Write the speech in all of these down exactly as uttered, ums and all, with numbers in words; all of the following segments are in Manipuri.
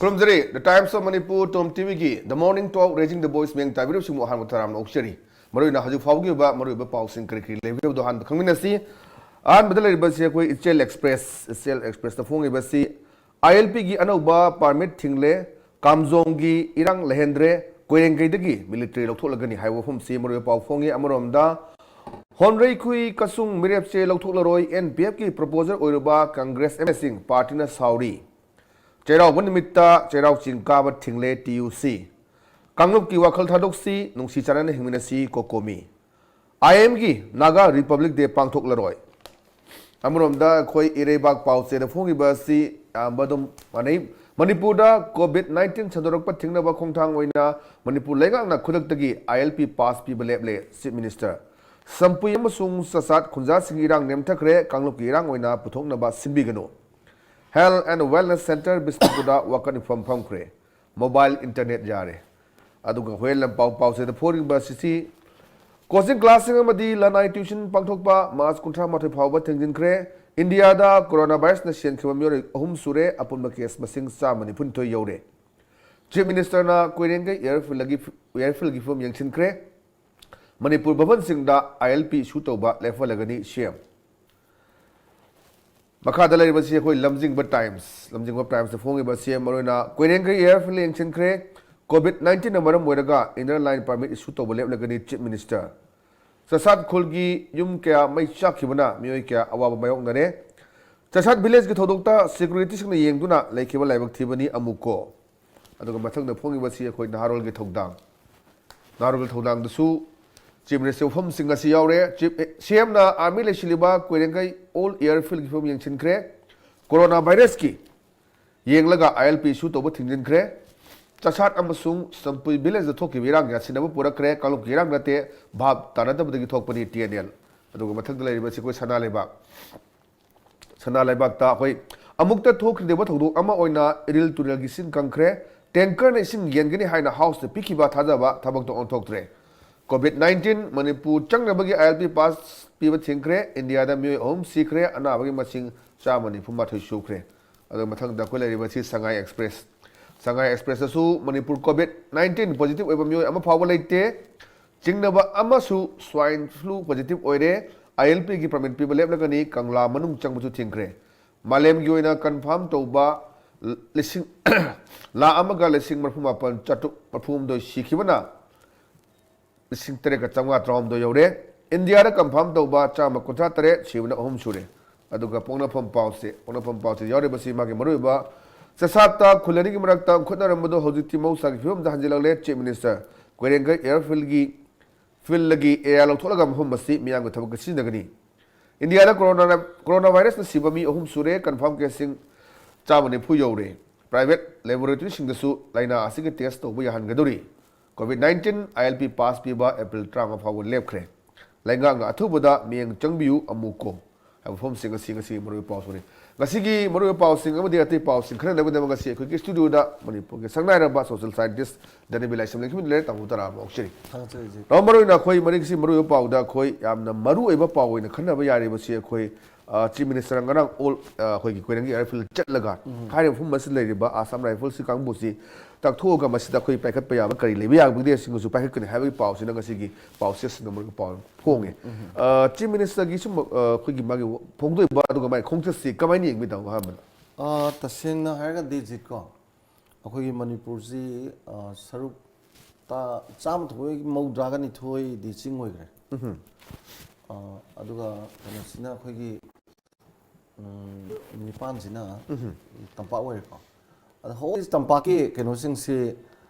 ꯈꯨꯔꯨꯝꯖꯔꯤ꯫ The Times of Manipur, Tom ꯇꯤꯚꯤꯒꯤ The Morning Talk, Raising the Voice ꯃꯤꯌꯥꯝ ꯇꯥꯕꯤꯔꯤꯕꯁꯤꯡꯕꯨ ꯑꯍꯥꯟꯕ ꯇꯔꯥꯝꯅ ꯑꯣꯛꯆꯔꯤ꯫ ꯃꯔꯨꯑꯣꯏꯅ ꯍꯧꯖꯤꯛ ꯐꯥꯎꯒꯤ ꯑꯣꯏꯕ ꯃꯔꯨꯑꯣꯏꯕ ꯄꯥꯎꯁꯤꯡ ꯀꯔꯤ ꯀꯔꯤ ꯂꯩꯕꯒꯦ ꯍꯥꯏꯕꯗꯨ ꯑꯍꯥꯟꯕ ꯈꯪꯃꯤꯟꯅꯁꯤ꯫ ꯑꯍꯥꯟꯕꯗ ꯂꯩꯔꯤꯕꯁꯤ ꯑꯩꯈꯣꯏ ꯏꯆꯦꯜ ꯑꯦꯛꯁꯄ꯭ꯔꯦꯁ, ꯏꯆꯦꯜ ꯑꯦꯛꯁꯄ꯭ꯔꯦꯁꯇ ꯐꯣꯡꯉꯤꯕꯁꯤ, ꯑꯥꯏ ꯑꯦꯜ ꯄꯤꯒꯤ ꯑꯅꯧꯕ ꯄꯥꯔꯃꯤꯠ ꯊꯤꯡꯂꯦ, ꯀꯥꯝꯖꯣꯡꯒꯤ ꯏꯔꯥꯡ ꯂꯩꯍꯟꯗ꯭ꯔꯦ, ꯀꯣꯏꯔꯦꯡꯒꯩꯗꯒꯤ ꯃꯤꯂꯤꯇꯔꯤ ꯂꯧꯊꯣꯛꯂꯒꯅꯤ ꯍꯥꯏꯕ ꯋꯥꯐꯝꯁꯤ ꯃꯔꯨꯑꯣꯏꯕ ꯄꯥꯎ ꯐꯣꯡꯉꯤ꯫ ꯑꯃꯔꯣꯝꯗ, ꯍꯣꯟꯔꯩꯈꯨꯏ ꯀꯁꯨꯡ ꯃꯤꯔꯦꯞꯁꯦ ꯂꯧꯊꯣꯛꯂꯔꯣꯏ, ꯑꯦꯟ ꯄꯤ ꯑꯦꯐꯀꯤ ꯄ꯭ꯔꯣꯄꯣꯖꯔ ꯑꯣꯏꯔꯨꯕ ꯀꯪꯒ꯭ꯔꯦꯁ ꯑꯦꯝ ꯑꯦꯜ ꯑꯦꯁꯤꯡ ꯄꯥꯔꯇꯤꯅ ꯁꯥꯎꯔꯤ꯫ ꯆꯩꯔꯥꯎꯕ ꯅꯨꯃꯤꯠꯇ ꯆꯩꯔꯥꯎ ꯆꯤꯡ ꯀꯥꯕ ꯊꯤꯡꯂꯦ ꯇꯤ ꯌꯨ ꯁꯤ꯫ ꯀꯥꯡꯂꯨꯞꯀꯤ ꯋꯥꯈꯜ ꯊꯥꯗꯣꯛꯁꯤ, ꯅꯨꯡꯁꯤ ꯆꯥꯟꯅꯅ ꯍꯤꯡꯃꯤꯟꯅꯁꯤ, ꯀꯣꯀꯣꯃꯤ꯫ ꯑꯥꯏ ꯑꯦꯝꯒꯤ ꯅꯥꯒꯥ ꯔꯤꯄꯕ꯭ꯂꯤꯛ ꯗꯦ ꯄꯥꯡꯊꯣꯛꯂꯔꯣꯏ꯫ ꯑꯃꯔꯣꯝꯗ ꯑꯩꯈꯣꯏ ꯏꯔꯩꯕꯥꯛ ꯄꯥꯎꯆꯦꯗ ꯐꯣꯡꯉꯤꯕ ꯑꯁꯤ ꯑꯌꯥꯝꯕ ꯑꯗꯨꯝ ꯃꯥꯟꯅꯩ꯫ ꯃꯅꯤꯄꯨꯔꯗ ꯀꯣꯚꯤꯗ ꯅꯥꯏꯟꯇꯤꯟ ꯁꯟꯗꯣꯔꯛꯄ ꯊꯤꯡꯅꯕ ꯈꯣꯡꯊꯥꯡ ꯑꯣꯏꯅ ꯃꯅꯤꯄꯨꯔ ꯂꯩꯉꯥꯛꯅ ꯈꯨꯗꯛꯇꯒꯤ ꯑꯥꯏ ꯑꯦꯜ ꯄꯤ ꯄꯥꯁ ꯄꯤꯕ ꯂꯦꯞꯂꯦ, ꯆꯤꯐ ꯃꯤꯅꯤꯁꯇꯔ꯫ ꯁꯝꯄꯨꯏ ꯑꯃꯁꯨꯡ ꯆꯥꯆꯥꯠ ꯈꯨꯟꯖꯥꯁꯤꯡꯒꯤ ꯏꯔꯥꯡ ꯅꯦꯝꯊꯈ꯭ꯔꯦ, ꯀꯥꯡꯂꯨꯞꯀꯤ ꯏꯔꯥꯡ ꯑꯣꯏꯅ ꯄꯨꯊꯣꯛꯅꯕ ꯁꯤꯟꯕꯤꯒꯅꯨ꯫ ꯍꯦꯜꯊ ꯑꯦꯟ ꯋꯦꯜꯅꯦꯁ ꯁꯦꯟꯇꯔ ꯕꯤꯁꯅꯨꯄꯨꯔꯗ ꯋꯥꯀꯠ ꯃꯤꯐꯝ ꯐꯝꯈ꯭ꯔꯦ꯫ ꯃꯣꯕꯥꯏꯜ ꯏꯟꯇꯔꯅꯦꯠ ꯌꯥꯔꯦ꯫ ꯑꯗꯨꯒ ꯍꯣꯔꯦꯟ ꯂꯝꯄꯥꯎ ꯄꯥꯎꯆꯦꯗ ꯐꯣꯡꯂꯤꯕ ꯑꯁꯤꯁꯤ, ꯀꯣꯆꯤꯡ ꯀ꯭ꯂꯥꯁꯁꯤꯡ ꯑꯃꯗꯤ ꯂꯅꯥꯏ ꯇ꯭ꯌꯨꯁꯟ ꯄꯥꯡꯊꯣꯛꯄ ꯃꯥꯔꯆ ꯀꯨꯟꯊ꯭ꯔꯥ ꯃꯥꯊꯣꯏ ꯐꯥꯎꯕ ꯊꯤꯡꯖꯤꯟꯈ꯭ꯔꯦ꯫ ꯏꯟꯗꯤꯌꯥꯗ ꯀꯣꯔꯣꯅꯥ ꯚꯥꯏꯔꯁꯅ ꯁꯤꯍꯟꯈꯤꯕ ꯃꯤꯑꯣꯏ ꯑꯍꯨꯝ ꯁꯨꯔꯦ, ꯑꯄꯨꯟꯕ ꯀꯦꯁ ꯃꯁꯤꯡ ꯆꯥꯝꯃ ꯅꯤꯐꯨꯅꯤꯊꯣꯏ ꯌꯧꯔꯦ꯫ ꯆꯤꯐ ꯃꯤꯅꯤꯁꯇꯔꯅ ꯀꯣꯏꯔꯦꯡꯒꯩ ꯑꯦꯌꯔꯐꯤꯜꯗꯒꯤ, ꯑꯦꯌꯔꯐꯤꯜꯒꯤ ꯐꯤꯕꯝ ꯌꯦꯡꯁꯤꯟꯈ꯭ꯔꯦ꯫ ꯃꯅꯤꯄꯨꯔ ꯚꯕꯟꯁꯤꯡꯗ ꯑꯥꯏ ꯑꯦꯜ ꯄꯤ ꯏꯁꯨ ꯇꯧꯕ ꯂꯦꯞꯍꯜꯂꯒꯅꯤ ꯁꯤ ꯑꯦꯝ꯫ ꯃꯈꯥꯗ ꯂꯩꯔꯤꯕꯁꯤ ꯑꯩꯈꯣꯏ ꯂꯝꯖꯤꯡꯕ ꯇꯥꯏꯝꯁ, ꯂꯝꯖꯤꯡꯕ ꯇꯥꯏꯝꯁꯇ ꯐꯣꯡꯉꯤꯕ ꯁꯤ ꯑꯦꯝ ꯃꯔꯨꯑꯣꯏꯅ ꯀꯣꯏꯔꯦꯡꯒꯩ ꯑꯦꯌꯔꯐꯤꯜ ꯌꯦꯡꯁꯤꯟꯈ꯭ꯔꯦ꯫ ꯀꯣꯚꯤꯗ ꯅꯥꯏꯟꯇꯤꯟꯅ ꯃꯔꯝ ꯑꯣꯏꯔꯒ ꯏꯟꯅꯔ ꯂꯥꯏꯟ ꯄꯥꯔꯃꯤꯠ ꯏꯁꯨ ꯇꯧꯕ ꯂꯦꯞꯂꯒꯅꯤ ꯆꯤꯐ ꯃꯤꯅꯤꯁꯇꯔ꯫ ꯆꯥꯆꯥꯠ ꯈꯨꯜꯒꯤ ꯌꯨꯝ ꯀꯌꯥ ꯃꯩ ꯆꯥꯛꯈꯤꯕꯅ ꯃꯤꯑꯣꯏ ꯀꯌꯥ ꯑꯋꯥꯕ ꯃꯥꯌꯣꯛꯅꯔꯦ꯫ ꯆꯥꯆꯥꯠ ꯚꯤꯂꯦꯖꯀꯤ ꯊꯧꯗꯣꯛꯇ ꯁꯦꯀ꯭ꯌꯨꯔꯤꯇꯤꯁꯤꯡꯅ ꯌꯦꯡꯗꯨꯅ ꯂꯩꯈꯤꯕ ꯂꯥꯏꯕꯛ ꯊꯤꯕꯅꯤ ꯑꯃꯨꯛꯀꯣ꯫ ꯑꯗꯨꯒ ꯃꯊꯪꯗ ꯐꯣꯡꯉꯤꯕꯁꯤ ꯑꯩꯈꯣꯏ ꯅꯍꯥꯔꯣꯜꯒꯤ ꯊꯧꯗꯥꯡ꯫ ꯅꯍꯥꯔꯣꯜꯒꯤ ꯊꯧꯗꯥꯡꯗꯁꯨ ꯆꯤꯐ ꯃꯤꯅꯤꯁꯇꯔ ꯋꯥꯐꯝꯁꯤꯡ ꯑꯁꯤ ꯌꯥꯎꯔꯦ꯫ ꯆꯤꯐ, ꯁꯤ ꯑꯦꯝꯅ ꯑꯥꯔꯃꯤ ꯂꯩꯁꯤꯜꯂꯤꯕ ꯀꯣꯏꯔꯦꯡꯒꯩ ꯑꯣꯜ ꯑꯦꯌꯔꯐꯤꯜꯒꯤ ꯐꯤꯕꯝ ꯌꯦꯡꯁꯤꯟꯈ꯭ꯔꯦ꯫ ꯀꯣꯔꯣꯅꯥ ꯚꯥꯏꯔꯁꯀꯤ ꯌꯦꯡꯂꯒ ꯑꯥꯏ ꯑꯦꯜ ꯄꯤ ꯏꯁꯨ ꯇꯧꯕ ꯊꯤꯡꯖꯤꯟꯈ꯭ꯔꯦ꯫ ꯆꯥꯆꯥꯠ ꯑꯃꯁꯨꯡ ꯁꯝꯄꯨꯏ ꯚꯤꯂꯦꯖꯇ ꯊꯣꯛꯈꯤꯕ ꯏꯔꯥꯡ ꯌꯥꯁꯤꯟꯅꯕ ꯄꯨꯔꯛꯈ꯭ꯔꯦ, ꯀꯥꯡꯂꯨꯞꯀꯤ ꯏꯔꯥꯡ ꯅꯠꯇꯦ, ꯚꯥꯞ ꯇꯥꯅꯗꯕꯗꯒꯤ ꯊꯣꯛꯄꯅꯤ ꯇꯤ ꯑꯦꯟ ꯑꯦꯜ꯫ ꯑꯗꯨꯒ ꯃꯊꯪꯗ ꯂꯩꯔꯤꯕꯁꯤ ꯑꯩꯈꯣꯏ ꯁꯅꯥ ꯂꯩꯕꯥꯛ꯫ ꯁꯅꯥ ꯂꯩꯕꯥꯛꯇ ꯑꯩꯈꯣꯏ ꯑꯃꯨꯛꯇ ꯊꯣꯛꯈꯤꯗꯕ ꯊꯧꯗꯣꯛ ꯑꯃ ꯑꯣꯏꯅ ꯏꯔꯤꯜ ꯇꯨꯔꯦꯜꯒꯤ ꯏꯁꯤꯡ ꯀꯪꯈ꯭ꯔꯦ꯫ ꯇꯦꯡꯀꯔꯅ ꯏꯁꯤꯡ ꯌꯦꯟꯒꯅꯤ ꯍꯥꯏꯅ ꯍꯥꯎꯁꯇ ꯄꯤꯈꯤꯕ ꯊꯥꯖꯕ ꯊꯕꯛꯇ ꯑꯣꯟꯊꯣꯛꯇ꯭ꯔꯦ꯫ ꯀꯣꯚꯤꯗ ꯅꯥꯏꯟꯇꯤꯟ ꯃꯅꯤꯄꯨꯔ ꯆꯪꯅꯕꯒꯤ ꯑꯥꯏ ꯑꯦꯜ ꯄꯤ ꯄꯥꯁ ꯄꯤꯕ ꯊꯤꯡꯈ꯭ꯔꯦ꯫ ꯏꯟꯗꯤꯌꯥꯗ ꯃꯤꯑꯣꯏ ꯑꯍꯨꯝ ꯁꯤꯈ꯭ꯔꯦ, ꯑꯅꯥꯕꯒꯤ ꯃꯁꯤꯡ ꯆꯥꯝꯃ ꯅꯤꯐꯨ ꯃꯥꯊꯣꯏ ꯁꯨꯈ꯭ꯔꯦ꯫ ꯑꯗꯨꯒ ꯃꯊꯪꯗ ꯑꯩꯈꯣꯏ ꯂꯩꯔꯤꯕꯁꯤ ꯁꯉꯥꯏ ꯑꯦꯛꯁꯄ꯭ꯔꯦꯁ꯫ ꯁꯉꯥꯏ ꯑꯦꯛꯁꯄ꯭ꯔꯦꯁꯇꯁꯨ ꯃꯅꯤꯄꯨꯔ ꯀꯣꯚꯤꯗ ꯅꯥꯏꯟꯇꯤꯟ ꯄꯣꯖꯤꯇꯤꯚ ꯑꯣꯏꯕ ꯃꯤꯑꯣꯏ ꯑꯃ ꯐꯥꯎꯕ ꯂꯩꯇꯦ꯫ ꯆꯤꯡꯅꯕ ꯑꯃꯁꯨ ꯁ꯭ꯋꯥꯏꯟ ꯐ꯭ꯂꯨ ꯄꯣꯖꯤꯇꯤꯚ ꯑꯣꯏꯔꯦ꯫ ꯑꯥꯏ ꯑꯦꯜ ꯄꯤꯒꯤ ꯄꯔꯃꯤꯠ ꯄꯤꯕ ꯂꯦꯞꯂꯒꯅꯤ꯫ ꯀꯪꯂꯥ ꯃꯅꯨꯡ ꯆꯪꯕꯁꯨ ꯊꯤꯡꯈ꯭ꯔꯦ꯫ ꯃꯥꯂꯦꯝꯒꯤ ꯑꯣꯏꯅ ꯀꯟꯐꯥꯔꯝ ꯇꯧꯕ ꯂꯤꯁꯤꯡ, ꯂꯥꯈ ꯑꯃꯒ ꯂꯤꯁꯤꯡ ꯃꯔꯤꯐꯨ ꯃꯥꯄꯟ ꯆꯥꯇ꯭ꯔꯨꯛ ꯃꯔꯤꯐꯨꯍꯨꯝꯗꯣꯏ ꯁꯤꯈꯤꯕꯅ ꯂꯤꯁꯤꯡ ꯇꯔꯦꯠꯀ ꯆꯥꯝꯃꯉꯥ ꯇꯔꯥꯍꯨꯝꯗꯣꯏ ꯌꯧꯔꯦ꯫ ꯏꯟꯗꯤꯌꯥꯗ ꯀꯟꯐꯥꯔꯝ ꯇꯧꯕ ꯆꯥꯝꯃ ꯀꯨꯟꯊ꯭ꯔꯥ ꯇꯔꯦꯠ, ꯁꯤꯕꯅ ꯑꯍꯨꯝ ꯁꯨꯔꯦ꯫ ꯑꯗꯨꯒ ꯄꯣꯛꯅꯐꯝ ꯄꯥꯎꯁꯦ, ꯄꯣꯛꯅꯐꯝ ꯄꯥꯎꯁꯦ ꯌꯥꯎꯔꯤꯕꯁꯤ ꯃꯥꯒꯤ ꯃꯔꯨꯑꯣꯏꯕ ꯆꯥꯛꯆꯥ ꯈꯨꯜ ꯑꯅꯤꯒꯤ ꯃꯔꯛꯇ ꯈꯨꯠꯅꯔꯝꯕꯗꯨ ꯍꯧꯖꯤꯛꯇꯤ ꯃꯍꯧꯁꯥꯒꯤ ꯐꯤꯕꯝꯗ ꯍꯟꯖꯤꯜꯂꯛꯂꯦ꯫ ꯆꯤꯐ ꯃꯤꯅꯤꯁꯇꯔ ꯀꯣꯏꯔꯦꯡꯒꯩ ꯑꯦꯌꯔꯐꯤꯜꯒꯤ, ꯐꯤꯜꯗꯒꯤ ꯑꯦꯌꯔ ꯂꯧꯊꯣꯛꯂꯒ ꯃꯐꯝ ꯑꯁꯤ ꯃꯤꯌꯥꯝꯒꯤ ꯊꯕꯛꯇ ꯁꯤꯖꯤꯟꯅꯒꯅꯤ꯫ ꯏꯟꯗꯤꯌꯥꯗ ꯀꯣꯔꯣꯅꯥ, ꯀꯣꯔꯣꯅꯥ ꯚꯥꯏꯔꯁꯅ ꯁꯤꯕ ꯃꯤ ꯑꯍꯨꯝ ꯁꯨꯔꯦ꯫ ꯀꯟꯐꯥꯔꯝ ꯀꯦꯁꯁꯤꯡ ꯆꯥꯝꯃ ꯅꯤꯐꯨ ꯌꯧꯔꯦ꯫ ꯄ꯭ꯔꯥꯏꯚꯦꯠ ꯂꯦꯕꯣꯔꯦꯇꯣꯔꯤꯁꯤꯡꯗꯁꯨ ꯂꯥꯏꯅꯥ ꯑꯁꯤꯒꯤ ꯇꯦꯁ ꯇꯧꯕ ꯌꯥꯍꯟꯒꯗꯧꯔꯤ꯫ ꯀꯣꯚꯤꯗ ꯅꯥꯏꯟꯇꯤꯟ ꯑꯥꯏ ꯑꯦꯜ ꯄꯤ ꯄꯥꯁ ꯄꯤꯕ ꯑꯦꯄ꯭ꯔꯤꯜ ꯇꯔꯥꯃꯉꯥ ꯐꯥꯎꯕ ꯂꯦꯞꯈ꯭ꯔꯦ꯫ ꯂꯩꯉꯥꯛꯅ ꯑꯊꯨꯕꯗ ꯃꯤꯠꯌꯦꯡ ꯆꯪꯕꯤꯌꯨ, ꯑꯃꯨꯛ ꯀꯣ ꯍꯥꯏꯕ ꯋꯥꯐꯝꯁꯤꯡ ꯑꯁꯤ ꯉꯁꯤꯒꯤ ꯃꯔꯨꯑꯣꯏꯕ ꯄꯥꯎꯁꯤꯡꯅꯤ꯫ ꯉꯁꯤꯒꯤ ꯃꯔꯨꯑꯣꯏꯕ ꯄꯥꯎꯁꯤꯡ ꯑꯃꯗꯤ ꯑꯇꯩ ꯄꯥꯎꯁꯤꯡ ꯈꯟꯅꯅꯕꯒꯤꯗꯃꯛ ꯉꯁꯤ ꯑꯩꯈꯣꯏꯒꯤ ꯁ꯭ꯇꯨꯗꯤꯑꯣꯗ ꯃꯅꯤꯄꯨꯔꯒꯤ ꯁꯛꯅꯥꯏꯔꯕ ꯁꯣꯁꯤꯌꯦꯜ ꯁꯥꯏꯟꯇꯤꯁ ꯗꯅꯕꯤ ꯂꯥꯏꯁ꯭ꯔꯝ ꯂꯩꯈꯤꯕ ꯂꯩꯔꯦ꯫ ꯇꯥꯃꯣ ꯇꯔꯥ ꯑꯃ ꯑꯣꯛꯆꯔꯤ꯫ ꯊꯥꯒꯠꯆꯔꯤ꯫ ꯔꯥꯎꯟ ꯃꯔꯨ ꯑꯣꯏꯅ ꯑꯩꯈꯣꯏ ꯃꯔꯤꯛꯁꯤ ꯃꯔꯨꯑꯣꯏꯕ ꯄꯥꯎꯗ ꯑꯩꯈꯣꯏ ꯌꯥꯝꯅ ꯃꯔꯨꯑꯣꯏꯕ ꯄꯥꯎ ꯑꯣꯏꯅ ꯈꯟꯅꯕ ꯌꯥꯔꯤꯕꯁꯤ ꯑꯩꯈꯣꯏ, ꯑ, ꯆꯤꯐ ꯃꯤꯅꯤꯁꯇꯔ ꯉꯔꯥꯡ ꯑꯣꯜ, ꯑ, ꯑꯩꯈꯣꯏꯒꯤ ꯀꯣꯏꯔꯦꯡꯒꯤ ꯑꯦꯌꯔꯐꯤꯜ ꯆꯠꯂꯒ ꯎꯝ꯫ ꯍꯥꯏꯔꯤꯕ ꯃꯐꯝ ꯑꯁꯤꯗ ꯂꯩꯔꯤꯕ ꯑꯁꯥꯝ ꯔꯥꯏꯐꯜꯁꯀꯤ ꯀꯥꯡꯕꯨꯁꯤ ꯇꯛꯊꯣꯛꯑꯒ ꯃꯁꯤꯗ ꯑꯩꯈꯣꯏ ꯄꯥꯏꯈꯠꯄ ꯌꯥꯕ ꯀꯔꯤ ꯂꯩꯕ ꯌꯥꯕꯒꯦ ꯁꯤꯡꯒꯁꯨ ꯄꯥꯏꯈꯠꯀꯅꯤ ꯍꯥꯏꯕꯒꯤ ꯄꯥꯎꯁꯤꯅ ꯉꯁꯤꯒꯤ ꯄꯥꯎꯆꯦꯁꯤꯡꯗ ꯃꯔꯨꯞ ꯄꯥꯎ ꯐꯣꯡꯉꯦ꯫ ꯎꯝ꯫ ꯑ, ꯆꯤꯐ ꯃꯤꯅꯤꯁꯇꯔꯒꯤ ꯁꯨꯝ, ꯑ, ꯑꯩꯈꯣꯏꯒꯤ ꯃꯥꯒꯤ ꯐꯣꯡꯗꯣꯛꯏꯕ ꯑꯗꯨꯒ ꯃꯥꯒꯤ ꯈꯣꯡꯆꯠꯁꯤ ꯀꯃꯥꯏꯅ ꯌꯦꯡꯕꯤꯗꯧꯕ ꯑꯍꯥꯟꯕꯗ? ꯑ, ꯇꯁꯦꯡꯅ ꯍꯥꯏꯔꯒꯗꯤ ꯖꯤꯠ ꯀꯣ, ꯑꯩꯈꯣꯏꯒꯤ ꯃꯅꯤꯄꯨꯔꯁꯤ, ꯑ, ꯁꯔꯨꯛ ꯇ-, ꯆꯥꯝꯃ ꯊꯣꯛꯄꯒꯤ ꯃꯧꯗ꯭ꯔꯥꯒ ꯅꯤꯊꯣꯏꯗꯤ ꯆꯤꯡ ꯑꯣꯏꯈ꯭ꯔꯦ꯫ ꯎꯝ꯫ ꯑ, ꯑꯗꯨꯒ ꯀꯩꯅꯣꯁꯤꯅ ꯑꯩꯈꯣꯏꯒꯤ, ꯎꯝ, ꯅꯤꯄꯥꯟꯁꯤꯅ ꯎꯝ꯫ ꯇꯝꯄꯥꯛ ꯑꯣꯏꯔꯦꯀꯣ꯫ ꯑꯗ ꯍꯧꯖꯤꯛ ꯇꯝꯄꯥꯛꯀꯤ ꯀꯩꯅꯣꯁꯤꯡꯁꯤ,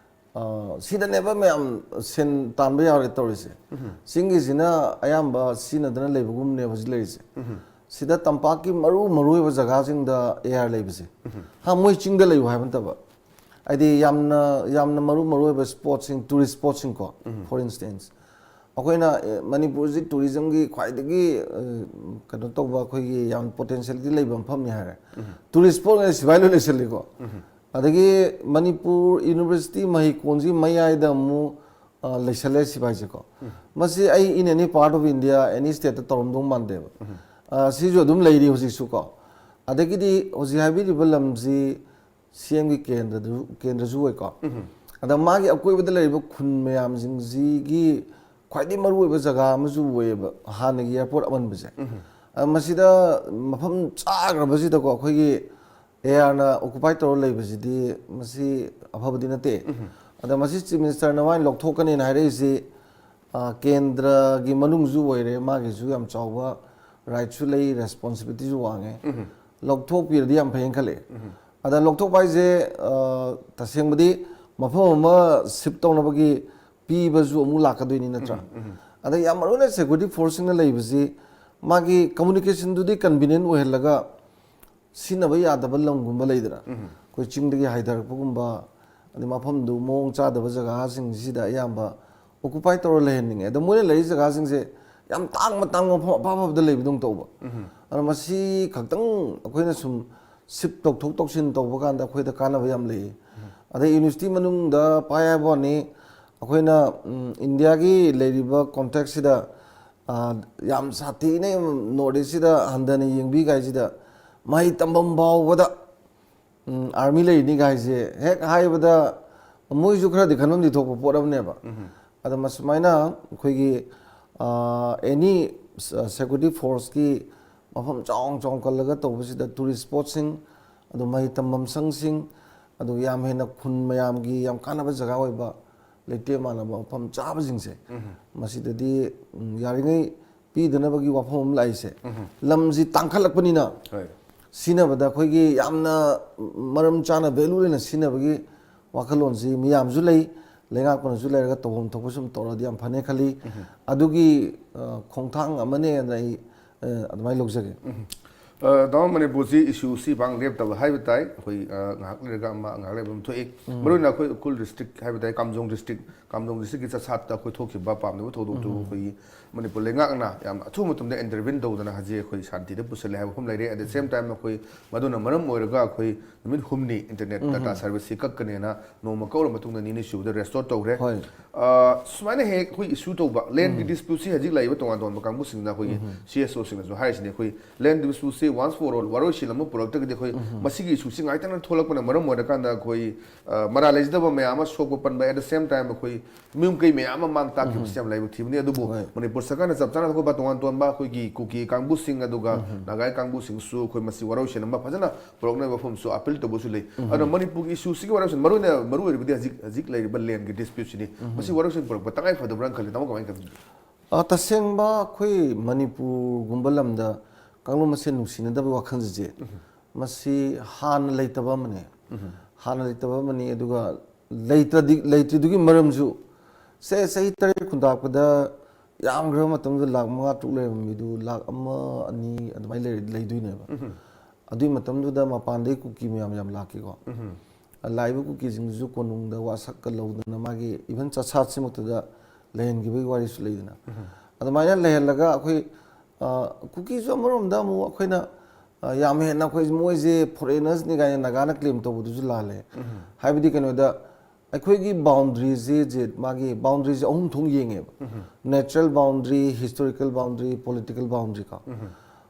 ꯑ, ꯁꯤꯗꯅꯦꯕ ꯃꯌꯥꯝ ꯁꯦꯟ ꯇꯥꯟꯕ ꯌꯥꯔꯦ ꯇꯧꯔꯤꯁꯦ꯫ ꯎꯝ꯫ ꯆꯤꯡꯒꯤꯁꯤꯅ ꯑꯌꯥꯝꯕ ꯁꯤꯖꯤꯟꯅꯗꯅ ꯂꯩꯕꯒꯨꯝꯅꯦꯕ ꯍꯧꯖꯤꯛ ꯂꯩꯔꯤꯁꯦ꯫ ꯎꯝ꯫ ꯁꯤꯗ ꯇꯝꯄꯥꯛꯀꯤ ꯃꯔꯨ ꯃꯔꯨ ꯑꯣꯏꯕ ꯖꯒꯥꯁꯤꯡꯗ ꯑꯦꯌꯥꯔ ꯂꯩꯕꯁꯦ꯫ ꯎꯝ꯫ ꯍꯥ, ꯃꯣꯏ ꯆꯤꯡꯗ ꯂꯩꯌꯨ ꯍꯥꯏꯕ ꯅꯠꯇꯕ꯫ ꯍꯥꯏꯗꯤ ꯌꯥꯝꯅ, ꯌꯥꯝꯅ ꯃꯔꯨ ꯃꯔꯨ ꯑꯣꯏꯕ ꯁ꯭ꯄꯣꯠꯁꯤꯡ, ꯇꯨꯔꯤꯁ ꯁ꯭ꯄꯣꯠꯁꯤꯡꯀꯣ, ꯎꯝ꯫ For instance, ꯑꯩꯈꯣꯏꯅ, ꯑꯦ, ꯃꯅꯤꯄꯨꯔꯁꯤ ꯇꯨꯔꯤꯖꯝꯒꯤ ꯈ꯭ꯋꯥꯏꯗꯒꯤ, ꯑ, ꯀꯩꯅꯣ ꯇꯧꯕ, ꯑꯩꯈꯣꯏꯒꯤ ꯌꯥꯝ ꯄꯣꯇꯦꯟꯁꯤꯌꯦꯂꯤꯇꯤ ꯂꯩꯕ ꯃꯐꯝꯅꯤ ꯍꯥꯏꯔꯦ꯫ ꯎꯝ꯫ ꯇꯨꯔꯤꯁ ꯁ꯭ꯄꯣꯠ ꯑꯣꯏꯅ ꯁꯤꯐꯥꯏ ꯂꯣꯏ ꯂꯩꯁꯜꯂꯤꯀꯣ꯫ ꯎꯝ꯫ ꯑꯗꯒꯤ ꯃꯅꯤꯄꯨꯔ ꯌꯨꯅꯤꯚꯔꯁꯤꯇꯤ ꯃꯍꯩꯀꯣꯟꯁꯤ ꯃꯌꯥꯏꯗ ꯑꯃꯨꯛ, ꯑ, ꯂꯩꯁꯜꯂꯦ ꯁꯤꯐꯥꯏꯁꯦꯀꯣ꯫ ꯎꯝ꯫ ꯃꯁꯤ ꯑꯩ in any part of India, any stateꯇ ꯇꯧꯔꯝꯗꯧ ꯃꯥꯟꯗꯦꯕ꯫ ꯎꯝ꯫ ꯑ, ꯁꯤꯁꯨ ꯑꯗꯨꯝ ꯂꯩꯔꯤ ꯍꯧꯖꯤꯛꯁꯨꯀꯣ꯫ ꯑꯗꯒꯤꯗꯤ ꯍꯧꯖꯤꯛ ꯍꯥꯏꯕꯤꯔꯤꯕ ꯂꯝꯁꯤ ꯁꯤ ꯑꯦꯝꯒꯤ ꯀꯦꯟꯗ꯭ꯔꯗꯨ ꯀꯦꯟꯗ꯭ꯔꯁꯨ ꯑꯣꯏꯀꯣ꯫ ꯑꯗ ꯃꯥꯒꯤ ꯑꯀꯣꯏꯕꯗ ꯂꯩꯔꯤꯕ ꯈꯨꯟ ꯃꯌꯥꯝꯁꯤꯡꯁꯤꯒꯤ ꯈ꯭ꯋꯥꯏꯗꯒꯤ ꯃꯔꯨꯑꯣꯏꯕ ꯖꯒꯥ ꯑꯃꯁꯨ ꯑꯣꯏꯌꯦꯕ, ꯍꯥꯟꯅꯒꯤ ꯑꯦꯌꯥꯔꯄꯣꯔꯠ ꯑꯃꯟꯕꯁꯦ꯫ ꯑ, ꯃꯁꯤꯗ ꯃꯐꯝ ꯆꯥꯈ꯭ꯔꯕꯁꯤꯗꯀꯣ, ꯑꯩꯈꯣꯏꯒꯤ ꯑꯦ ꯑꯥꯔꯅ ꯑꯣꯀꯨꯄꯥꯏ ꯇꯧꯔ ꯂꯩꯕꯁꯤꯗꯤ ꯃꯁꯤ ꯑꯐꯕꯗꯤ ꯅꯠꯇꯦ꯫ ꯑꯗ ꯃꯁꯤ ꯆꯤꯐ ꯃꯤꯅꯤꯁꯇꯔꯅ ꯃꯥꯏꯅ ꯂꯧꯊꯣꯛꯀꯅꯤꯅ ꯍꯥꯏꯔꯛꯏꯁꯤ, ꯑ, ꯀꯦꯟꯗ꯭ꯔꯒꯤ ꯃꯅꯨꯡꯁꯨ ꯑꯣꯏꯔꯦ, ꯃꯥꯒꯤꯁꯨ ꯌꯥꯝ ꯆꯥꯎꯕ ꯔꯥꯏꯠꯁꯨ ꯂꯩ, ꯔꯦꯁꯄꯣꯟꯁꯤꯕꯤꯂꯤꯇꯤꯁꯨ ꯋꯥꯡꯉꯦ꯫ ꯂꯧꯊꯣꯛꯄꯤꯔꯗꯤ ꯌꯥꯝ ꯐꯩꯌꯦꯅ ꯈꯜꯂꯦ꯫ ꯑꯗ ꯂꯧꯊꯣꯛꯄ ꯍꯥꯏꯁꯦ, ꯑ, ꯇꯁꯦꯡꯕꯗꯤ ꯃꯐꯝ ꯑꯃ ꯁꯤꯞ ꯇꯧꯅꯕꯒꯤ ꯄꯤꯕꯁꯨ ꯑꯃꯨꯛ ꯂꯥꯛꯀꯗꯣꯏꯅꯤ, ꯅꯠꯇ꯭ꯔꯥ? ꯑꯗ ꯌꯥꯝ ꯃꯔꯨ ꯑꯣꯏꯅ ꯁꯦꯀ꯭ꯌꯨꯔꯤꯇꯤ ꯐꯣꯔꯁꯁꯤꯡꯅ ꯂꯩꯕꯁꯤ ꯃꯥꯒꯤ ꯀꯝꯃꯨꯅꯤꯀꯦꯁꯟꯗꯨꯗꯤ ꯀꯟꯚꯤꯅꯤꯌꯦꯟ ꯑꯣꯏꯍꯜꯂꯒ, ꯁꯤꯖꯤꯟꯅꯕ ꯌꯥꯗꯕ ꯂꯝꯒꯨꯝꯕ ꯂꯩꯗꯅ, ꯑꯩꯈꯣꯏ ꯆꯤꯡꯗꯒꯤ ꯍꯥꯏꯊꯔꯛꯄꯒꯨꯝꯕ, ꯑꯗꯩ ꯃꯐꯝꯗꯨ ꯃꯑꯣꯡ ꯆꯥꯗꯕ ꯖꯒꯥꯁꯤꯡꯁꯤꯗ ꯑꯌꯥꯝꯕ ꯑꯣꯀꯨꯄꯥꯏ ꯇꯧꯔ ꯂꯩꯍꯟꯅꯤꯡꯉꯦ꯫ ꯑꯗꯣ ꯃꯣꯏꯅ ꯂꯩꯔꯤ ꯖꯒꯥꯁꯤꯡꯁꯦ ꯌꯥꯝ ꯇꯥꯡꯕ ꯇꯥꯡꯕ ꯃꯐꯝ ꯑꯐ ꯑꯐꯕꯗ ꯂꯩꯕꯗꯧꯅ ꯇꯧꯕ꯫ ꯑꯗꯣ ꯃꯁꯤ ꯈꯛꯇꯪ ꯑꯩꯈꯣꯏꯅ ꯁꯨꯝ ꯁꯤꯞ ꯇꯧꯊꯣꯛ ꯇꯧꯁꯤꯟ ꯇꯧꯕ ꯀꯥꯟꯗ ꯑꯩꯈꯣꯏꯗ ꯀꯥꯟꯅꯕ ꯌꯥꯝ ꯂꯩꯌꯦ꯫ ꯑꯗꯩ ꯌꯨꯅꯤꯚꯔꯁꯤꯇꯤ ꯃꯅꯨꯡꯗ ꯄꯥꯏ ꯍꯥꯏꯕ ꯋꯥꯅꯤ, ꯑꯩꯈꯣꯏꯅ, ꯎꯝ, ꯏꯟꯗꯤꯌꯥꯒꯤ ꯂꯩꯔꯤꯕ ꯀꯣꯟꯇꯦꯛꯁꯁꯤꯗ, ꯑ, ꯌꯥꯝ ꯁꯥꯊꯤꯅ ꯅꯣꯔꯠ ꯏꯁꯁꯤꯗ ꯍꯟꯊꯅ ꯌꯦꯡꯕꯤ ꯀꯥꯏꯁꯤꯗ, ꯃꯍꯩ ꯇꯝꯐꯝ ꯐꯥꯎꯕꯗ, ꯎꯝ, ꯑꯥꯔꯃꯤ ꯂꯩꯔꯤꯅꯤ ꯀꯥꯏꯁꯦ ꯍꯦꯛ ꯍꯥꯏꯕꯗ ꯃꯣꯏꯁꯨ ꯈꯔꯗꯤ ꯈꯟꯐꯝꯗꯤ ꯊꯣꯛꯄ ꯄꯣꯠ ꯑꯃꯅꯦꯕ꯫ ꯑꯗꯣ ꯃꯁꯨꯃꯥꯏꯅ ꯑꯩꯈꯣꯏꯒꯤ, ꯑ, ꯑꯦꯅꯤ ꯁꯦꯀ꯭ꯌꯨꯔꯤꯇꯤ ꯐꯣꯔꯁꯀꯤ ꯃꯐꯝ ꯆꯥꯎꯅ ꯆꯥꯎꯅ ꯀꯜꯂꯒ ꯇꯧꯕꯁꯤꯗ ꯇꯨꯔꯤꯁ ꯁ꯭ꯄꯣꯠꯁꯤꯡ, ꯑꯗꯨ ꯃꯍꯩ ꯇꯝꯐꯝ ꯁꯪꯁꯤꯡ, ꯑꯗꯨꯒ ꯌꯥꯝ ꯍꯦꯟꯅ ꯈꯨꯟ ꯃꯌꯥꯝꯒꯤ ꯌꯥꯝ ꯀꯥꯟꯅꯕ ꯖꯒꯥ ꯑꯣꯏꯕ ꯂꯩꯇꯦ ꯃꯥꯟꯅꯕ ꯃꯐꯝ ꯆꯥꯕꯁꯤꯡꯁꯦ, ꯃꯁꯤꯗꯗꯤ, ꯎꯝ, ꯌꯥꯔꯤꯉꯩ ꯄꯤꯗꯅꯕꯒꯤ ꯋꯥꯐꯝ ꯑꯃ ꯂꯥꯛꯏꯁꯦ, ꯂꯝꯁꯤ ꯇꯥꯡꯈꯠꯂꯛꯄꯅꯤꯅ, ꯍꯣꯏ꯫ ꯁꯤꯖꯤꯟꯅꯕꯗ ꯑꯩꯈꯣꯏꯒꯤ ꯌꯥꯝꯅ ꯃꯔꯝ ꯆꯥꯅ ꯚꯦꯂꯨ ꯂꯩꯅ ꯁꯤꯖꯤꯟꯅꯕꯒꯤ ꯋꯥꯈꯜꯂꯣꯟꯁꯤ ꯃꯤꯌꯥꯝꯁꯨ ꯂꯩ, ꯂꯩꯉꯥꯛꯄꯅꯁꯨ ꯂꯩꯔꯒ ꯇꯧꯐꯝ ꯊꯣꯛꯄ ꯁꯨꯝ ꯇꯧꯔꯗꯤ ꯌꯥꯝ ꯐꯅꯤ ꯈꯜꯂꯤ꯫ ꯑꯗꯨꯒꯤ, ꯑ, ꯈꯣꯡꯊꯥꯡ ꯑꯃꯅꯦꯅ ꯑꯩ, ꯑ, ꯑꯗꯨꯃꯥꯏꯅ ꯂꯧꯖꯒꯦ꯫ ꯎꯝ꯫ ꯑ, ꯗꯥꯎꯟ ꯃꯅꯤꯄꯨꯔꯁꯤ ꯏꯁꯨꯁꯤ ꯄꯥꯡ ꯂꯦꯞꯇꯕ ꯍꯥꯏꯕ ꯇꯥꯏ꯫ ꯑꯩꯈꯣꯏ, ꯑ, ꯉꯥꯏꯍꯥꯛ ꯂꯩꯔꯒ ꯑꯃ, ꯉꯥꯏꯍꯥꯛ ꯂꯩꯔꯒ ꯑꯃ ꯊꯣꯛꯏ꯫ ꯃꯔꯨꯑꯣꯏꯅ ꯑꯩꯈꯣꯏ ꯎꯈ꯭ꯔꯨꯜ ꯗꯤꯁꯇ꯭ꯔꯤꯛ ꯍꯥꯏꯕ ꯇꯥꯏ, ꯀꯥꯝꯖꯣꯡ ꯗꯤꯁꯇ꯭ꯔꯤꯛ, ꯀꯥꯝꯖꯣꯡ ꯗꯤꯁꯇ꯭ꯔꯤꯛꯀꯤ ꯆꯠꯁꯥꯠꯇ ꯑꯩꯈꯣꯏ ꯊꯣꯛꯈꯤꯕ ꯄꯥꯝꯅꯕ ꯊꯧꯗꯣꯛꯇꯨ ꯑꯩꯈꯣꯏꯒꯤ ꯃꯅꯤꯄꯨꯔ ꯂꯩꯉꯥꯛꯅ ꯌꯥꯝ ꯑꯊꯨꯕ ꯃꯇꯝꯗ ꯏꯟꯇꯔꯚꯤꯟ ꯇꯧꯗꯅ ꯍꯧꯖꯤꯛ ꯑꯩꯈꯣꯏ ꯁꯥꯟꯇꯤꯗ ꯄꯨꯁꯤꯜꯂꯦ ꯍꯥꯏꯕ ꯃꯐꯝ ꯂꯩꯔꯦ꯫ At the same time ꯑꯩꯈꯣꯏ ꯃꯗꯨꯅ ꯃꯔꯝ ꯑꯣꯏꯔꯒ ꯑꯩꯈꯣꯏ ꯅꯨꯃꯤꯠ ꯍꯨꯝꯅꯤ ꯏꯟꯇꯔꯅꯦꯠ ꯗꯇꯥ ꯁꯔꯚꯤꯁꯁꯤ ꯀꯛꯀꯅꯦꯅ ꯅꯣꯡꯃ ꯀꯛꯎꯔ ꯃꯇꯨꯡꯗ ꯅꯤꯅꯤ ꯁꯨꯕꯗ ꯔꯦꯁꯇꯣꯔ ꯇꯧꯈ꯭ꯔꯦ꯫ ꯍꯣꯏ꯫ ꯑ, ꯁꯨꯃꯥꯏꯅ ꯍꯦꯛ ꯑꯩꯈꯣꯏ ꯏꯁꯨ ꯇꯧꯕ ꯂꯦꯟꯒꯤ ꯗꯤꯁꯄ꯭ꯌꯨꯠꯁꯤ ꯍꯧꯖꯤꯛ ꯂꯩꯔꯤꯕ ꯇꯣꯉꯥꯟ ꯇꯣꯉꯥꯟꯕ ꯀꯥꯡꯕꯨꯁꯤꯡꯅ ꯑꯩꯈꯣꯏꯒꯤ ꯁꯤ ꯑꯦꯁ ꯑꯣꯁꯤꯡꯅꯁꯨ ꯍꯥꯏꯔꯤꯁꯤꯅꯤ, ꯑꯩꯈꯣꯏ ꯂꯦꯟ ꯗꯤꯁꯄ꯭ꯌꯨꯠꯁꯤ once for all ꯋꯥꯔꯣꯏꯁꯤꯟ ꯑꯃ ꯄꯨꯔꯛꯇ꯭ꯔꯒꯗꯤ ꯑꯩꯈꯣꯏ ꯃꯁꯤꯒꯤ ꯏꯁꯨꯁꯤ ꯉꯥꯏꯇꯅ ꯊꯣꯛꯂꯛꯄꯅ ꯃꯔꯝ ꯑꯣꯏꯔꯀꯥꯟꯗ ꯑꯩꯈꯣꯏ, ꯑ, ꯃꯔꯥ ꯂꯩꯖꯗꯕ ꯃꯌꯥꯝ ꯑꯃ ꯁꯣꯛꯄ ꯄꯟꯕ, at the same time ꯑꯩꯈꯣꯏ ꯃꯤꯑꯣꯏ ꯀꯩ ꯃꯌꯥꯝ ꯑꯃ ꯃꯥꯡ ꯇꯥꯛꯈꯤꯕꯁꯤ ꯌꯥꯝ ꯂꯥꯏꯕꯛ ꯊꯤꯕꯅꯤ꯫ ꯑꯗꯨꯕꯨ ꯍꯣꯏ꯫ ꯃꯅꯤꯄꯨꯔ ꯁꯔꯀꯥꯔꯅ ꯆꯞ ꯆꯥꯅ ꯑꯩꯈꯣꯏ ꯇꯣꯉꯥꯟ ꯇꯣꯉꯥꯟꯕ ꯑꯩꯈꯣꯏꯒꯤ ꯀꯨꯀꯤ ꯀꯥꯡꯕꯨꯁꯤꯡ ꯑꯗꯨꯒ ꯅꯥꯒꯥꯏ ꯀꯥꯡꯕꯨꯁꯤꯡꯁꯨ ꯑꯩꯈꯣꯏ ꯃꯁꯤ ꯋꯥꯔꯣꯏꯁꯤꯟ ꯑꯃ ꯐꯖꯅ ꯄꯨꯔꯛꯅꯕ ꯋꯥꯐꯝꯁꯨ ꯑꯄꯤꯜ ꯇꯧꯕꯁꯨ ꯂꯩ꯫ ꯑꯗꯨꯅ ꯃꯅꯤꯄꯨꯔꯒꯤ ꯏꯁꯨꯁꯤꯒꯤ ꯋꯥꯔꯣꯏꯁꯤꯟ ꯃꯔꯨ ꯑꯣꯏꯅ, ꯃꯔꯨ ꯑꯣꯏꯔꯤꯕꯗꯤ ꯍꯧꯖꯤꯛ, ꯍꯧꯖꯤꯛ ꯂꯩꯔꯤꯕ ꯂꯦꯟꯒꯤ ꯗꯤꯁꯄ꯭ꯌꯨꯠꯁꯤꯅꯤ꯫ ꯃꯁꯤ ꯋꯥꯔꯣꯏꯁꯤꯟ ꯄꯨꯔꯛꯄ ꯇꯉꯥꯏ ꯐꯗꯕ꯭ꯔꯥꯅ ꯈꯜꯂꯤ꯫ ꯇꯥꯃꯣ ꯀꯃꯥꯏꯅ ꯈꯜꯂꯤ? ꯑ, ꯇꯁꯦꯡꯕ ꯑꯩꯈꯣꯏ ꯃꯅꯤꯄꯨꯔꯒꯨꯝꯕ ꯂꯝꯗ ꯀꯥꯡꯂꯨꯞ ꯃꯁꯦꯟ ꯅꯨꯡꯁꯤꯅꯗꯕ ꯋꯥꯈꯜꯁꯦ, ꯃꯁꯤ ꯍꯥꯟꯅ ꯂꯩꯇꯕ ꯑꯃꯅꯦ꯫ ꯍꯥꯟꯅ ꯂꯩꯇꯕ ꯑꯃꯅꯤ꯫ ꯑꯗꯨꯒ ꯂꯩꯇ꯭ꯔꯗꯤ, ꯂꯩꯇ꯭ꯔꯤꯗꯨꯒꯤ ꯃꯔꯝꯁꯨ, ꯁꯦ, ꯆꯍꯤ ꯇꯔꯦꯠ ꯈꯨꯟꯇꯥꯛꯄꯗ ꯌꯥꯝꯈ꯭ꯔꯕ ꯃꯇꯝꯗ ꯂꯥꯛ ꯃꯉꯥ ꯇꯔꯨꯛ ꯂꯩꯔꯝꯃꯤꯗꯨ ꯂꯥꯛ ꯑꯃ, ꯑꯅꯤ ꯑꯗꯨꯃꯥꯏꯅ ꯂꯩꯔ-, ꯂꯩꯗꯣꯏꯅꯦꯕ꯫ ꯑꯗꯨꯒꯤ ꯃꯇꯝꯗꯨꯗ ꯃꯄꯥꯟꯗꯒꯤ ꯀꯨꯀꯤ ꯃꯌꯥꯝ ꯌꯥꯝ ꯂꯥꯛꯈꯤꯀꯣ꯫ ꯂꯥꯛꯏꯕ ꯀꯨꯀꯤꯁꯤꯡꯗꯨꯁꯨ ꯀꯣꯅꯨꯡꯗ ꯋꯥꯁꯛꯀ ꯂꯧꯗꯅ ꯃꯥꯒꯤ even ꯆꯠꯁꯥꯠꯁꯤꯃꯛꯇꯗ ꯂꯩꯍꯟꯈꯤꯕꯒꯤ ꯋꯥꯔꯤꯁꯨ ꯂꯩꯗꯅ꯫ ꯑꯗꯨꯃꯥꯏꯅ ꯂꯩꯍꯜꯂꯒ ꯑꯩꯈꯣꯏ, ꯑ, ꯀꯨꯀꯤꯁꯨ ꯑꯃꯔꯣꯝꯗ ꯑꯃꯨꯛ ꯑꯩꯈꯣꯏꯅ, ꯑ, ꯌꯥꯝ ꯍꯦꯟꯅ ꯑꯩꯈꯣꯏ ꯃꯣꯏꯁꯦ ꯐꯣꯔꯦꯅꯔꯁꯅꯤ ꯀꯥꯏꯅ ꯅꯥꯒꯥꯅ ꯀ꯭ꯂꯦꯝ ꯇꯧꯕꯗꯨꯁꯨ ꯂꯥꯜꯂꯦ꯫ ꯍꯥꯏꯕꯗꯤ ꯀꯩꯅꯣꯗ ꯑꯩꯈꯣꯏꯒꯤ ꯕꯥꯎꯟꯗ꯭ꯔꯤꯁꯦ, ꯃꯥꯒꯤ ꯕꯥꯎꯟꯗ꯭ꯔꯤꯁꯦ ꯑꯍꯨꯝ ꯊꯣꯛꯅ ꯌꯦꯡꯉꯦꯕ꯫ Natural boundary, historical boundary, political boundary ꯀꯣ꯫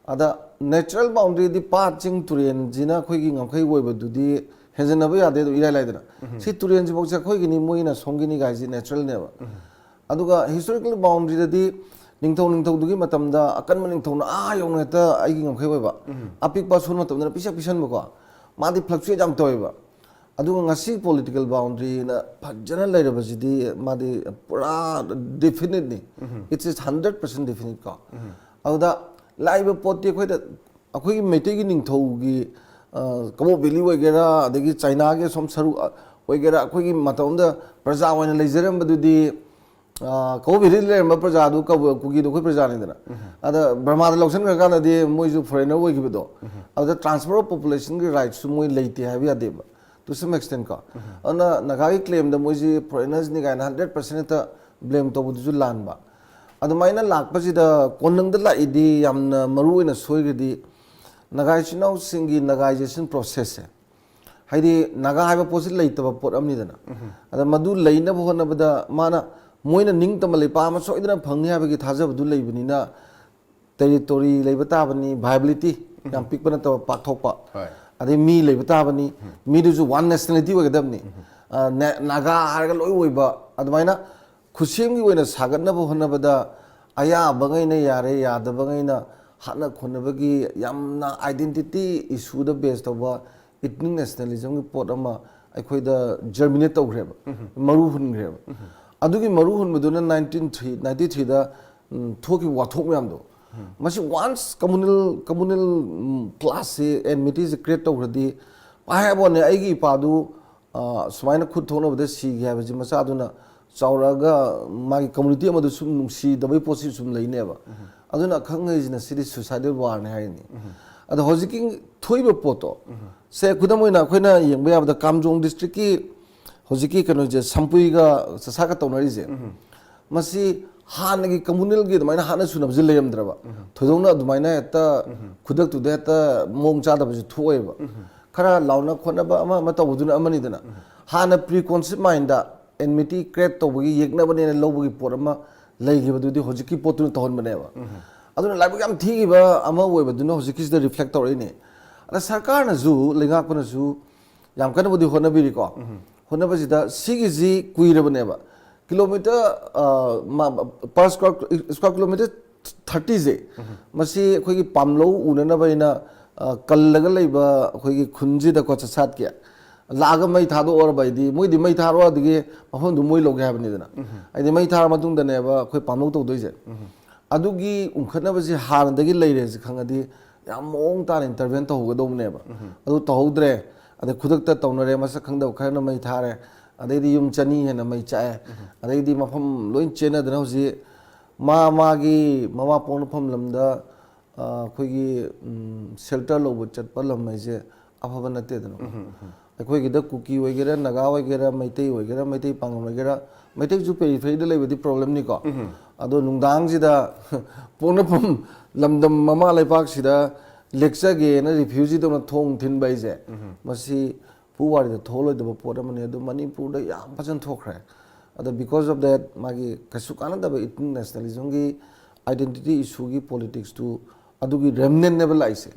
ꯑꯗ natural boundaryꯗꯤ ꯄꯥꯠ ꯆꯤꯡ ꯇꯨꯔꯦꯟꯁꯤꯅ ꯑꯩꯈꯣꯏꯒꯤ ꯉꯝꯈꯩ ꯑꯣꯏꯕꯗꯨꯗꯤ ꯍꯦꯟꯖꯟꯅꯕ ꯌꯥꯗꯦ, ꯑꯗꯨꯝ ꯏꯔꯥꯏ ꯂꯥꯏꯗꯅ꯫ ꯁꯤ ꯇꯨꯔꯦꯟꯁꯤꯐꯧꯁꯦ ꯑꯩꯈꯣꯏꯒꯤꯅꯤ, ꯃꯣꯏꯅ ꯁꯣꯝꯒꯤꯅꯤ ꯀꯥꯏꯁꯤ naturalꯅꯦꯕ꯫ ꯑꯗꯨꯒ historical boundaryꯗꯗꯤ ꯅꯤꯡꯊꯧ, ꯅꯤꯡꯊꯧꯗꯨꯒꯤ ꯃꯇꯝꯗ ꯑꯀꯟꯕ ꯅꯤꯡꯊꯧꯅ ꯑꯥ ꯌꯧꯅ ꯍꯦꯛꯇ ꯑꯩꯒꯤ ꯉꯝꯈꯩ ꯑꯣꯏꯕ, ꯑꯄꯤꯛꯄ ꯑꯁꯣꯟ ꯃꯇꯝꯗꯅ ꯄꯤꯁꯛ ꯄꯤꯁꯟꯕꯀꯣ, ꯃꯥꯗꯤ fluctuate ꯌꯥꯝ ꯇꯧꯋꯦꯕ꯫ ꯑꯗꯨꯒ ꯉꯁꯤ political boundaryꯅ ꯐꯖꯅ ꯂꯩꯔꯕꯁꯤꯗꯤ ꯃꯥꯗꯤ ꯄꯨꯔꯥ definiteꯅꯤ꯫ It is hundred percent definite ꯀꯣ꯫ ꯑꯗꯨꯗ ꯂꯥꯛꯏꯕ ꯄꯣꯠꯇꯤ ꯑꯩꯈꯣꯏꯗ, ꯑꯩꯈꯣꯏꯒꯤ ꯃꯩꯇꯩꯒꯤ ꯅꯤꯡꯊꯧꯒꯤ, ꯑ, ꯀꯕꯣꯛ ꯚꯦꯂꯤ ꯑꯣꯏꯒꯦꯔꯥ, ꯑꯗꯒꯤ ꯆꯥꯏꯅꯥꯒꯤ ꯑꯁꯣꯝ ꯁꯔꯨꯛ, ꯑ, ꯑꯣꯏꯒꯦꯔꯥ, ꯑꯩꯈꯣꯏꯒꯤ ꯃꯇꯝ ꯑꯃꯗ ꯄ꯭ꯔꯖꯥ ꯑꯣꯏꯅ ꯂꯩꯖꯔꯝꯕꯗꯨꯗꯤ, ꯑ, ꯀꯕꯣꯛ ꯚꯦꯂꯤꯗ ꯂꯩꯔꯝꯕ ꯄ꯭ꯔꯖꯥꯗꯨ ꯀꯕꯨ-, ꯀꯨꯀꯤꯗꯣ ꯑꯩꯈꯣꯏ ꯄ꯭ꯔꯖꯥꯅꯤꯗꯅ꯫ ꯑꯗ ꯕꯔꯃꯥꯗ ꯂꯧꯁꯤꯟꯈ꯭ꯔꯀꯥꯟꯗꯗꯤ ꯃꯣꯏꯁꯨ foreigner ꯑꯣꯏꯈꯤꯕꯗꯣ, ꯑꯗꯨꯗ transfer of populationꯒꯤ rightꯁꯨ ꯃꯣꯏ ꯂꯩꯇꯦ ꯍꯥꯏꯕ ꯌꯥꯗꯦꯕ, to some extent ꯀꯣ꯫ ꯑꯗꯨꯅ ꯅꯥꯒꯥꯒꯤ claimꯗ ꯃꯣꯏꯁꯤ foreigners ꯅꯤ ꯀꯥꯏꯅ hundred percent ꯍꯦꯛꯇ blame ꯇꯧꯕꯗꯨꯁꯨ ꯂꯥꯟꯕ꯫ ꯑꯗꯨꯃꯥꯏꯅ ꯂꯥꯛꯄꯁꯤꯗ ꯀꯣꯅꯨꯡꯗ ꯂꯥꯛꯏꯗꯤ ꯌꯥꯝꯅ ꯃꯔꯨ ꯑꯣꯏꯅ ꯁꯣꯏꯈ꯭ꯔꯗꯤ ꯅꯥꯒꯥ ꯏꯆꯤꯟ ꯏꯅꯥꯎꯁꯤꯡꯒꯤ Nagaization processꯁꯦ, ꯍꯥꯏꯗꯤ ꯅꯥꯒꯥ ꯍꯥꯏꯕ ꯄꯣꯠꯁꯤ ꯂꯩꯇꯕ ꯄꯣꯠ ꯑꯃꯅꯤꯗꯅ꯫ ꯑꯗ ꯃꯗꯨ ꯂꯩꯅꯕ ꯍꯣꯠꯅꯕꯗ ꯃꯥꯅ, ꯃꯣꯏꯅ ꯅꯤꯡꯇꯝꯕ ꯂꯩꯄꯥꯛ ꯑꯃ ꯁꯣꯏꯗꯅ ꯐꯪꯅꯤ ꯍꯥꯏꯕꯒꯤ ꯊꯥꯖꯕꯗꯨ ꯂꯩꯕꯅꯤꯅ, territory ꯂꯩꯕ ꯇꯥꯕꯅꯤ, viability꯫ ꯌꯥꯝ ꯄꯤꯛꯄ ꯅꯠꯇꯕ, ꯄꯥꯛꯊꯣꯛꯄ꯫ ꯍꯣꯏ꯫ ꯑꯗꯩ ꯃꯤ ꯂꯩꯕ ꯇꯥꯕꯅꯤ, ꯃꯤꯗꯨꯁꯨ ꯋꯥꯟ ꯅꯦꯁꯅꯦꯂꯤꯇꯤ ꯑꯣꯏꯒꯗꯕꯅꯤ꯫ ꯑ, ꯅꯦ-, ꯅꯥꯒꯥ ꯍꯥꯏꯔꯒ ꯂꯣꯏ ꯑꯣꯏꯕ, ꯑꯗꯨꯃꯥꯏꯅ ꯈꯨꯠꯁꯦꯝꯒꯤ ꯑꯣꯏꯅ ꯁꯥꯒꯠꯅꯕ ꯍꯣꯠꯅꯕꯗ ꯑꯌꯥꯕꯉꯩꯅ ꯌꯥꯔꯦ, ꯌꯥꯗꯕꯉꯩꯅ ꯍꯥꯠꯅ ꯈꯣꯠꯅꯕꯒꯤ ꯌꯥꯝꯅ ꯑꯥꯏꯗꯦꯟꯇꯤꯇꯤ ꯏꯁꯨꯗ ꯕꯦꯁ ꯇꯧꯕ ꯏꯊꯅꯤꯛ ꯅꯦꯁꯅꯦꯂꯤꯖꯝꯒꯤ ꯄꯣꯠ ꯑꯃ ꯑꯩꯈꯣꯏꯗ ꯖꯔꯃꯤꯅꯦꯠ ꯇꯧꯈ꯭ꯔꯦꯕ, ꯃꯔꯨ ꯍꯨꯟꯈ꯭ꯔꯦꯕ꯫ ꯑꯗꯨꯒꯤ ꯃꯔꯨ ꯍꯨꯟꯕꯗꯨꯅ ꯅꯥꯏꯟꯇꯤꯟ ꯊ꯭ꯔꯤ ꯅꯥꯏꯟꯇꯤ ꯊ꯭ꯔꯤꯗ ꯊꯣꯛꯈꯤꯕ ꯋꯥꯊꯣꯛ ꯃꯌꯥꯝꯗꯣ, ꯃꯁꯤ ꯋꯥꯟꯁ ꯀꯝꯃꯨꯅꯦꯜ ꯀꯝꯃꯨꯅꯦꯜ ꯀ꯭ꯂꯥꯁꯁꯦ, ꯑꯦꯟꯃꯤꯇꯤꯁꯦ ꯀ꯭ꯔꯤꯌꯦꯠ ꯇꯧꯈ꯭ꯔꯗꯤ, ꯍꯥꯏꯕ ꯋꯥꯅꯦ, ꯑꯩꯒꯤ ꯏꯄꯥꯗꯨ ꯑ, ꯁꯨꯃꯥꯏꯅ ꯈꯨꯠ ꯊꯣꯛꯅꯕꯗ ꯁꯤꯒꯦ ꯍꯥꯏꯕꯁꯤ ꯃꯆꯥꯗꯨꯅ ꯆꯥꯎꯔꯛꯑꯒ ꯃꯥꯒꯤ ꯀꯝꯃꯨꯅꯤꯇꯤ ꯑꯃꯗ ꯁꯨꯝ ꯅꯨꯡꯁꯤꯗꯕꯩ ꯄꯣꯠꯁꯤ ꯁꯨꯝ ꯂꯩꯅꯦꯕ꯫ ꯑꯗꯨꯅ ꯑꯈꯪ ꯑꯍꯩꯁꯤꯅ ꯁꯤꯗꯤ ꯁꯨꯏꯁꯥꯏꯗꯦꯜ ꯋꯥꯔꯅꯤ ꯍꯥꯏꯔꯤꯅꯤ꯫ ꯑꯗꯣ ꯍꯧꯖꯤꯛꯀꯤ ꯊꯣꯛꯏꯕ ꯄꯣꯠꯇꯣ, ꯁꯦ, ꯈꯨꯗꯝ ꯑꯣꯏꯅ ꯑꯩꯈꯣꯏꯅ ꯌꯦꯡꯕ ꯌꯥꯕꯗ ꯀꯥꯝꯖꯣꯡ ꯗꯤꯁꯇ꯭ꯔꯤꯛꯀꯤ ꯍꯧꯖꯤꯛꯀꯤ ꯀꯩꯅꯣꯁꯦ, ꯁꯝꯄꯨꯏꯒ ꯆꯁꯥꯒ ꯇꯧꯅꯔꯤꯁꯦ, ꯃꯁꯤ ꯍꯥꯟꯅꯒꯤ ꯀꯝꯃꯨꯅꯦꯜꯒꯤ ꯑꯗꯨꯃꯥꯏꯅ ꯍꯥꯠꯅ ꯁꯨꯅꯕꯁꯦ ꯂꯩꯔꯝꯗ꯭ꯔꯕ꯫ ꯊꯣꯏꯗꯣꯛꯅ ꯑꯗꯨꯃꯥꯏꯅ ꯍꯦꯛꯇ ꯈꯨꯗꯛꯇꯨꯗ ꯍꯦꯛꯇ ꯃꯑꯣꯡ ꯆꯥꯗꯕꯁꯦ ꯊꯣꯛꯑꯦꯕ꯫ ꯈꯔ ꯂꯥꯎꯅ ꯈꯣꯠꯅꯕ ꯑꯃ ꯑꯃ ꯇꯧꯕꯗꯨꯅ ꯑꯃꯅꯤꯗꯅ꯫ ꯍꯥꯟꯅ ꯄ꯭ꯔꯤ ꯀꯣꯟꯁꯤꯞ ꯃꯥꯏꯟꯗ ꯑꯦꯟꯃꯤꯇꯤ ꯀ꯭ꯔꯤꯌꯦꯠ ꯇꯧꯕꯒꯤ, ꯌꯦꯛꯅꯕꯅꯦꯅ ꯂꯧꯕꯒꯤ ꯄꯣꯠ ꯑꯃ ꯂꯩꯈꯤꯕꯗꯨꯗꯤ ꯍꯧꯖꯤꯛꯀꯤ ꯄꯣꯠꯇꯨꯅ ꯇꯧꯍꯟꯕꯅꯦꯕ꯫ ꯑꯗꯨꯅ ꯂꯥꯏꯕꯛ ꯌꯥꯝ ꯊꯤꯈꯤꯕ ꯑꯃ ꯑꯣꯏꯕꯗꯨꯅ ꯍꯧꯖꯤꯛꯀꯤꯁꯤꯗ ꯔꯤꯐ꯭ꯂꯦꯛ ꯇꯧꯔꯛꯏꯅꯦ꯫ ꯑꯗ ꯁꯔꯀꯥꯔꯅꯁꯨ, ꯂꯩꯉꯥꯛꯄꯅꯁꯨ ꯌꯥꯝ ꯀꯟꯅꯕꯨꯗꯤ ꯍꯣꯠꯅꯕꯤꯔꯤꯀꯣ꯫ ꯍꯣꯠꯅꯕꯁꯤꯗ ꯁꯤꯒꯤꯁꯤ ꯀꯨꯏꯔꯕꯅꯦꯕ꯫ ꯀꯤꯂꯣꯃꯤꯇꯔ, ꯑ, ꯃꯥ-, per square, square kilometer ꯊꯥꯔꯇꯤꯁꯦ, ꯃꯁꯤ ꯑꯩꯈꯣꯏꯒꯤ ꯄꯥꯝꯂꯧ ꯎꯅꯅꯕ ꯍꯥꯏꯅ, ꯑ, ꯀꯜꯂꯒ ꯂꯩꯕ ꯑꯩꯈꯣꯏꯒꯤ ꯈꯨꯟꯁꯤꯗꯀꯣ, ꯆꯠꯁꯥꯠꯀꯤ ꯂꯥꯛꯑꯒ ꯃꯩ ꯊꯥꯗꯣꯛꯑꯣꯔꯕ ꯍꯥꯏꯗꯤ, ꯃꯣꯏꯗꯤ ꯃꯩ ꯊꯥꯔꯣ, ꯑꯗꯒꯤ ꯃꯐꯝꯗꯨ ꯃꯣꯏ ꯂꯧꯒꯦ ꯍꯥꯏꯕꯅꯤꯗꯅ꯫ ꯍꯥꯏꯗꯤ ꯃꯩ ꯊꯥꯔ ꯃꯇꯨꯡꯗꯅꯦꯕ ꯑꯩꯈꯣꯏ ꯄꯥꯝꯂꯧ ꯇꯧꯗꯣꯏꯁꯦ꯫ ꯑꯗꯨꯒꯤ ꯎꯪꯈꯠꯅꯕꯁꯤ ꯍꯥꯟꯅꯗꯒꯤ ꯂꯩꯔꯦꯁꯦ ꯈꯪꯉꯗꯤ ꯌꯥꯝ ꯃꯑꯣꯡ ꯇꯥꯅ ꯏꯟꯇꯔꯚꯦꯟ ꯇꯧꯍꯧꯒꯗꯧꯕꯅꯦꯕ꯫ ꯑꯗꯨ ꯇꯧꯍꯧꯗ꯭ꯔꯦ꯫ ꯑꯗꯩ ꯈꯨꯗꯛꯇ ꯇꯧꯅꯔꯦ, ꯃꯁꯛ ꯈꯪꯗꯕ ꯈꯔꯅ ꯃꯩ ꯊꯥꯔꯦ, ꯑꯗꯩꯗꯤ ꯌꯨꯝ ꯆꯅꯤ ꯍꯦꯟꯅ ꯃꯩ ꯆꯥꯛꯑꯦ꯫ ꯑꯗꯩꯗꯤ ꯃꯐꯝ ꯂꯣꯏ ꯆꯦꯟꯅꯗꯅ ꯍꯧꯖꯤꯛ ꯃꯥ ꯃꯥꯒꯤ ꯃꯃꯥ ꯄꯣꯛꯅꯐꯝ ꯂꯝꯗ, ꯑ, ꯑꯩꯈꯣꯏꯒꯤ, ꯎꯝ, ꯁꯦꯜꯇꯔ ꯂꯧꯕ ꯆꯠꯄ ꯂꯝ ꯍꯥꯏꯁꯦ ꯑꯐꯕ ꯅꯠꯇꯦꯗꯅ꯫ ꯑꯩꯈꯣꯏꯒꯤꯗ ꯀꯨꯀꯤ ꯑꯣꯏꯒꯦꯔꯥ, ꯅꯥꯒꯥ ꯑꯣꯏꯒꯦꯔꯥ, ꯃꯩꯇꯩ ꯑꯣꯏꯒꯦꯔꯥ, ꯃꯩꯇꯩ ꯄꯥꯉꯜ ꯑꯣꯏꯒꯦꯔꯥ, ꯃꯩꯇꯩꯁꯨ ꯄꯦꯔꯤꯐꯦꯔꯤꯗ ꯂꯩꯕꯗꯤ ꯄ꯭ꯔꯣꯕ꯭ꯂꯦꯝꯅꯤꯀꯣ꯫ ꯑꯗꯣ ꯅꯨꯡꯗꯥꯡꯁꯤꯗ ꯄꯣꯛꯅꯐꯝ ꯂꯝꯗꯝ ꯃꯃꯥ ꯂꯩꯄꯥꯛꯁꯤꯗ ꯂꯦꯛꯆꯒꯦꯅ ꯔꯤꯐ꯭ꯌꯨꯖꯤꯗꯧꯅ ꯊꯣꯡ ꯊꯤꯟꯕ ꯍꯥꯏꯁꯦ, ꯃꯁꯤ ꯄꯨꯋꯥꯔꯤꯗ ꯊꯣꯛꯂꯣꯏꯗꯕ ꯄꯣꯠ ꯑꯃꯅꯤ꯫ ꯑꯗꯨ ꯃꯅꯤꯄꯨꯔꯗ ꯌꯥꯝ ꯐꯖꯅ ꯊꯣꯛꯈ꯭ꯔꯦ꯫ ꯑꯗꯣ because of that, ꯃꯥꯒꯤ ꯀꯩꯁꯨ ꯀꯥꯟꯅꯗꯕ ꯏꯊꯅꯤꯛ ꯅꯦꯁꯅꯦꯂꯤꯖꯝꯒꯤ, ꯑꯥꯏꯗꯦꯟꯇꯤꯇꯤ ꯏꯁꯨꯒꯤ ꯄꯣꯂꯤꯇꯤꯛꯁꯇꯨ ꯑꯗꯨꯒꯤ ꯔꯦꯃꯅꯦꯟꯅꯦꯕ ꯂꯥꯛꯏꯁꯦ꯫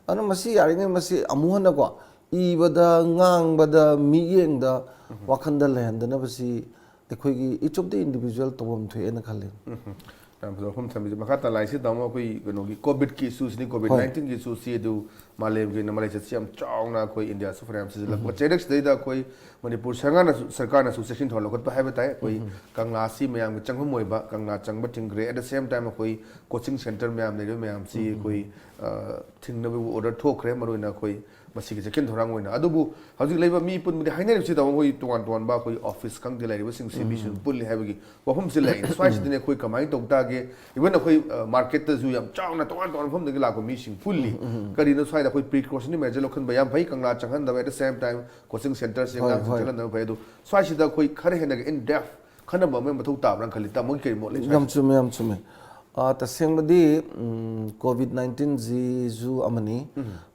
ꯑꯗꯨꯅ ꯃꯁꯤ ꯌꯥꯔꯤꯉꯩ ꯃꯁꯤ ꯑꯃꯨꯛ ꯍꯟꯅꯀꯣ, ꯏꯕꯗ, ꯉꯥꯡꯕꯗ, ꯃꯤꯠꯌꯦꯡꯗ, ꯋꯥꯈꯜꯗ ꯂꯩꯍꯟꯗꯅꯕꯁꯤ ꯑꯩꯈꯣꯏꯒꯤ each of the individual ꯇꯧꯐꯝ ꯊꯣꯛꯑꯦꯅ ꯈꯜꯂꯤ꯫ ꯌꯥꯝ ꯐꯖꯕ ꯋꯥꯐꯝ ꯊꯝꯕꯤꯁꯦ꯫ ꯃꯈꯥ ꯇꯥꯅ ꯂꯥꯛꯏꯁꯤ ꯇꯥꯃꯣ, ꯑꯩꯈꯣꯏ ꯀꯩꯅꯣꯒꯤ ꯀꯣꯚꯤꯗꯀꯤ ꯏꯁꯨꯁꯤꯅꯤ, ꯀꯣꯚꯤꯗ ꯍꯣꯏ꯫ ꯅꯥꯏꯟꯇꯤꯟꯒꯤ ꯏꯁꯨꯁꯤ ꯑꯗꯨ ꯃꯥꯂꯦꯝꯒꯤ ꯑꯣꯏꯅ ꯃꯥꯂꯦꯝ ꯆꯠꯁꯤ ꯌꯥꯝ ꯆꯥꯎꯅ ꯑꯩꯈꯣꯏ ꯏꯟꯗꯤꯌꯥꯁꯨ ꯐꯅꯌꯥꯝ ꯁꯤꯖꯤꯜꯂꯛꯄ ꯆꯩꯔꯛꯁꯤꯗꯩꯗ ꯑꯩꯈꯣꯏ ꯃꯅꯤꯄꯨꯔ ꯁꯔꯀꯥꯔꯅꯁꯨ ꯁꯔꯀꯥꯔꯅꯁꯨ ꯆꯦꯛꯁꯤꯟ ꯊꯧꯔꯥꯡ ꯂꯧꯈꯠꯄ ꯍꯥꯏꯕ ꯇꯥꯏ꯫ ꯑꯩꯈꯣꯏ ꯀꯪꯂꯥꯁꯤ ꯃꯌꯥꯝꯒꯤ ꯆꯪꯐꯝ ꯑꯣꯏꯕ ꯀꯪꯂꯥ ꯆꯪꯕ ꯊꯤꯡꯈ꯭ꯔꯦ꯫ At the same time ꯑꯩꯈꯣꯏ ꯀꯣꯆꯤꯡ ꯁꯦꯟꯇꯔ ꯃꯌꯥꯝ ꯂꯩꯔꯤꯕ ꯃꯌꯥꯝꯁꯤ ꯑꯩꯈꯣꯏ ꯑ, ꯊꯤꯡꯅꯕꯒꯤ ꯑꯣꯔꯗꯔ ꯊꯣꯛꯈ꯭ꯔꯦ꯫ ꯃꯔꯨꯑꯣꯏꯅ ꯑꯩꯈꯣꯏ ꯃꯁꯤꯒꯤ ꯆꯦꯛꯁꯤꯟ ꯊꯧꯔꯥꯡ ꯑꯣꯏꯅ꯫ ꯑꯗꯨꯕꯨ ꯍꯧꯖꯤꯛ ꯂꯩꯕ ꯃꯤ ꯄꯨꯟꯕꯗꯤ ꯍꯥꯏꯅꯔꯤꯕꯁꯤ ꯇꯥꯃꯣ, ꯑꯩꯈꯣꯏ ꯇꯣꯉꯥꯟ ꯇꯣꯉꯥꯟꯕ ꯑꯩꯈꯣꯏ ꯑꯣꯐꯤꯁ ꯈꯪꯗꯦ ꯂꯩꯔꯤꯕꯁꯤꯡꯁꯤ ꯃꯤꯁꯨ ꯄꯨꯜꯂꯤ ꯍꯥꯏꯕꯒꯤ ꯋꯥꯐꯝꯁꯤ ꯂꯩ꯫ ꯁ꯭ꯋꯥꯏꯁꯤꯗꯅꯦ ꯑꯩꯈꯣꯏ ꯀꯃꯥꯏꯅ ꯇꯧ ꯇꯥꯒꯦ? Even ꯑꯩꯈꯣꯏ ꯑ, ꯃꯥꯔꯀꯦꯠꯇꯁꯨ ꯌꯥꯝ ꯆꯥꯎꯅ ꯇꯣꯉꯥꯟ ꯇꯣꯉꯥꯟꯕ ꯃꯐꯝꯗꯒꯤ ꯂꯥꯛꯄ ꯃꯤꯁꯤꯡ ꯄꯨꯜꯂꯤ꯫ ꯀꯔꯤꯅꯣ ꯁ꯭ꯋꯥꯏꯗ ꯑꯩꯈꯣꯏ precautionary measure ꯂꯧꯈꯠꯄ ꯌꯥꯝ ꯐꯩ, ꯀꯪꯂꯥ ꯆꯪꯍꯟꯗꯕ, at the same time coaching centerꯁꯦ ꯍꯣꯏ, ꯑꯉꯥꯡꯁꯤꯡ ꯍꯣꯏ꯫ ꯆꯪꯍꯟꯗꯕ ꯐꯩ꯫ ꯑꯗꯨ ꯁ꯭ꯋꯥꯏꯁꯤꯗ ꯑꯩꯈꯣꯏ ꯈꯔ ꯍꯦꯟꯅ in depth ꯈꯟꯅꯕ ꯑꯃ ꯃꯊꯧ ꯇꯥꯕ꯭ꯔꯥꯅ ꯈꯜꯂꯤ꯫ ꯇꯥꯃꯣꯒꯤ ꯀꯔꯤ ꯃꯣꯠ ꯂꯩ ꯁ꯭ꯋꯥꯏꯁꯤꯗ? ꯌꯥꯝ ꯆꯨꯝꯃꯦ, ꯌꯥꯝ ꯆꯨꯝꯃꯦ꯫ ꯑ, ꯇꯁꯦꯡꯕꯗꯤ, ꯎꯝ, ꯀꯣꯚꯤꯗ ꯅꯥꯏꯟꯇꯤꯟꯁꯤꯁꯨ ꯑꯃꯅꯤ꯫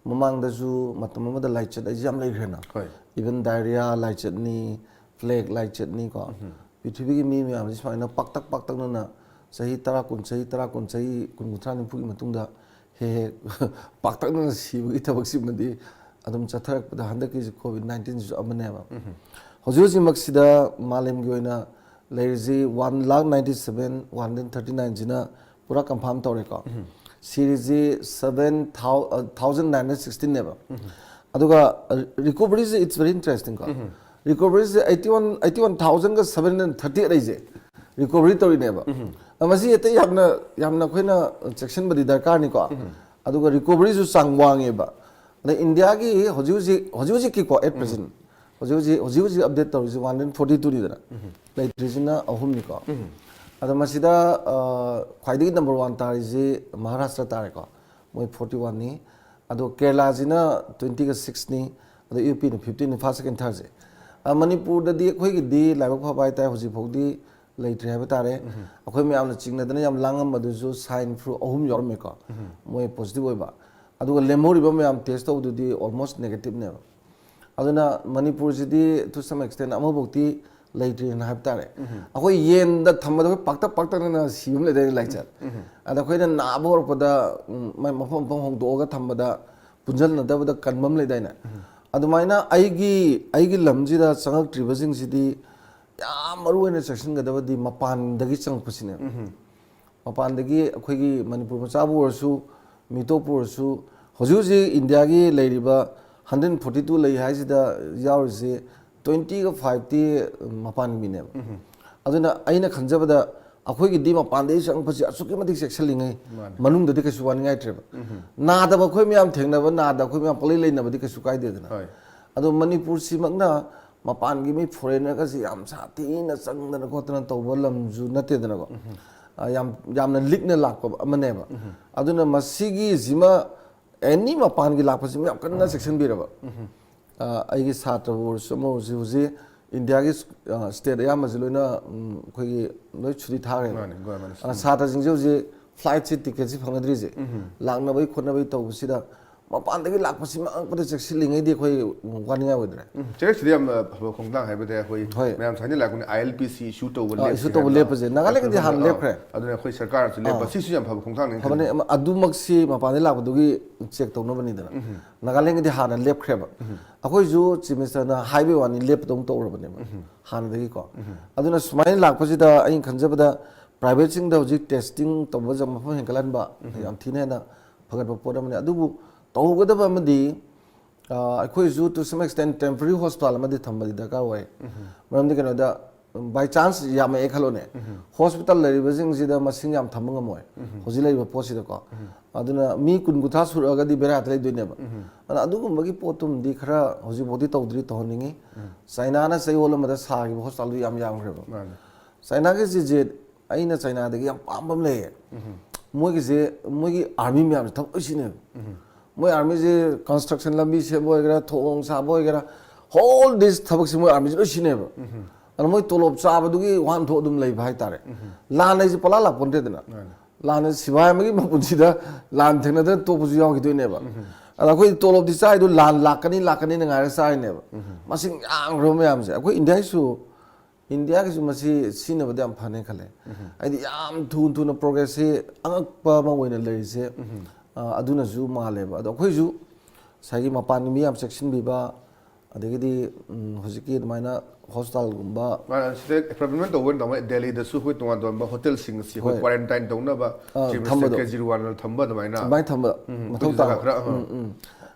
ꯃꯃꯥꯡꯗꯁꯨ ꯃꯇꯝ ꯑꯃꯗ ꯂꯥꯏꯆꯠ ꯍꯥꯏꯁꯦ ꯌꯥꯝ ꯂꯩꯈ꯭ꯔꯦꯅ꯫ ꯍꯣꯏ꯫ Even diarrhea ꯂꯥꯏꯆꯠꯅꯤ, plague ꯂꯥꯏꯆꯠꯅꯤꯀꯣ꯫ ꯄ꯭ꯔꯤꯊꯤꯕꯤꯒꯤ ꯃꯤ ꯃꯌꯥꯝꯁꯤ ꯁꯨꯃꯥꯏꯅ ꯄꯥꯛꯇꯛ ꯄꯥꯛꯇꯛꯅꯅ ꯆꯍꯤ ꯇꯔꯥ, ꯀꯨꯟ, ꯆꯍꯤ ꯇꯔꯥ, ꯀꯨꯟ, ꯆꯍꯤ ꯀꯨꯟ, ꯀꯨꯟꯊ꯭ꯔꯥ, ꯅꯤꯐꯨꯒꯤ ꯃꯇꯨꯡꯗ ꯍꯦꯛ ꯍꯦꯛ ꯄꯥꯛꯇꯛꯅꯅ ꯁꯤꯕꯒꯤ ꯊꯕꯛꯁꯤꯃꯗꯤ ꯑꯗꯨꯝ ꯆꯠꯊꯔꯛꯄꯗ ꯍꯟꯗꯛꯀꯤꯁꯤ ꯀꯣꯚꯤꯗ ꯅꯥꯏꯟꯇꯤꯟꯁꯤꯁꯨ ꯑꯃꯅꯦꯕ꯫ ꯍꯧꯖꯤꯛ ꯍꯧꯖꯤꯛꯃꯛꯁꯤꯗ ꯃꯥꯂꯦꯝꯒꯤ ꯑꯣꯏꯅ ꯂꯩꯔꯤꯁꯤ one lakh ninety seven one hundred thirty nineꯁꯤꯅ ꯄꯨꯔꯥ confirm ꯇꯧꯔꯦꯀꯣ꯫ ꯁꯤꯔꯤꯁꯤ seven thousand nine hundred sixteenꯅꯦꯕ꯫ ꯑꯗꯨꯒ recoveryꯁꯦ, it's very interesting ꯀꯣ꯫ Recoveryꯁꯦ eighty one, eighty one thousandꯒ seven hundred thirty eight ꯍꯥꯏꯁꯦ recovery ꯇꯧꯔꯤꯅꯦꯕ꯫ ꯑ, ꯃꯁꯤ ꯍꯦꯛꯇ ꯌꯥꯝꯅ, ꯌꯥꯝꯅ ꯑꯩꯈꯣꯏꯅ ꯆꯦꯛꯁꯤꯟꯕꯗꯤ ꯗꯔꯀꯥꯔꯅꯤꯀꯣ꯫ ꯑꯗꯨꯒ recoveryꯁꯨ ꯆꯥꯡ ꯋꯥꯡꯉꯦꯕ꯫ ꯑꯗ ꯏꯟꯗꯤꯌꯥꯒꯤ ꯍꯧꯖꯤꯛ ꯍꯧꯖꯤꯛ, ꯍꯧꯖꯤꯛ ꯍꯧꯖꯤꯛꯀꯤꯀꯣ, at present, ꯍꯧꯖꯤꯛ ꯍꯧꯖꯤꯛ, ꯍꯧꯖꯤꯛ ꯍꯧꯖꯤꯛ update ꯇꯧꯔꯤꯁꯤ one hundred forty twoꯅꯤꯗꯅ꯫ ꯂꯩꯇ꯭ꯔꯤꯁꯤꯅ ꯑꯍꯨꯝꯅꯤꯀꯣ꯫ ꯑꯗꯣ ꯃꯁꯤꯗ, ꯑ, ꯈ꯭ꯋꯥꯏꯗꯒꯤ number one ꯇꯥꯔꯤꯁꯤ ꯃꯍꯥꯔꯥꯁꯇ꯭ꯔ ꯇꯥꯔꯦꯀꯣ꯫ ꯃꯣꯏ forty oneꯅꯤ꯫ ꯑꯗꯣ ꯀꯦꯔꯂꯥꯁꯤꯅ twentyꯒ sixꯅꯤ꯫ ꯑꯗꯣ UPꯅ fifteenꯅꯤ, first, second, thirdꯁꯦ꯫ ꯑ, ꯃꯅꯤꯄꯨꯔꯗꯗꯤ ꯑꯩꯈꯣꯏꯒꯤꯗꯤ ꯂꯥꯏꯕꯛ ꯐꯕ ꯍꯥꯏꯇꯥꯔꯦ, ꯍꯧꯖꯤꯛ ꯐꯥꯎꯗꯤ ꯂꯩꯇ꯭ꯔꯤ ꯍꯥꯏꯕ ꯇꯥꯔꯦ꯫ ꯑꯩꯈꯣꯏ ꯃꯌꯥꯝꯅ ꯆꯤꯡꯅꯗꯅ ꯌꯥꯝ ꯂꯥꯡꯉꯝꯕꯗꯨꯁꯨ swine flu ꯑꯍꯨꯝ ꯌꯥꯎꯔꯝꯃꯦꯀꯣ꯫ ꯃꯣꯏ positive ꯑꯣꯏꯕ꯫ ꯑꯗꯨꯒ ꯂꯦꯝꯍꯧꯔꯤꯕ ꯃꯌꯥꯝ test ꯇꯧꯕꯗꯨꯗꯤ almost negativeꯅꯦꯕ꯫ ꯑꯗꯨꯅ ꯃꯅꯤꯄꯨꯔꯁꯤꯗꯤ to some extent ꯑꯃꯐꯥꯎꯗꯤ ꯂꯩꯇ꯭ꯔꯦꯅ ꯍꯥꯏꯕ ꯇꯥꯔꯦ꯫ ꯑꯩꯈꯣꯏ ꯌꯦꯟꯗ ꯊꯝꯕꯗ ꯑꯩꯈꯣꯏ ꯄꯥꯛꯇꯛ ꯄꯥꯛꯇꯛꯅꯅ ꯁꯤꯕ ꯑꯃ ꯂꯩꯗꯥꯏꯅꯦ, ꯂꯥꯏꯆꯠ? ꯑꯗ ꯑꯩꯈꯣꯏꯅ ꯅꯥꯕ ꯍꯧꯔꯛꯄꯗ, ꯎꯝ, ꯃꯥꯏ ꯃꯐꯝ ꯃꯐꯝ ꯍꯣꯡꯗꯣꯛꯑꯒ ꯊꯝꯕꯗ ꯄꯨꯟꯁꯤꯟꯅꯗꯕꯗ ꯀꯟꯕ ꯑꯃ ꯂꯩꯗꯥꯏꯅꯦ? ꯑꯗꯨꯃꯥꯏꯅ ꯑꯩꯒꯤ, ꯑꯩꯒꯤ ꯂꯝꯁꯤꯗ ꯆꯪꯉꯛꯇ꯭ꯔꯤꯕꯁꯤꯡꯁꯤꯗꯤ ꯌꯥꯝ ꯃꯔꯨ ꯑꯣꯏꯅ ꯆꯦꯛꯁꯤꯟꯒꯗꯕꯗꯤ ꯃꯄꯥꯟꯗꯒꯤ ꯆꯪꯉꯛꯄꯁꯤꯅꯦꯕ꯫ ꯃꯄꯥꯟꯗꯒꯤ ꯑꯩꯈꯣꯏꯒꯤ ꯃꯅꯤꯄꯨꯔ ꯃꯆꯥꯕꯨ ꯑꯣꯏꯔꯁꯨ, ꯃꯤꯇꯣꯞꯄꯨ ꯑꯣꯏꯔꯁꯨ, ꯍꯧꯖꯤꯛ ꯍꯧꯖꯤꯛ ꯏꯟꯗꯤꯌꯥꯒꯤ ꯂꯩꯔꯤꯕ ꯍꯟꯗ꯭ꯔꯦꯠ ꯐꯣꯔꯇꯤ ꯇꯨ ꯂꯩ ꯍꯥꯏꯁꯤꯗ ꯌꯥꯎꯔꯤꯁꯦ, ꯇ꯭ꯋꯦꯟꯇꯤꯒ ꯐꯥꯏꯚꯇꯤ ꯃꯄꯥꯟꯒꯤ ꯃꯤꯅꯦꯕ꯫ ꯑꯗꯨꯅ ꯑꯩꯅ ꯈꯟꯖꯕꯗ ꯑꯩꯈꯣꯏꯒꯤꯗꯤ ꯃꯄꯥꯟꯗꯒꯤ ꯆꯪꯉꯛꯄꯁꯤ ꯑꯁꯨꯛꯀꯤ ꯃꯇꯤꯛ ꯆꯦꯛꯁꯤꯜꯂꯤꯉꯩ, ꯃꯥꯅꯦ꯫ ꯃꯅꯨꯡꯗꯗꯤ ꯀꯩꯁꯨ ꯋꯥꯅꯤꯡꯉꯥꯏ ꯂꯩꯇ꯭ꯔꯦꯕ꯫ ꯅꯥꯗꯕ ꯑꯩꯈꯣꯏ ꯃꯌꯥꯝ ꯊꯦꯡꯅꯕ, ꯅꯥꯗ ꯑꯩꯈꯣꯏ ꯃꯌꯥꯝ ꯄꯪꯂꯩ ꯂꯩꯅꯕꯗꯤ ꯀꯩꯁꯨ ꯀꯥꯏꯗꯦꯗꯅ꯫ ꯍꯣꯏ꯫ ꯑꯗꯣ ꯃꯅꯤꯄꯨꯔꯁꯤꯃꯛꯅ ꯃꯄꯥꯟꯒꯤ ꯃꯤ ꯐꯣꯔꯦꯟꯅꯔꯒꯁꯤ ꯌꯥꯝ ꯁꯥꯊꯤꯅ ꯆꯪꯗꯅ ꯈꯣꯠꯇꯅ ꯇꯧꯕ ꯂꯝꯁꯨ ꯅꯠꯇꯦꯗꯅꯀꯣ꯫ ꯑ, ꯌꯥꯝ, ꯌꯥꯝꯅ ꯂꯤꯛꯅ ꯂꯥꯛꯄ ꯑꯃꯅꯦꯕ꯫ ꯑꯗꯨꯅ ꯃꯁꯤꯒꯤꯁꯤꯃ ꯑꯦꯅꯤ ꯃꯄꯥꯟꯒꯤ ꯂꯥꯛꯄꯁꯤꯃ ꯌꯥꯝ ꯀꯟꯅ ꯆꯦꯛꯁꯤꯟꯕꯤꯔꯕ꯫ ꯑ, ꯑꯩꯒꯤ ꯁꯥꯇ꯭ꯔꯕꯨ ꯑꯣꯏꯔꯁꯨ ꯑꯃ ꯑꯣꯏꯔꯁꯨ ꯍꯧꯖꯤꯛ ꯏꯟꯗꯤꯌꯥꯒꯤ, ꯑ, ꯁ꯭ꯇꯦꯠ ꯑꯌꯥꯝꯕꯁꯤ ꯂꯣꯏꯅ, ꯎꯝ, ꯑꯩꯈꯣꯏꯒꯤ ꯂꯣꯏ ꯁꯨꯇꯤ ꯊꯥꯈ꯭ꯔꯦꯕ꯫ ꯃꯥꯅꯤ, ꯒꯣꯔꯃꯦꯟ ꯑ, ꯁ꯭ꯀꯨꯜ꯫ ꯁꯥꯇ꯭ꯔꯁꯤꯡꯁꯦ ꯍꯧꯖꯤꯛ ꯐ꯭ꯂꯥꯏꯠꯁꯤ ꯇꯤꯀꯦꯠꯁꯤ ꯐꯪꯅꯗ꯭ꯔꯤꯁꯦ, ꯂꯥꯛꯅꯕꯒꯤ ꯈꯣꯠꯅꯕꯒꯤ ꯇꯧꯕꯁꯤꯗ ꯃꯄꯥꯟꯗꯒꯤ ꯂꯥꯛꯄꯁꯤ ꯃꯉꯛꯄꯗ ꯆꯦꯛꯁꯤꯜꯂꯤꯉꯩꯗꯤ ꯑꯩꯈꯣꯏ ꯋꯥꯅꯤꯡꯉꯥꯏ ꯑꯣꯏꯗ꯭ꯔꯦ꯫ ꯎꯝ, ꯆꯦꯛꯁꯤꯜꯂꯤꯁꯤꯗ ꯌꯥꯝꯅ ꯐꯕ ꯈꯣꯡꯊꯥꯡ ꯍꯥꯏꯕꯗꯤ ꯑꯩꯈꯣꯏ ꯍꯣꯏ꯫ ꯃꯌꯥꯝ ꯁꯨꯃꯥꯏꯅ ꯂꯥꯛꯄꯅꯤ, ꯑꯥꯏ ꯑꯦꯜ ꯄꯤ ꯁꯤ ꯏꯁꯨ ꯇꯧꯕ ꯑꯥ, ꯂꯦꯞꯈ꯭ꯔꯦ ꯏꯁꯨ ꯇꯧꯕ ꯍꯥꯏꯕꯗꯣ꯫ ꯂꯦꯞꯄꯁꯦ꯫ ꯅꯥꯒꯥꯂꯦꯟꯒꯤꯗꯤ ꯑꯥ, ꯍꯥꯟꯅ ꯑꯗꯨꯅ, ꯂꯦꯞꯈ꯭ꯔꯦ꯫ ꯑꯗꯨꯅ ꯑꯩꯈꯣꯏ ꯁꯔꯀꯥꯔꯁꯨ ꯂꯦꯞꯄ, ꯑꯥ꯫ ꯁꯤꯁꯨ ꯌꯥꯝ ꯐꯕ ꯈꯣꯡꯊꯥꯡꯅꯤ ꯐꯕꯅꯦ, ꯈꯜꯂꯤ꯫ ꯑꯃ, ꯑꯗꯨꯃꯛꯁꯤ ꯃꯄꯥꯟꯗꯒꯤ ꯂꯥꯛꯄꯗꯨꯒꯤ ꯆꯦꯛ ꯇꯧꯅꯕꯅꯤꯗꯅ꯫ ꯅꯥꯒꯥꯂꯦꯟꯒꯤꯗꯤ ꯍꯥꯟꯅ ꯂꯦꯞꯈ꯭ꯔꯦꯕ꯫ ꯑꯩꯈꯣꯏꯁꯨ ꯆꯤꯐ ꯃꯤꯅꯤꯁꯇꯔꯅ ꯍꯥꯏꯕꯒꯤ ꯋꯥꯅꯤ, ꯂꯦꯞꯄꯗꯧꯅ ꯇꯧꯔꯕꯅꯦꯕ ꯍꯥꯟꯅꯗꯒꯤꯀꯣ꯫ ꯑꯗꯨꯅ ꯁꯨꯃꯥꯏꯅ ꯂꯥꯛꯄꯁꯤꯗ ꯑꯩꯅ ꯈꯟꯖꯕꯗ ꯄ꯭ꯔꯥꯏꯚꯦꯠꯁꯤꯡꯗ ꯍꯧꯖꯤꯛ ꯇꯦꯁꯇꯤꯡ ꯇꯧꯕ ꯃꯐꯝ ꯍꯦꯟꯒꯠꯍꯟꯕ ꯌꯥꯝ ꯊꯤꯅ ꯍꯦꯟꯅ ꯐꯒꯠꯄ ꯄꯣꯠ ꯑꯃꯅꯤ꯫ ꯑꯗꯨꯕꯨ ꯇꯧꯒꯗꯕ ꯑꯃꯗꯤ, ꯑ, ꯑꯩꯈꯣꯏꯁꯨ to some extent temporary hospital ꯑꯃꯗꯤ ꯊꯝꯕꯗꯤ ꯗꯔꯀꯥꯔ ꯑꯣꯏ꯫ ꯃꯔꯝꯗꯤ ꯀꯩꯅꯣꯗ, by chance ꯌꯥꯝꯃꯛꯑꯦ ꯈꯜꯂꯣꯅꯦ, ꯍꯣꯁꯄꯤꯇꯥꯜ ꯂꯩꯔꯤꯕꯁꯤꯡꯁꯤꯗ ꯃꯁꯤꯡ ꯌꯥꯝ ꯊꯝꯕ ꯉꯝꯃꯣꯏ ꯍꯧꯖꯤꯛ ꯂꯩꯔꯤꯕ ꯄꯣꯠꯁꯤꯗꯀꯣ꯫ ꯑꯗꯨꯅ ꯃꯤ ꯀꯨꯟ ꯀꯨꯟꯊ꯭ꯔꯥ ꯁꯨꯔꯛꯑꯒꯗꯤ ꯕꯦꯔꯥ ꯍꯦꯛꯇ ꯂꯩꯗꯣꯏꯅꯦꯕ꯫ ꯑꯗꯨꯅ ꯑꯗꯨꯒꯨꯝꯕꯒꯤ ꯄꯣꯠꯇꯨꯝꯗꯤ ꯈꯔ ꯍꯧꯖꯤꯛꯐꯥꯎꯗꯤ ꯇꯧꯗ꯭ꯔꯤ, ꯇꯧꯍꯟꯅꯤꯡꯉꯤ꯫ ꯆꯥꯏꯅꯥꯅ ꯆꯌꯣꯜ ꯑꯃꯗ ꯁꯥꯈꯤꯕ ꯍꯣꯁꯄꯤꯇꯥꯜꯗꯨ ꯌꯥꯝ ꯌꯥꯝꯈ꯭ꯔꯦꯕ꯫ ꯃꯥꯅꯤ꯫ ꯆꯥꯏꯅꯥꯒꯤꯁꯤꯁꯦ ꯑꯩꯅ ꯆꯥꯏꯅꯥꯗꯒꯤ ꯌꯥꯝ ꯄꯥꯝꯕ ꯑꯃ ꯂꯩꯌꯦ꯫ ꯃꯣꯏꯒꯤꯁꯦ, ꯃꯣꯏꯒꯤ ꯑꯥꯔꯃꯤ ꯃꯌꯥꯝꯁꯦ ꯊꯕꯛ ꯂꯣꯏ ꯁꯤꯖꯤꯟꯅꯩꯕ꯫ ꯃꯣꯏ ꯑꯥꯔꯃꯤꯁꯦ construction ꯂꯝꯕꯤ ꯁꯦꯝꯕ ꯑꯣꯏꯒꯦꯔꯥ, ꯊꯣꯡ ꯁꯥꯕ ꯑꯣꯏꯒꯦꯔꯥ, whole this ꯊꯕꯛꯁꯦ ꯃꯣꯏ ꯑꯥꯔꯃꯤꯁꯦ ꯂꯣꯏ ꯁꯤꯖꯤꯟꯅꯩꯕ꯫ ꯑꯗꯨꯅ ꯃꯣꯏ ꯇꯣꯂꯣꯞ ꯆꯥꯕꯗꯨꯒꯤ ꯋꯥꯍꯟꯊꯣꯛ ꯑꯗꯨꯝ ꯂꯩꯕ ꯍꯥꯏꯇꯥꯔꯦ꯫ ꯂꯥꯟ ꯍꯥꯏꯁꯦ ꯄꯂꯥ ꯂꯥꯛꯄꯣꯟꯇꯦꯗꯅ꯫ ꯃꯥꯅꯦ꯫ ꯂꯥꯟ ꯍꯥꯏꯁꯦ ꯁꯤꯐꯥꯏ ꯑꯃꯒꯤ ꯃꯄꯨꯟꯁꯤꯗ ꯂꯥꯟ ꯊꯦꯡꯅꯗꯅ ꯇꯣꯛꯄꯁꯨ ꯌꯥꯎꯈꯤꯗꯣꯏꯅꯦꯕ꯫ ꯑꯗ ꯑꯩꯈꯣꯏꯗꯤ ꯇꯣꯂꯣꯞꯇꯤ ꯆꯥꯏꯗꯣ ꯂꯥꯟ ꯂꯥꯛꯀꯅꯤ, ꯂꯥꯛꯀꯅꯤꯅ ꯉꯥꯏꯔ ꯆꯥꯔꯤꯅꯦꯕ꯫ ꯃꯁꯤꯡ ꯌꯥꯝꯈ꯭ꯔꯕ ꯃꯌꯥꯝꯁꯦ꯫ ꯑꯩꯈꯣꯏ ꯏꯟꯗꯤꯌꯥꯒꯤꯁꯨ ꯏꯟꯗꯤꯌꯥꯒꯤꯁꯨ ꯃꯁꯤ ꯁꯤꯖꯤꯟꯅꯕꯗꯤ ꯌꯥꯝ ꯐꯅꯤ ꯈꯜꯂꯦ꯫ ꯍꯥꯏꯗꯤ ꯌꯥꯝ ꯊꯨ ꯊꯨꯅ ꯄ꯭ꯔꯣꯒ꯭ꯔꯦꯁꯁꯤ ꯑꯉꯛꯄ ꯑꯃ ꯑꯣꯏꯅ ꯂꯩꯔꯤꯁꯦ, ꯑ, ꯑꯗꯨꯅꯁꯨ ꯃꯥꯜꯂꯦꯕ꯫ ꯑꯗꯣ ꯑꯩꯈꯣꯏꯁꯨ ꯉꯁꯥꯏꯒꯤ ꯃꯄꯥꯟꯒꯤ ꯃꯤ ꯌꯥꯝ ꯆꯦꯛꯁꯤꯟꯕꯤꯕ, ꯑꯗꯒꯤꯗꯤ, ꯎꯝ, ꯍꯧꯖꯤꯛꯀꯤ ꯑꯗꯨꯃꯥꯏꯅ ꯍꯣꯁꯄꯤꯇꯥꯜꯒꯨꯝꯕ, ꯃꯥꯅ ꯁꯤꯗ ꯑꯦꯄꯣꯏꯟꯃꯦꯟ ꯇꯧꯕ ꯑꯣꯏꯅ ꯇꯧꯕ ꯗꯦꯜꯂꯤꯗꯁꯨ ꯑꯩꯈꯣꯏ ꯇꯣꯉꯥꯟ ꯇꯣꯉꯥꯟꯕ ꯍꯣꯇꯦꯜꯁꯤꯡ ꯑꯁꯤ ꯑꯩꯈꯣꯏ ꯍꯣꯏ꯫ ꯀ꯭ꯋꯥꯔꯦꯟꯇꯥꯏꯟ ꯇꯧꯅꯕ ꯑꯥ, ꯆꯤꯐ ꯃꯤꯅꯤꯁꯇꯔ ꯊꯝꯕꯗꯣ꯫ ꯀꯦꯖꯔꯤꯋꯥꯜꯅ ꯊꯝꯕ ꯑꯗꯨꯃꯥꯏꯅ꯫ ꯑꯗꯨꯃꯥꯏꯅ ꯊꯝꯕ ꯎꯝ, ꯃꯊꯧ ꯑꯩꯈꯣꯏꯁꯨ ꯖꯒꯥ ꯇꯥꯕ꯫ ꯈꯔ, ꯑꯥ꯫ ꯎꯝ, ꯎꯝ꯫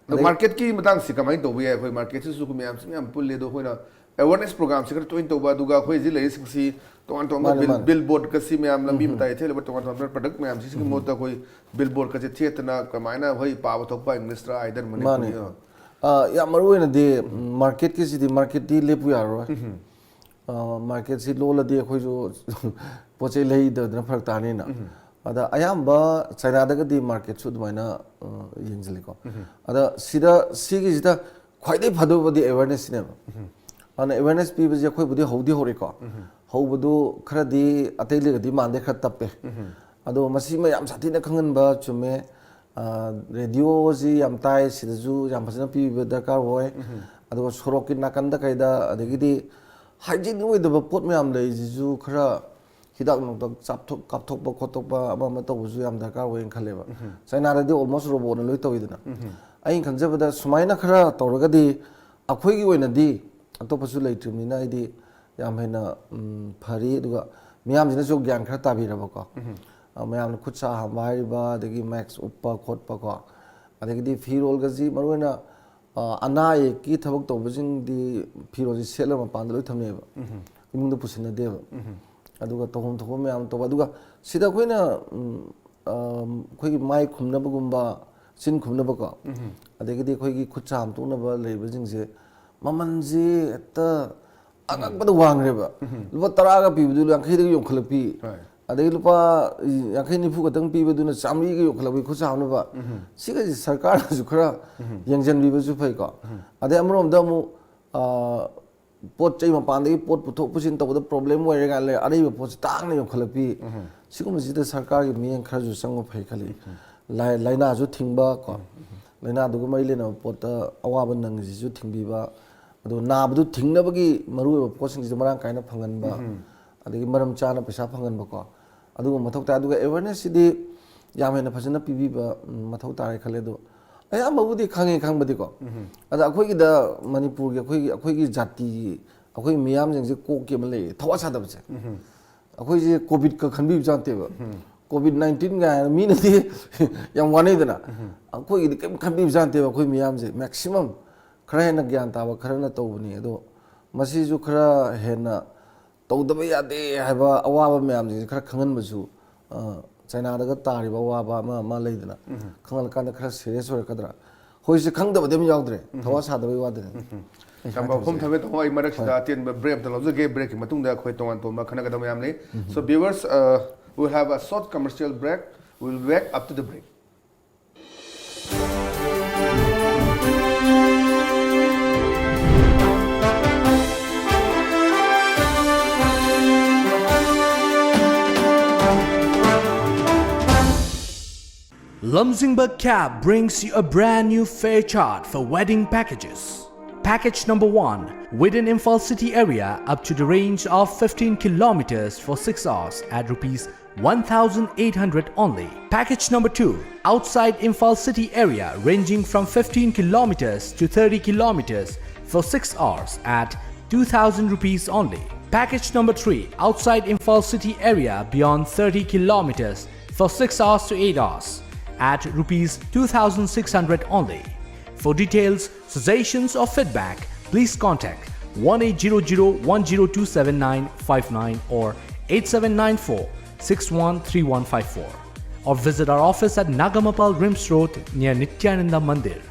ꯑꯗꯣ ꯑꯗꯩ ꯃꯥꯔꯀꯦꯠꯀꯤ ꯃꯇꯥꯡꯁꯤ ꯀꯃꯥꯏꯅ ꯇꯧꯕ ꯌꯥꯏ? ꯑꯩꯈꯣꯏ ꯃꯥꯔꯀꯦꯠꯁꯤꯁꯨ ꯑꯩꯈꯣꯏ ꯃꯌꯥꯝꯁꯤ ꯃꯌꯥꯝ ꯄꯨꯜꯂꯦ꯫ ꯑꯗꯣ ꯑꯩꯈꯣꯏꯅ ꯑꯦꯋꯥꯔꯅꯦꯁ ꯄ꯭ꯔꯣꯒ꯭ꯔꯥꯝꯁꯤ ꯈꯔ ꯇꯣꯏꯅ ꯇꯧꯕ, ꯑꯗꯨꯒ ꯑꯩꯈꯣꯏ ꯍꯧꯖꯤꯛ ꯂꯩꯔꯤꯁꯤꯡꯁꯤ ꯇꯣꯉꯥꯟ ꯇꯣꯉꯥꯟꯕ ꯃꯥꯅꯦ, ꯕꯤꯜ, ꯃꯥꯅꯦ꯫ ꯕꯤꯜ ꯕꯣꯔꯗꯀꯁꯤ ꯃꯌꯥꯝ ꯂꯝꯕꯤ ꯎꯝ, ꯎꯝ꯫ ꯃꯇꯥꯏ ꯏꯊꯦ ꯂꯩꯕ ꯇꯣꯉꯥꯟ ꯇꯣꯉꯥꯟꯕ ꯄ꯭ꯔꯗꯛ ꯃꯌꯥꯝꯁꯤꯒꯤ ꯎꯝ꯫ ꯃꯍꯨꯠꯇ ꯑꯩꯈꯣꯏ ꯕꯤꯜ ꯕꯣꯔꯗꯀꯁꯦ ꯊꯦꯠꯇꯅ ꯀꯃꯥꯏꯅ ꯑꯩꯈꯣꯏ ꯄꯥꯕ ꯊꯣꯛꯄ ꯏꯪꯂꯤꯁꯇ ꯑꯥꯏꯗꯔ ꯃꯅꯤꯄꯨꯔꯤ, ꯃꯥꯅꯦ꯫ ꯑꯥ꯫ ꯑꯥ, ꯌꯥꯝ ꯃꯔꯨ ꯑꯣꯏꯅꯗꯤ, ꯎꯝ꯫ ꯃꯥꯔꯀꯦꯠꯀꯤꯁꯤꯗꯤ, ꯃꯥꯔꯀꯦꯠꯇꯤ ꯂꯦꯞꯄꯨ ꯌꯥꯔꯔꯣꯏ꯫ ꯎꯝ꯫ ꯑꯥ, ꯃꯥꯔꯀꯦꯠꯁꯤ ꯂꯣꯜꯂꯗꯤ ꯑꯩꯈꯣꯏꯁꯨ ꯄꯣꯠ ꯆꯩ ꯂꯩꯗꯕꯗꯅ ꯐꯔꯛ ꯇꯥꯅꯤꯅ꯫ ꯎꯝ꯫ ꯑꯗ ꯑꯌꯥꯝꯕ ꯆꯥꯏꯅꯥꯗꯒꯗꯤ ꯃꯥꯔꯀꯦꯠꯁꯨ ꯑꯗꯨꯃꯥꯏꯅ, ꯑꯥ, ꯌꯦꯡꯁꯤꯜꯂꯤꯀꯣ꯫ ꯎꯝ꯫ ꯑꯗ ꯁꯤꯗ, ꯁꯤꯒꯤꯁꯤꯗ ꯈ꯭ꯋꯥꯏꯗꯒꯤ ꯐꯗꯧꯕꯗꯤ ꯑꯦꯋꯦꯔꯅꯦꯁꯁꯤꯅꯦꯕ꯫ ꯎꯝ꯫ ꯑꯗꯨꯅ ꯑꯦꯋꯦꯔꯅꯦꯁ ꯄꯤꯕꯁꯦ ꯑꯩꯈꯣꯏꯕꯨꯗꯤ ꯍꯧꯗꯤ ꯍꯧꯔꯦꯀꯣ꯫ ꯎꯝ꯫ ꯍꯧꯕꯗꯨ ꯈꯔꯗꯤ ꯑꯇꯩ ꯂꯩꯔꯗꯤ ꯃꯥꯟꯗꯦ, ꯈꯔ ꯇꯞꯄꯦ꯫ ꯎꯝ꯫ ꯑꯗꯣ ꯃꯁꯤꯃ ꯌꯥꯝ ꯁꯥꯊꯤꯅ ꯈꯪꯍꯟꯕ ꯆꯨꯝꯃꯦ꯫ ꯑ, ꯔꯦꯗꯤꯑꯣꯁꯤ ꯌꯥꯝ ꯇꯥꯏ, ꯁꯤꯗꯁꯨ ꯌꯥꯝ ꯐꯖꯅ ꯄꯤꯕꯤꯕ ꯗꯔꯀꯥꯔ ꯑꯣꯏ꯫ ꯎꯝ꯫ ꯑꯗꯨꯒ ꯁꯣꯔꯣꯛꯀꯤ ꯅꯥꯀꯟꯗ ꯀꯩꯗ, ꯑꯗꯒꯤꯗꯤ ꯍꯥꯏꯖꯤꯟ ꯑꯣꯏꯗꯕ ꯄꯣꯠ ꯃꯌꯥꯝ ꯂꯩꯁꯤꯁꯨ ꯈꯔ ꯍꯤꯗꯥꯛ ꯅꯨꯡꯊꯥꯛ ꯆꯥꯞꯊꯣꯛ-, ꯀꯥꯞꯊꯣꯛꯄ ꯈꯣꯠꯇꯣꯛꯄ ꯑꯃ ꯑꯃ ꯇꯧꯕꯁꯨ ꯌꯥꯝ ꯗꯔꯀꯥꯔ ꯑꯣꯏꯌꯦꯅ ꯈꯜꯂꯦꯕ꯫ ꯎꯝ꯫ ꯆꯥꯏꯅꯥꯗꯗꯤ almost ꯔꯣꯕꯣꯠꯅ ꯂꯣꯏ ꯇꯧꯋꯤꯗꯅ꯫ ꯎꯝ꯫ ꯑꯩꯅ ꯈꯟꯖꯕꯗ ꯁꯨꯃꯥꯏꯅ ꯈꯔ ꯇꯧꯔꯒꯗꯤ ꯑꯩꯈꯣꯏꯒꯤ ꯑꯣꯏꯅꯗꯤ ꯑꯇꯣꯞꯄꯁꯨ ꯂꯩꯇ꯭ꯔꯤꯕꯅꯤꯅ ꯑꯩꯗꯤ ꯌꯥꯝ ꯍꯦꯟꯅ, ꯎꯝ, ꯐꯔꯤ꯫ ꯑꯗꯨꯒ ꯃꯤꯌꯥꯝꯁꯤꯅꯁꯨ ꯒ꯭ꯌꯥꯟ ꯈꯔ ꯇꯥꯕꯤꯔꯕꯀꯣ꯫ ꯎꯝ꯫ ꯑ, ꯃꯌꯥꯝꯅ ꯈꯨꯠ ꯁꯥ ꯍꯥꯝꯕ ꯍꯥꯏꯔꯤꯕ, ꯑꯗꯒꯤ ꯃꯥꯛꯁ ꯎꯞꯄ ꯈꯣꯠꯄꯀꯣ, ꯑꯗꯒꯤꯗꯤ ꯐꯤꯔꯣꯜꯒꯁꯤ ꯃꯔꯨꯑꯣꯏꯅ, ꯑ, ꯑꯅꯥ ꯑꯌꯦꯛꯀꯤ ꯊꯕꯛ ꯇꯧꯕꯁꯤꯡꯗꯤ ꯐꯤꯔꯣꯜꯁꯤ ꯁꯦꯠꯂꯒ ꯃꯄꯥꯟꯗ ꯂꯣꯏ ꯊꯝꯅꯩꯑꯕ꯫ ꯎꯝ꯫ ꯏꯃꯨꯡꯗ ꯄꯨꯁꯤꯟꯅꯗꯦꯕ꯫ ꯎꯝ꯫ ꯑꯗꯨꯒ ꯇꯧꯐꯝ ꯊꯣꯛꯄ ꯃꯌꯥꯝ ꯇꯧꯕ꯫ ꯑꯗꯨꯒ ꯁꯤꯗ ꯑꯩꯈꯣꯏꯅ, ꯎꯝ, ꯑ, ꯑꯩꯈꯣꯏꯒꯤ ꯃꯥꯏ ꯈꯨꯝꯅꯕꯒꯨꯝꯕ, ꯆꯤꯟ ꯈꯨꯝꯅꯕꯀꯣ, ꯎꯝ꯫ ꯑꯗꯒꯤꯗꯤ ꯑꯩꯈꯣꯏꯒꯤ ꯈꯨꯠ ꯁꯥ ꯍꯥꯝꯇꯣꯛꯅꯕ ꯂꯩꯕꯁꯤꯡꯁꯦ ꯃꯃꯜꯁꯤ ꯍꯦꯛꯇ ꯑꯉꯛꯄꯗ ꯋꯥꯡꯈ꯭ꯔꯦꯕ꯫ ꯎꯝ꯫ ꯂꯨꯄꯥ ꯇꯔꯥꯒ ꯄꯤꯕꯗꯨ ꯌꯥꯡꯈꯩꯗꯒ ꯌꯣꯟꯈꯠꯂꯛꯄꯤ꯫ ꯍꯣꯏ꯫ ꯑꯗꯒꯤ ꯂꯨꯄꯥ ꯌꯥꯡꯈꯩ ꯅꯤꯐꯨ ꯈꯛꯇꯪ ꯄꯤꯕꯗꯨꯅ ꯆꯥꯃꯔꯤꯒ ꯌꯣꯟꯈꯠꯂꯛꯄꯤ ꯈꯨꯠ ꯁꯥ ꯍꯥꯝꯅꯕ꯫ ꯎꯝ꯫ ꯁꯤꯒꯁꯤ ꯁꯔꯀꯥꯔꯅꯁꯨ ꯈꯔ ꯎꯝ꯫ ꯌꯦꯡꯁꯤꯟꯕꯤꯕꯁꯨ ꯐꯩꯀꯣ꯫ ꯎꯝ꯫ ꯑꯗꯩ ꯑꯃꯔꯣꯝꯗ ꯑꯃꯨꯛ, ꯑ, ꯄꯣꯠ ꯆꯩ ꯃꯄꯥꯟꯗꯒꯤ ꯄꯣꯠ ꯄꯨꯊꯣꯛ ꯄꯨꯁꯤꯟ ꯇꯧꯕꯗ ꯄ꯭ꯔꯣꯕ꯭ꯂꯦꯝ ꯑꯣꯏꯔꯦ ꯀꯥꯏꯅ ꯂꯩ, ꯑꯔꯩꯕ ꯄꯣꯠꯁꯦ ꯇꯥꯡꯅ ꯌꯣꯟꯈꯠꯂꯛꯄꯤ꯫ ꯎꯝ꯫ ꯁꯤꯒꯨꯝꯕꯁꯤꯗ ꯁꯔꯀꯥꯔꯒꯤ ꯃꯤꯠꯌꯦꯡ ꯈꯔꯁꯨ ꯆꯪꯕ ꯐꯩ ꯈꯜꯂꯤ꯫ ꯎꯝ꯫ ꯂꯥꯏ-, ꯂꯥꯏꯅꯥꯁꯨ ꯊꯤꯡꯕ ꯀꯣ, ꯎꯝ꯫ ꯂꯥꯏꯅꯥꯗꯨꯒ ꯃꯔꯤ ꯂꯩꯅꯕ ꯄꯣꯠꯇ ꯑꯋꯥꯕ ꯅꯪꯉꯤꯁꯤꯁꯨ ꯊꯤꯡꯕꯤꯕ, ꯑꯗꯣ ꯅꯥꯕꯗꯨ ꯊꯤꯡꯅꯕꯒꯤ ꯃꯔꯨꯑꯣꯏꯕ ꯄꯣꯠꯁꯤꯡꯁꯤꯁꯨ ꯃꯔꯥꯡ ꯀꯥꯏꯅ ꯐꯪꯍꯟꯕ, ꯑꯗꯒꯤ ꯃꯔꯝ ꯆꯥꯅ ꯄꯩꯁꯥ ꯐꯪꯍꯟꯕꯀꯣ, ꯑꯗꯨꯒꯨꯝꯕ ꯃꯊꯧ ꯇꯥꯏ꯫ ꯑꯗꯨꯒ awareness ꯁꯤꯗꯤ ꯌꯥꯝ ꯍꯦꯟꯅ ꯐꯖꯅ ꯄꯤꯕꯤꯕ, ꯎꯝ, ꯃꯊꯧ ꯇꯥꯔꯦ ꯈꯜꯂꯦ꯫ ꯑꯗꯣ ꯑꯌꯥꯝꯕꯕꯨꯗꯤ ꯈꯪꯉꯦ, ꯈꯪꯕꯗꯤꯀꯣ꯫ ꯑꯗ ꯑꯩꯈꯣꯏꯒꯤꯗ ꯃꯅꯤꯄꯨꯔꯒꯤ ꯑꯩꯈꯣꯏꯒꯤ, ꯑꯩꯈꯣꯏꯒꯤ ꯖꯥꯇꯤꯒꯤ, ꯑꯩꯈꯣꯏ ꯃꯤꯌꯥꯝꯁꯤꯡꯁꯦ ꯀꯣꯛꯀꯤ ꯑꯃ ꯂꯩꯌꯦ, ꯊꯋꯥ ꯁꯥꯗꯕꯁꯦ꯫ ꯑꯩꯈꯣꯏꯁꯦ ꯀꯣꯚꯤꯠꯀ ꯈꯟꯕꯤꯕꯖꯥꯠ ꯅꯠꯇꯦꯕ꯫ ꯀꯣꯚꯤꯠ ꯅꯥꯏꯟꯇꯤꯟ ꯀꯥꯏꯅ ꯃꯤꯅꯗꯤ ꯌꯥꯝ ꯋꯥꯅꯩꯗꯅ꯫ ꯑꯩꯈꯣꯏꯒꯤꯗꯤ ꯀꯔꯤꯝ ꯈꯟꯕꯤꯕꯖꯥꯠ ꯅꯠꯇꯦꯕ꯫ ꯑꯩꯈꯣꯏ ꯃꯤꯌꯥꯝꯁꯦ maximum ꯈꯔ ꯍꯦꯟꯅ ꯒ꯭ꯌꯥꯟ ꯇꯥꯕ ꯈꯔꯅ ꯇꯧꯕꯅꯤ꯫ ꯑꯗꯣ ꯃꯁꯤꯁꯨ ꯈꯔ ꯍꯦꯟꯅ ꯇꯧꯗꯕ ꯌꯥꯗꯦ ꯍꯥꯏꯕ ꯑꯋꯥꯕ ꯃꯌꯥꯝꯁꯤꯡꯁꯦ ꯈꯔ ꯈꯪꯍꯟꯕꯁꯨ, ꯑ, ꯆꯥꯏꯅꯥꯗꯒ ꯇꯥꯔꯤꯕ ꯑꯋꯥꯕ ꯑꯃ ꯑꯃ ꯂꯩꯗꯅ, ꯈꯪꯍꯜꯂꯀꯥꯟꯗ ꯈꯔ serious ꯑꯣꯏꯔꯛꯀꯗ꯭ꯔꯥ? ꯍꯧꯖꯤꯛꯁꯦ ꯈꯪꯗꯕꯗꯤ ꯑꯃ ꯌꯥꯎꯗ꯭ꯔꯦ, ꯊꯋꯥ ꯁꯥꯗꯕꯩ ꯋꯥꯗꯅꯤ꯫ ꯌꯥꯝ ꯃꯐꯝ ꯊꯝꯃꯦ꯫ ꯇꯥꯃꯣ, ꯑꯩ ꯃꯔꯛꯁꯤꯗ ꯑꯇꯦꯟꯕ break ꯑꯝꯇ ꯂꯧꯖꯒꯦ꯫ Break ꯀꯤ ꯃꯇꯨꯡꯗ ꯑꯩꯈꯣꯏ ꯇꯣꯉꯥꯟ ꯇꯣꯉꯥꯟꯕ ꯈꯟꯅꯒꯗꯕ ꯃꯌꯥꯝ ꯂꯩ꯫ So viewers, uh, we'll have a short commercial break. We'll wake up to the break. Lamjingba Cab brings you a brand new fare chart for wedding packages. Package number one, within Imphal city area up to the range of fifteen kilometers for six hours at rupees one thousand eight hundred only. Package number two, outside Imphal city area ranging from fifteen kilometers to thirty kilometers for six hours at two thousand rupees only. Package number three, outside Imphal city area beyond thirty kilometers for six hours to eight hours at rupees two thousand six hundred only. For details, suggestions or feedback, please contact one eight zero zero one zero two seven nine five nine or eight seven nine four six one three one five four, or visit our office at Nagamapal Rims Road near Nityananda Mandir.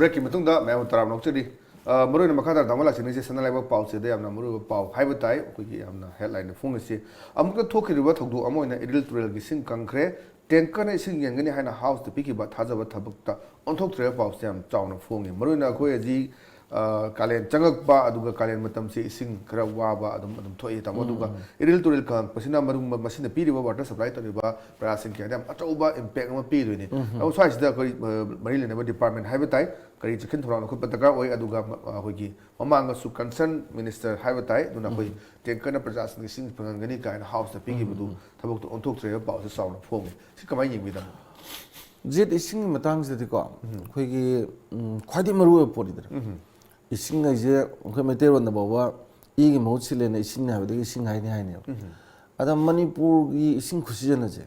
Break ꯀꯤ ꯃꯇꯨꯡꯗ ꯃꯌꯥꯝꯕꯨ ꯇꯔꯥꯝꯅ ꯑꯣꯛꯆꯔꯤ꯫ ꯑ, ꯃꯔꯨꯑꯣꯏꯅ ꯃꯈꯥ ꯇꯥꯅ ꯇꯥꯃꯣ ꯂꯥꯛꯆꯅꯤꯡꯉꯤꯁꯦ ꯁꯅꯥ ꯂꯩꯕꯥꯛ ꯄꯥꯎꯆꯦꯗ ꯌꯥꯝꯅ ꯃꯔꯨꯑꯣꯏꯕ ꯄꯥꯎ ꯍꯥꯏꯕ ꯇꯥꯏ꯫ ꯑꯩꯈꯣꯏꯒꯤ ꯌꯥꯝꯅ headline ꯅ ꯐꯣꯡꯉꯤꯁꯤ꯫ ꯑꯃꯨꯛꯇ ꯊꯣꯛꯈꯤꯗ꯭ꯔꯤꯕ ꯊꯧꯗꯣꯛ ꯑꯃ ꯑꯣꯏꯅ ꯏꯔꯤꯜ ꯇꯨꯔꯦꯜꯒꯤ ꯏꯁꯤꯡ ꯀꯪꯈ꯭ꯔꯦ꯫ Tanker ꯅ ꯏꯁꯤꯡ ꯌꯦꯟꯒꯅꯤ ꯍꯥꯏꯅ House ꯇ ꯄꯤꯈꯤꯕ ꯊꯥꯖꯕ ꯊꯕꯛꯇ ꯑꯣꯟꯊꯣꯛꯇ꯭ꯔꯦ ꯄꯥꯎꯁꯦ ꯌꯥꯝ ꯆꯥꯎꯅ ꯐꯣꯡꯉꯤ꯫ ꯃꯔꯨꯑꯣꯏꯅ ꯑꯩꯈꯣꯏ ꯍꯧꯖꯤꯛ ꯑ, ꯀꯥꯂꯦꯟ ꯆꯪꯉꯛꯄ, ꯑꯗꯨꯒ ꯀꯥꯂꯦꯟ ꯃꯇꯝꯁꯤ ꯏꯁꯤꯡ ꯈꯔ ꯋꯥꯕ ꯑꯗꯨꯝ ꯑꯗꯨꯝ ꯊꯣꯛꯏ, ꯇꯥꯃꯣ꯫ ꯑꯗꯨꯒ ꯏꯔꯤꯜ ꯇꯨꯔꯦꯜ ꯀꯪꯉꯛꯄꯁꯤꯅ ꯃꯔꯨꯝ, ꯃꯁꯤꯅ ꯄꯤꯔꯤꯕ ꯋꯥꯇꯔ ꯁꯄ꯭ꯂꯥꯏ ꯇꯧꯔꯤꯕ ꯄ꯭ꯔꯖꯥꯁꯤꯡꯒꯤ ꯍꯥꯏꯗꯤ ꯌꯥꯝ ꯑꯆꯧꯕ ꯏꯝꯄꯦꯛ ꯑꯃ ꯄꯤꯗꯣꯏꯅꯤ꯫ ꯑꯗꯣ ꯁ꯭ꯋꯥꯏꯁꯤꯗ ꯑꯩꯈꯣꯏ, ꯑ, ꯃꯔꯤ ꯂꯩꯅꯕ ꯗꯤꯄꯥꯔꯠꯃꯦꯟ ꯍꯥꯏꯕ ꯇꯥꯏ, ꯀꯔꯤ ꯆꯦꯛꯁꯤꯟ ꯊꯧꯔꯥꯡ ꯂꯧꯈꯠꯄ ꯗꯔꯀꯥꯔ ꯑꯣꯏ, ꯑꯗꯨꯒ ꯃ-, ꯑꯩꯈꯣꯏꯒꯤ ꯃꯃꯥꯡꯗꯁꯨ ꯀꯟꯁꯔꯟ ꯃꯤꯅꯤꯁꯇꯔ ꯍꯥꯏꯕ ꯇꯥꯏ, ꯑꯗꯨꯅ ꯑꯩꯈꯣꯏ ꯇꯦꯡꯀꯔꯅ ꯄ꯭ꯔꯖꯥꯁꯤꯡꯗ ꯏꯁꯤꯡ ꯐꯪꯍꯟꯒꯅꯤ ꯀꯥꯏꯅ ꯍꯥꯎꯁꯇ ꯄꯤꯈꯤꯕꯗꯨ ꯊꯕꯛꯇꯣ ꯑꯣꯟꯊꯣꯛꯇ꯭ꯔꯦ ꯍꯥꯏꯕ ꯄꯥꯎꯁꯦ ꯆꯥꯎꯅ ꯐꯣꯡꯉꯤ꯫ ꯁꯤ ꯀꯃꯥꯏꯅ ꯌꯦꯡꯕꯤꯗꯅꯣ? ꯖꯤꯠ, ꯏꯁꯤꯡꯒꯤ ꯃꯇꯥꯡꯁꯤꯗꯗꯤꯀꯣ, ꯑꯩꯈꯣꯏꯒꯤ, ꯎꯝ, ꯈ꯭ꯋꯥꯏꯗꯒꯤ ꯃꯔꯨꯑꯣꯏꯕ ꯄꯣꯠꯅꯤꯗꯅ꯫ ꯏꯁꯤꯡ ꯍꯥꯏꯁꯦ ꯑꯩꯈꯣꯏ ꯃꯩꯇꯩꯔꯣꯟꯗ ꯐꯥꯎꯕ ꯏꯒꯤ ꯃꯍꯨꯠ ꯁꯤꯜꯂꯦꯅ ꯏꯁꯤꯡꯅꯤ ꯍꯥꯏꯕꯗꯒꯤ ꯏꯁꯤꯡ ꯍꯥꯏꯅꯤ ꯍꯥꯏꯅꯦꯕ꯫ ꯑꯗ ꯃꯅꯤꯄꯨꯔꯒꯤ ꯏꯁꯤꯡ ꯈꯨꯁꯤꯖꯤꯟꯅꯁꯦ,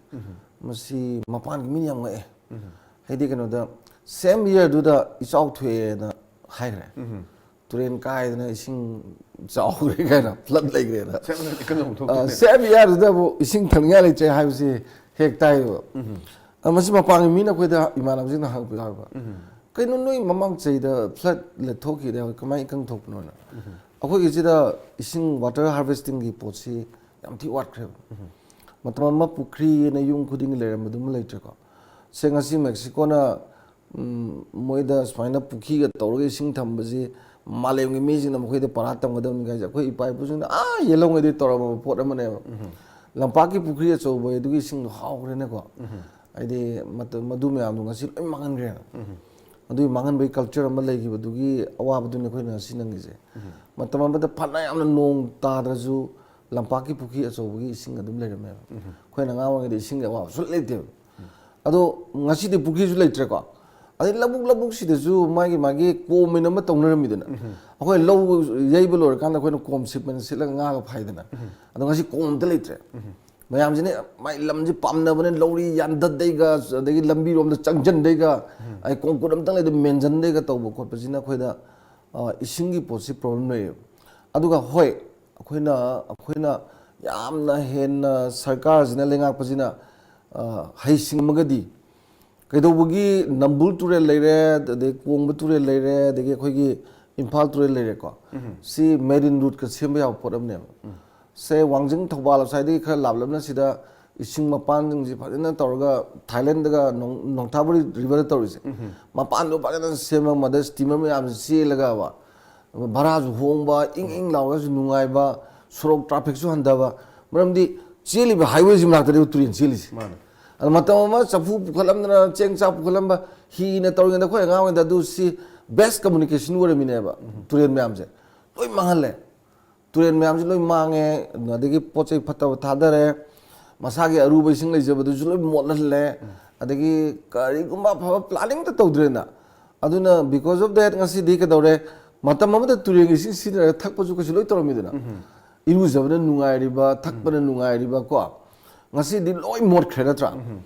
ꯃꯁꯤ ꯃꯄꯥꯟꯒꯤ ꯃꯤꯅ ꯌꯥꯝ ꯉꯛꯑꯦ꯫ ꯍꯥꯏꯗꯤ ꯀꯩꯅꯣꯗ, ꯁꯦꯝ ꯏꯌꯔꯗꯨꯗ ꯏꯆꯥꯎ ꯊꯣꯛꯑꯦꯅ ꯍꯥꯏꯈ꯭ꯔꯦ꯫ ꯇꯨꯔꯦꯟ ꯀꯥꯏꯗꯅ ꯏꯁꯤꯡ ꯆꯥꯎꯈ꯭ꯔꯦ ꯀꯥꯏꯅ, ꯐ꯭ꯂꯠ ꯂꯩꯈ꯭ꯔꯦꯅ꯫ ꯁꯦꯝ ꯏꯌꯔꯗ ꯏꯀꯪ ꯑꯃꯨꯛ ꯊꯣꯛꯇꯣꯏꯅꯦ꯫ ꯁꯦꯝ ꯏꯌꯔꯗꯨꯗ ꯑꯃꯨꯛ ꯏꯁꯤꯡ ꯊꯛꯅꯤꯡꯉꯥꯏ ꯂꯩꯇ꯭ꯔꯦ ꯍꯥꯏꯕꯁꯤ ꯍꯦꯛ ꯇꯥꯏꯌꯦꯕ꯫ ꯑ, ꯃꯁꯤ ꯃꯄꯥꯟꯒꯤ ꯃꯤꯅ ꯑꯩꯈꯣꯏꯗ, ꯏꯃꯥꯟꯅꯕꯁꯤꯡꯅ ꯍꯪꯉꯛꯄ ꯌꯥꯎꯋꯦꯕ, "ꯀꯩꯅꯣ, ꯅꯣꯏ ꯃꯃꯥꯡ ꯆꯍꯤꯗ ꯐ꯭ꯂꯠ ꯊꯣꯛꯈꯤꯗꯦ, ꯀꯃꯥꯏꯅ ꯏꯀꯪ ꯊꯣꯛꯄꯅꯣꯅ?" ꯑꯩꯈꯣꯏꯒꯤꯁꯤꯗ ꯏꯁꯤꯡ ꯋꯥꯇꯔ ꯍꯥꯔꯚꯦꯁꯇꯤꯡꯒꯤ ꯄꯣꯠꯁꯤ ꯌꯥꯝ ꯊꯤ ꯋꯥꯠꯈ꯭ꯔꯦꯕ꯫ ꯃꯇꯝ ꯑꯃ ꯄꯨꯈ꯭ꯔꯤꯅ ꯌꯨꯝ ꯈꯨꯗꯤꯡꯒꯤ ꯂꯩꯔꯝꯕꯗꯨꯃ ꯂꯩꯇ꯭ꯔꯦꯀꯣ꯫ ꯁꯦ, ꯉꯁꯤ ꯃꯦꯛꯁꯤꯀꯣꯅ, ꯎꯝ, ꯃꯣꯏꯗ ꯁꯨꯃꯥꯏꯅ ꯄꯨꯈ꯭ꯔꯤꯒ ꯇꯧꯔꯒ ꯏꯁꯤꯡ ꯊꯝꯕꯁꯤ ꯃꯥꯂꯦꯝꯒꯤ ꯃꯤꯁꯤꯡꯅ ꯃꯈꯣꯏꯗ ꯄꯔꯥ ꯇꯝꯒꯗꯕꯅꯤ ꯀꯥꯏꯁꯦ ꯑꯩꯈꯣꯏ ꯏꯄꯥ ꯏꯄꯨꯁꯤꯡꯅ ꯑꯥ ꯌꯦꯜꯍꯧꯉꯩꯗꯒꯤ ꯇꯧꯔꯝꯃꯕ ꯄꯣꯠ ꯑꯃꯅꯦꯕ꯫ ꯂꯝꯄꯥꯛꯀꯤ ꯄꯨꯈ꯭ꯔꯤ ꯑꯆꯧꯕ ꯑꯗꯨꯒꯤ ꯏꯁꯤꯡꯗꯣ ꯍꯥꯎꯈ꯭ꯔꯦꯅꯦꯀꯣ꯫ ꯍꯥꯏꯗꯤ ꯃꯇꯝ, ꯃꯗꯨ ꯃꯌꯥꯝꯗꯣ ꯉꯁꯤ ꯂꯣꯏ ꯃꯥꯡꯍꯟꯈ꯭ꯔꯦꯅ꯫ ꯑꯗꯨꯒꯤ ꯃꯥꯡꯍꯟꯕꯒꯤ ꯀꯜꯆꯔ ꯑꯃ ꯂꯩꯈꯤꯕꯗꯨꯒꯤ ꯑꯋꯥꯕꯗꯨꯅꯤ ꯑꯩꯈꯣꯏꯅ ꯉꯁꯤ ꯅꯪꯉꯤꯁꯦ꯫ ꯃꯇꯝ ꯑꯃꯗ ꯐꯅ ꯌꯥꯝꯅ ꯅꯣꯡ ꯇꯥꯗ꯭ꯔꯁꯨ ꯂꯝꯄꯥꯛꯀꯤ ꯄꯨꯈ꯭ꯔꯤ ꯑꯆꯧꯕꯒꯤ ꯏꯁꯤꯡ ꯑꯗꯨꯝ ꯂꯩꯔꯝꯃꯦꯕ꯫ ꯑꯩꯈꯣꯏꯅ ꯑꯉꯥꯡ ꯑꯣꯏꯔꯤꯉꯩꯗ ꯏꯁꯤꯡꯒꯤ ꯑꯋꯥꯕ ꯁꯨꯡꯂꯩ ꯂꯩꯇꯦꯕ꯫ ꯑꯗꯣ ꯉꯁꯤꯗꯤ ꯄꯨꯈ꯭ꯔꯤꯁꯨ ꯂꯩꯇ꯭ꯔꯦꯀꯣ꯫ ꯑꯗꯩ ꯂꯧꯕꯨꯛ, ꯂꯧꯕꯨꯛꯁꯤꯗꯁꯨ ꯃꯥꯒꯤ, ꯃꯥꯒꯤ ꯀꯣꯝ ꯑꯅ ꯑꯃ ꯇꯧꯅꯔꯝꯃꯤꯗꯅ꯫ ꯑꯩꯈꯣꯏ ꯂꯧ ꯌꯩꯕ ꯂꯣꯏꯔꯀꯥꯟꯗ ꯑꯩꯈꯣꯏꯅ ꯀꯣꯝ ꯁꯤꯞ ꯑꯅ ꯁꯤꯠꯂꯒ ꯉꯥꯒ ꯐꯥꯏꯗꯅ꯫ ꯑꯗꯣ ꯉꯁꯤ ꯀꯣꯝ ꯑꯝꯇ ꯂꯩꯇ꯭ꯔꯦ꯫ ꯃꯌꯥꯝꯁꯤꯅ ꯃꯥꯏ ꯂꯝꯁꯤ ꯄꯥꯝꯅꯕꯅꯦ, ꯂꯧꯔꯤ ꯌꯥꯟꯊꯠꯗꯩꯒ, ꯑꯗꯒꯤ ꯂꯝꯕꯤꯔꯣꯝꯗ ꯆꯪꯁꯤꯟꯗꯩꯒ, ꯑꯩ ꯀꯣꯡꯀꯨꯠ ꯑꯝꯇꯪ ꯂꯩꯗ ꯃꯦꯟꯁꯤꯟꯗꯩꯒ ꯇꯧꯕ ꯈꯣꯠꯄꯁꯤꯅ ꯑꯩꯈꯣꯏꯗ, ꯑ, ꯏꯁꯤꯡꯒꯤ ꯄꯣꯠꯁꯤ ꯄ꯭ꯔꯣꯕ꯭ꯂꯦꯝ ꯂꯩꯌꯦꯕ꯫ ꯑꯗꯨꯒ ꯍꯣꯏ, ꯑꯩꯈꯣꯏꯅ, ꯑꯩꯈꯣꯏꯅ ꯌꯥꯝꯅ ꯍꯦꯟꯅ ꯁꯔꯀꯥꯔꯁꯤꯅ, ꯂꯩꯉꯥꯛꯄꯁꯤꯅ, ꯑ, ꯍꯩꯁꯤꯡꯉꯒꯗꯤ ꯀꯩꯗꯧꯕꯒꯤ ꯅꯝꯕꯨꯜ ꯇꯨꯔꯦꯜ ꯂꯩꯔꯦ, ꯑꯗꯩ ꯀꯣꯡꯕ ꯇꯨꯔꯦꯜ ꯂꯩꯔꯦ, ꯑꯗꯒꯤ ꯑꯩꯈꯣꯏꯒꯤ ꯏꯝꯐꯥꯜ ꯇꯨꯔꯦꯜ ꯂꯩꯔꯦꯀꯣ꯫ ꯁꯤ ꯃꯦꯔꯤꯟ ꯔꯨꯠꯀ ꯁꯦꯝꯕ ꯌꯥꯕ ꯄꯣꯠ ꯑꯃꯅꯦꯕ꯫ ꯁꯦ, ꯋꯥꯡꯖꯤꯡ ꯊꯧꯕꯥꯜ ꯑꯁ꯭ꯋꯥꯏꯗꯒꯤ ꯈꯔ ꯂꯥꯞꯂꯞꯅ ꯁꯤꯗ ꯏꯁꯤꯡ ꯃꯄꯥꯟꯁꯤꯡꯁꯤ ꯐꯖꯅ ꯇꯧꯔꯒ, ꯊꯥꯏꯂꯦꯟꯗꯒ ꯅꯣꯡ-, ꯅꯣꯡꯊꯥꯕꯨꯔꯤ ꯔꯤꯚꯔ ꯇꯧꯔꯤꯁꯦ, ꯃꯄꯥꯟꯗꯣ ꯐꯖꯅ ꯁꯦꯝꯃꯒ, ꯃꯗ ꯁ꯭ꯇꯤꯃꯔ ꯃꯌꯥꯝꯁꯤ ꯆꯦꯜꯂꯒꯕ, ꯚꯔꯥꯁꯨ ꯍꯣꯡꯕ, ꯏꯪ ꯏꯪ ꯂꯥꯎꯔꯒꯁꯨ ꯅꯨꯡꯉꯥꯏꯕ, ꯁꯣꯔꯣꯛ ꯇ꯭ꯔꯥꯐꯤꯛꯁꯨ ꯍꯟꯊꯕ꯫ ꯃꯔꯝꯗꯤ ꯆꯦꯜꯂꯤꯕ ꯍꯥꯏꯋꯦꯁꯤ ꯃꯅꯥꯛꯇꯅꯦꯕ ꯇꯨꯔꯦꯟ ꯆꯦꯜꯂꯤꯁꯦ꯫ ꯃꯥꯅꯦ꯫ ꯑꯗ ꯃꯇꯝ ꯑꯃ ꯆꯐꯨ ꯄꯨꯈꯠꯂꯝꯗꯅ, ꯆꯦꯡ ꯆꯥꯛ ꯄꯨꯈꯠꯂꯝꯕ, ꯍꯤꯅ ꯇꯧꯔꯤꯉꯩꯗ, ꯑꯩꯈꯣꯏ ꯑꯉꯥꯡ ꯑꯣꯏꯔꯤꯉꯩꯗ ꯑꯗꯨ ꯁꯤ ꯕꯦꯁ ꯀꯝꯃꯨꯅꯤꯀꯦꯁꯟ ꯑꯣꯏꯔꯝꯃꯤꯅꯦꯕ꯫ ꯇꯨꯔꯦꯟ ꯃꯌꯥꯝꯁꯦ ꯂꯣꯏ ꯃꯥꯡꯍꯜꯂꯦ꯫ ꯇꯨꯔꯦꯟ ꯃꯌꯥꯝꯁꯤ ꯂꯣꯏ ꯃꯥꯡꯉꯦ, ꯑꯗꯒꯤ ꯄꯣꯠ ꯆꯩ ꯐꯠꯇꯕ ꯊꯥꯗꯔꯦ, ꯃꯁꯥꯒꯤ ꯑꯔꯨꯕ ꯏꯁꯤꯡ ꯂꯩꯖꯕꯗꯨꯁꯨ ꯂꯣꯏ ꯃꯣꯠꯍꯜꯂꯦ, ꯑꯗꯒꯤ ꯀꯔꯤꯒꯨꯝꯕ ꯑꯐꯕ ꯄ꯭ꯂꯥꯅꯤꯡ ꯑꯝꯇ ꯇꯧꯗ꯭ꯔꯦꯅ꯫ ꯑꯗꯨꯅ because of that ꯉꯁꯤꯗꯤ ꯀꯩꯗꯧꯔꯦ, ꯃꯇꯝ ꯑꯃꯗ ꯇꯨꯔꯦꯟꯒꯤ ꯏꯁꯤꯡ ꯁꯤꯖꯤꯟꯅꯔꯒ ꯊꯛꯄꯁꯨ ꯀꯩꯁꯨ ꯂꯣꯏ ꯇꯧꯔꯝꯃꯤꯗꯅ꯫ ꯏꯔꯨꯖꯕꯅ ꯅꯨꯡꯉꯥꯏꯔꯤꯕ, ꯊꯛꯄꯅ ꯅꯨꯡꯉꯥꯏꯔꯤꯕ ꯀꯣ꯫ ꯉꯁꯤꯗꯤ ꯂꯣꯏ ꯃꯣꯠꯈ꯭ꯔꯦ ꯅꯠꯇ꯭ꯔꯥ?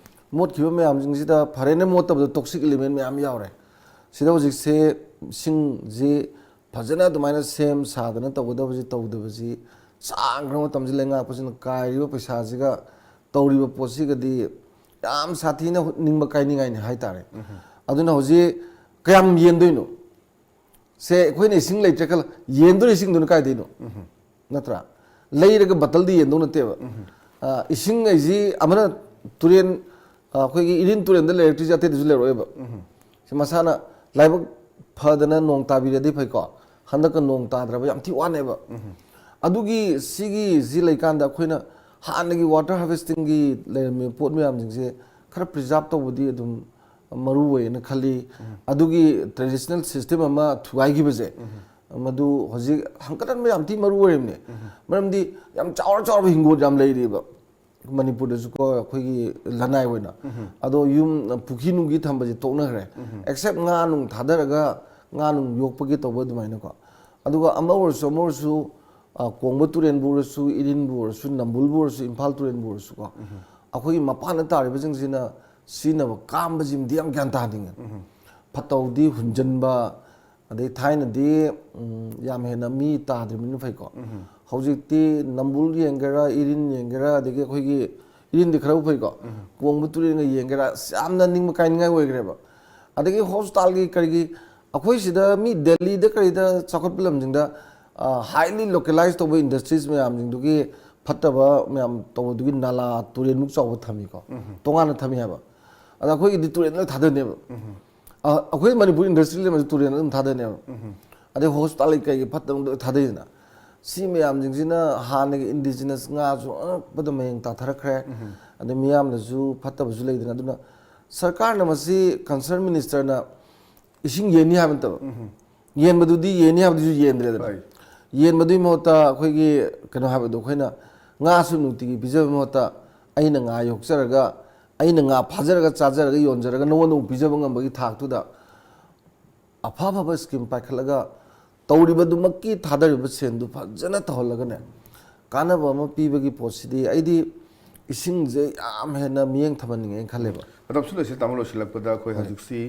ꯃꯣꯠꯈꯤꯕ ꯃꯌꯥꯝꯁꯤꯡꯁꯤꯗ ꯐꯔꯦꯅꯦ, ꯃꯣꯠꯇꯕꯗ ꯇꯣꯛꯁꯤꯛ ꯏꯂꯤꯃꯦꯟ ꯃꯌꯥꯝ ꯌꯥꯎꯔꯦ꯫ ꯁꯤꯗ ꯍꯧꯖꯤꯛꯁꯦ ꯏꯁꯤꯡꯁꯤ ꯐꯖꯅ ꯑꯗꯨꯃꯥꯏꯅ ꯁꯦꯝ ꯁꯥꯗꯅ ꯇꯧꯒꯗꯕꯁꯤ, ꯇꯧꯗꯕꯁꯤ, ꯁꯥꯡꯈ꯭ꯔꯕ ꯃꯇꯝꯁꯤ ꯂꯩꯉꯥꯛꯄꯁꯤꯅ ꯀꯥꯏꯔꯤꯕ ꯄꯩꯁꯥꯁꯤꯒ ꯇꯧꯔꯤꯕ ꯄꯣꯠꯁꯤꯒꯗꯤ ꯌꯥꯝ ꯁꯥꯊꯤꯅ ꯅꯤꯡꯕ ꯀꯥꯏꯅꯤꯡꯉꯥꯏꯅꯤ ꯍꯥꯏꯇꯥꯔꯦ꯫ ꯑꯗꯨꯅ ꯍꯧꯖꯤꯛ ꯀꯌꯥꯝ ꯌꯦꯟꯗꯣꯏꯅꯣ? ꯁꯦ, ꯑꯩꯈꯣꯏꯅ ꯏꯁꯤꯡ ꯂꯩꯇ꯭ꯔꯦ ꯈꯜꯂꯣ, ꯌꯦꯟꯗꯣꯔꯤ ꯏꯁꯤꯡꯗꯨꯅ ꯀꯥꯏꯗꯩꯅꯣ? ꯅꯠꯇ꯭ꯔꯥ? ꯂꯩꯔꯒ ꯕꯇꯜꯗ ꯌꯦꯟꯗꯧ ꯅꯠꯇꯦꯕ꯫ ꯑ, ꯏꯁꯤꯡ ꯍꯥꯏꯁꯤ ꯑꯃꯅ ꯇꯨꯔꯦꯟ, ꯑ, ꯑꯩꯈꯣꯏꯒꯤ ꯏꯔꯤꯟ ꯇꯨꯔꯦꯟꯗ ꯂꯩꯔꯛꯇ꯭ꯔꯤꯁꯦ ꯑꯇꯩꯗꯁꯨ ꯂꯩꯔꯛꯑꯣꯏꯕ꯫ ꯁꯤ ꯃꯁꯥꯅ ꯂꯥꯏꯕꯛ ꯐꯗꯅ ꯅꯣꯡ ꯇꯥꯕꯤꯔꯗꯤ ꯐꯩꯀꯣ꯫ ꯍꯟꯗꯛꯀ ꯅꯣꯡ ꯇꯥꯗ꯭ꯔꯕ ꯌꯥꯝ ꯊꯤ ꯋꯥꯅꯦꯕ꯫ ꯑꯗꯨꯒꯤ ꯁꯤꯒꯤ ꯁꯤ ꯂꯩꯀꯥꯟꯗ ꯑꯩꯈꯣꯏꯅ ꯍꯥꯟꯅꯒꯤ ꯋꯥꯇꯔ ꯍꯥꯔꯚꯦꯁꯇꯤꯡꯒꯤ ꯂꯩꯔꯝꯃꯤꯕ ꯄꯣꯠ ꯃꯌꯥꯝꯁꯤꯡꯁꯦ ꯈꯔ ꯄ꯭ꯔꯤꯖꯥꯕ ꯇꯧꯕꯗꯤ ꯑꯗꯨꯝ ꯃꯔꯨ ꯑꯣꯏꯌꯦꯅ ꯈꯜꯂꯤ꯫ ꯑꯗꯨꯒꯤ ꯇ꯭ꯔꯦꯗꯤꯁꯅꯦꯜ ꯁꯤꯁꯇꯦꯝ ꯑꯃ ꯊꯨꯒꯥꯏꯈꯤꯕꯁꯦ, ꯃꯗꯨ ꯍꯧꯖꯤꯛ ꯍꯪꯀꯠꯍꯟꯕ ꯌꯥꯝ ꯊꯤ ꯃꯔꯨ ꯑꯣꯏꯔꯤꯕꯅꯦ꯫ ꯃꯔꯝꯗꯤ ꯌꯥꯝ ꯆꯥꯎꯔ ꯆꯥꯎꯔꯕ ꯍꯤꯡꯒꯣꯜ ꯌꯥꯝ ꯂꯩꯔꯤꯕ ꯃꯅꯤꯄꯨꯔꯗꯁꯨꯀꯣ, ꯑꯩꯈꯣꯏꯒꯤ ꯂꯅꯥꯏ ꯑꯣꯏꯅ꯫ ꯑꯗꯣ ꯌꯨꯝ, ꯄꯨꯈ꯭ꯔꯤ ꯅꯨꯡꯒꯤ ꯊꯝꯕꯁꯦ ꯇꯣꯛꯅꯈ꯭ꯔꯦ꯫ ꯑꯦꯛꯁꯦꯞ ꯉꯥ ꯅꯨꯡ ꯊꯥꯗꯔꯒ ꯉꯥ ꯅꯨꯡ ꯌꯣꯛꯄꯒꯤ ꯇꯧꯕ ꯑꯗꯨꯃꯥꯏꯅꯀꯣ꯫ ꯑꯗꯨꯒ ꯑꯃ ꯑꯣꯏꯔꯁꯨ, ꯑꯃ ꯑꯣꯏꯔꯁꯨ, ꯑ, ꯀꯣꯡꯕ ꯇꯨꯔꯦꯟꯕꯨ ꯑꯣꯏꯔꯁꯨ, ꯏꯔꯤꯟꯕꯨ ꯑꯣꯏꯔꯁꯨ, ꯅꯝꯕꯨꯜꯕꯨ ꯑꯣꯏꯔꯁꯨ, ꯏꯝꯐꯥꯜ ꯇꯨꯔꯦꯟꯕꯨ ꯑꯣꯏꯔꯁꯨꯀꯣ, ꯑꯩꯈꯣꯏꯒꯤ ꯃꯄꯥꯟꯗ ꯇꯥꯔꯤꯕꯁꯤꯡꯁꯤꯅ ꯁꯤꯖꯤꯟꯅꯕ ꯀꯥꯝꯕꯁꯤꯃꯗꯤ ꯌꯥꯝ ꯒ꯭ꯌꯥꯟ ꯇꯥꯍꯟꯅꯤꯡꯉꯦ꯫ ꯐꯠꯇ ꯍꯥꯎꯗꯤ ꯍꯨꯟꯖꯤꯟꯕ, ꯑꯗꯩ ꯊꯥꯏꯅꯗꯤ, ꯎꯝ, ꯌꯥꯝ ꯍꯦꯟꯅ ꯃꯤ ꯇꯥꯗ꯭ꯔꯤꯕꯅꯤꯅ ꯐꯩꯀꯣ꯫ ꯍꯧꯖꯤꯛꯇꯤ ꯅꯝꯕꯨꯜ ꯌꯦꯡꯒꯦꯔꯥ, ꯏꯔꯤꯟ ꯌꯦꯡꯒꯦꯔꯥ, ꯑꯗꯒꯤ ꯑꯩꯈꯣꯏꯒꯤ ꯏꯔꯤꯟꯗꯤ ꯈꯔꯕꯨ ꯐꯩꯀꯣ, ꯀꯣꯡꯕ ꯇꯨꯔꯦꯟꯒ ꯌꯦꯡꯒꯦꯔꯥ, ꯑꯁ, ꯌꯥꯝꯅ ꯅꯤꯡꯕ ꯀꯥꯏꯅꯤꯡꯉꯥꯏ ꯑꯣꯏꯈ꯭ꯔꯦꯕ꯫ ꯑꯗꯒꯤ ꯍꯣꯁꯄꯤꯇꯥꯜꯒꯤ ꯀꯔꯤꯒꯤ, ꯑꯩꯈꯣꯏ ꯁꯤꯗ ꯃꯤ ꯗꯦꯜꯂꯤꯗ ꯀꯔꯤꯗ ꯆꯥꯎꯈꯠꯄ ꯂꯝꯁꯤꯡꯗ, ꯑ, ꯍꯥꯏꯂꯤ ꯂꯣꯀꯦꯂꯥꯏꯁ ꯇꯧꯕ ꯏꯟꯗꯁꯇ꯭ꯔꯤꯁ ꯃꯌꯥꯝꯁꯤꯡꯗꯨꯒꯤ ꯐꯠꯇꯕ ꯃꯌꯥꯝ ꯇꯧꯕꯗꯨꯒꯤ ꯅꯥꯂꯥ ꯇꯨꯔꯦꯟꯃꯨꯛ ꯆꯥꯎꯕ ꯊꯝꯃꯤꯀꯣ, ꯇꯣꯉꯥꯟꯅ ꯊꯝꯃꯤ ꯍꯥꯏꯕ꯫ ꯑꯗ ꯑꯩꯈꯣꯏꯒꯤꯗꯤ ꯇꯨꯔꯦꯟꯗ ꯂꯣꯏ ꯊꯥꯗꯅꯦꯕ꯫ ꯑ, ꯑꯩꯈꯣꯏ ꯃꯅꯤꯄꯨꯔ ꯏꯟꯗꯁꯇ꯭ꯔꯤ ꯂꯩꯕꯁꯨ ꯇꯨꯔꯦꯟꯗ ꯑꯗꯨꯝ ꯊꯥꯗꯅꯦꯕ꯫ ꯑꯗꯩ ꯍꯣꯁꯄꯤꯇꯥꯜ ꯀꯩꯒꯤ ꯐꯠꯇꯕ ꯂꯣꯏ ꯊꯥꯗꯩꯗꯅ, ꯁꯤ ꯃꯌꯥꯝꯁꯤꯡꯁꯤꯅ ꯍꯥꯟꯅꯒꯤ ꯏꯟꯗꯤꯖꯤꯅꯁ ꯉꯥꯁꯨ ꯑꯉꯛꯄꯗ ꯃꯌꯦꯡ ꯇꯥꯊꯔꯛꯈ꯭ꯔꯦ꯫ ꯑꯗꯩ ꯃꯤꯌꯥꯝꯅꯁꯨ ꯐꯠꯇꯕꯁꯨ ꯂꯩꯗꯅ, ꯑꯗꯨꯅ ꯁꯔꯀꯥꯔꯅ ꯃꯁꯤ, ꯀꯟꯁꯔꯟ ꯃꯤꯅꯤꯁꯇꯔꯅ ꯏꯁꯤꯡ ꯌꯦꯟꯅꯤ ꯍꯥꯏꯕ ꯅꯠꯇꯕ, ꯌꯦꯟꯕꯗꯨꯗꯤ, ꯌꯦꯟꯅꯤ ꯍꯥꯏꯕꯗꯨꯁꯨ ꯌꯦꯟꯗ꯭ꯔꯦꯗꯅ꯫ ꯍꯣꯏ꯫ ꯌꯦꯟꯕꯗꯨꯒꯤ ꯃꯍꯨꯠꯇ ꯑꯩꯈꯣꯏꯒꯤ ꯀꯩꯅꯣ ꯍꯥꯏꯕꯗꯣ, ꯑꯩꯈꯣꯏꯅ ꯉꯥꯁꯨ ꯅꯨꯡꯇꯤꯒꯤ ꯄꯤꯖꯕꯒꯤ ꯃꯍꯨꯠꯇ, ꯑꯩꯅ ꯉꯥ ꯌꯣꯛꯆꯔꯒ, ꯑꯩꯅ ꯉꯥ ꯐꯥꯖꯔꯒ ꯆꯥꯖꯔꯒ ꯌꯣꯟꯖꯔꯒ ꯅꯉꯣꯟꯗ ꯑꯃꯨꯛ ꯄꯤꯖꯕ ꯉꯝꯕꯒꯤ ꯊꯥꯛꯇꯨꯗ ꯑꯐ ꯑꯐꯕ ꯁ꯭ꯀꯤꯝ ꯄꯥꯏꯈꯠꯂꯒ ꯇꯧꯔꯤꯕꯗꯨꯃꯛꯀꯤ ꯊꯥꯗꯔꯤꯕ ꯁꯦꯟꯗꯨ ꯐꯖꯅ ꯇꯧꯍꯜꯂꯒꯅꯦ, ꯀꯥꯟꯅꯕ ꯑꯃ ꯄꯤꯕꯒꯤ ꯄꯣꯠꯁꯤꯗꯤ ꯑꯩꯗꯤ ꯏꯁꯤꯡꯁꯦ ꯌꯥꯝ ꯍꯦꯟꯅ ꯃꯤꯠꯌꯦꯡ ꯊꯝꯍꯟꯅꯤꯡꯉꯦꯅ ꯈꯜꯂꯦꯕ꯫ ꯃꯇꯝꯁꯨ ꯂꯣꯏꯁꯤꯜ-, ꯇꯥꯃꯣ, ꯂꯣꯏꯁꯤꯜꯂꯛꯄꯗ ꯑꯩꯈꯣꯏ ꯍꯣꯏ꯫ ꯍꯧꯖꯤꯛꯁꯤ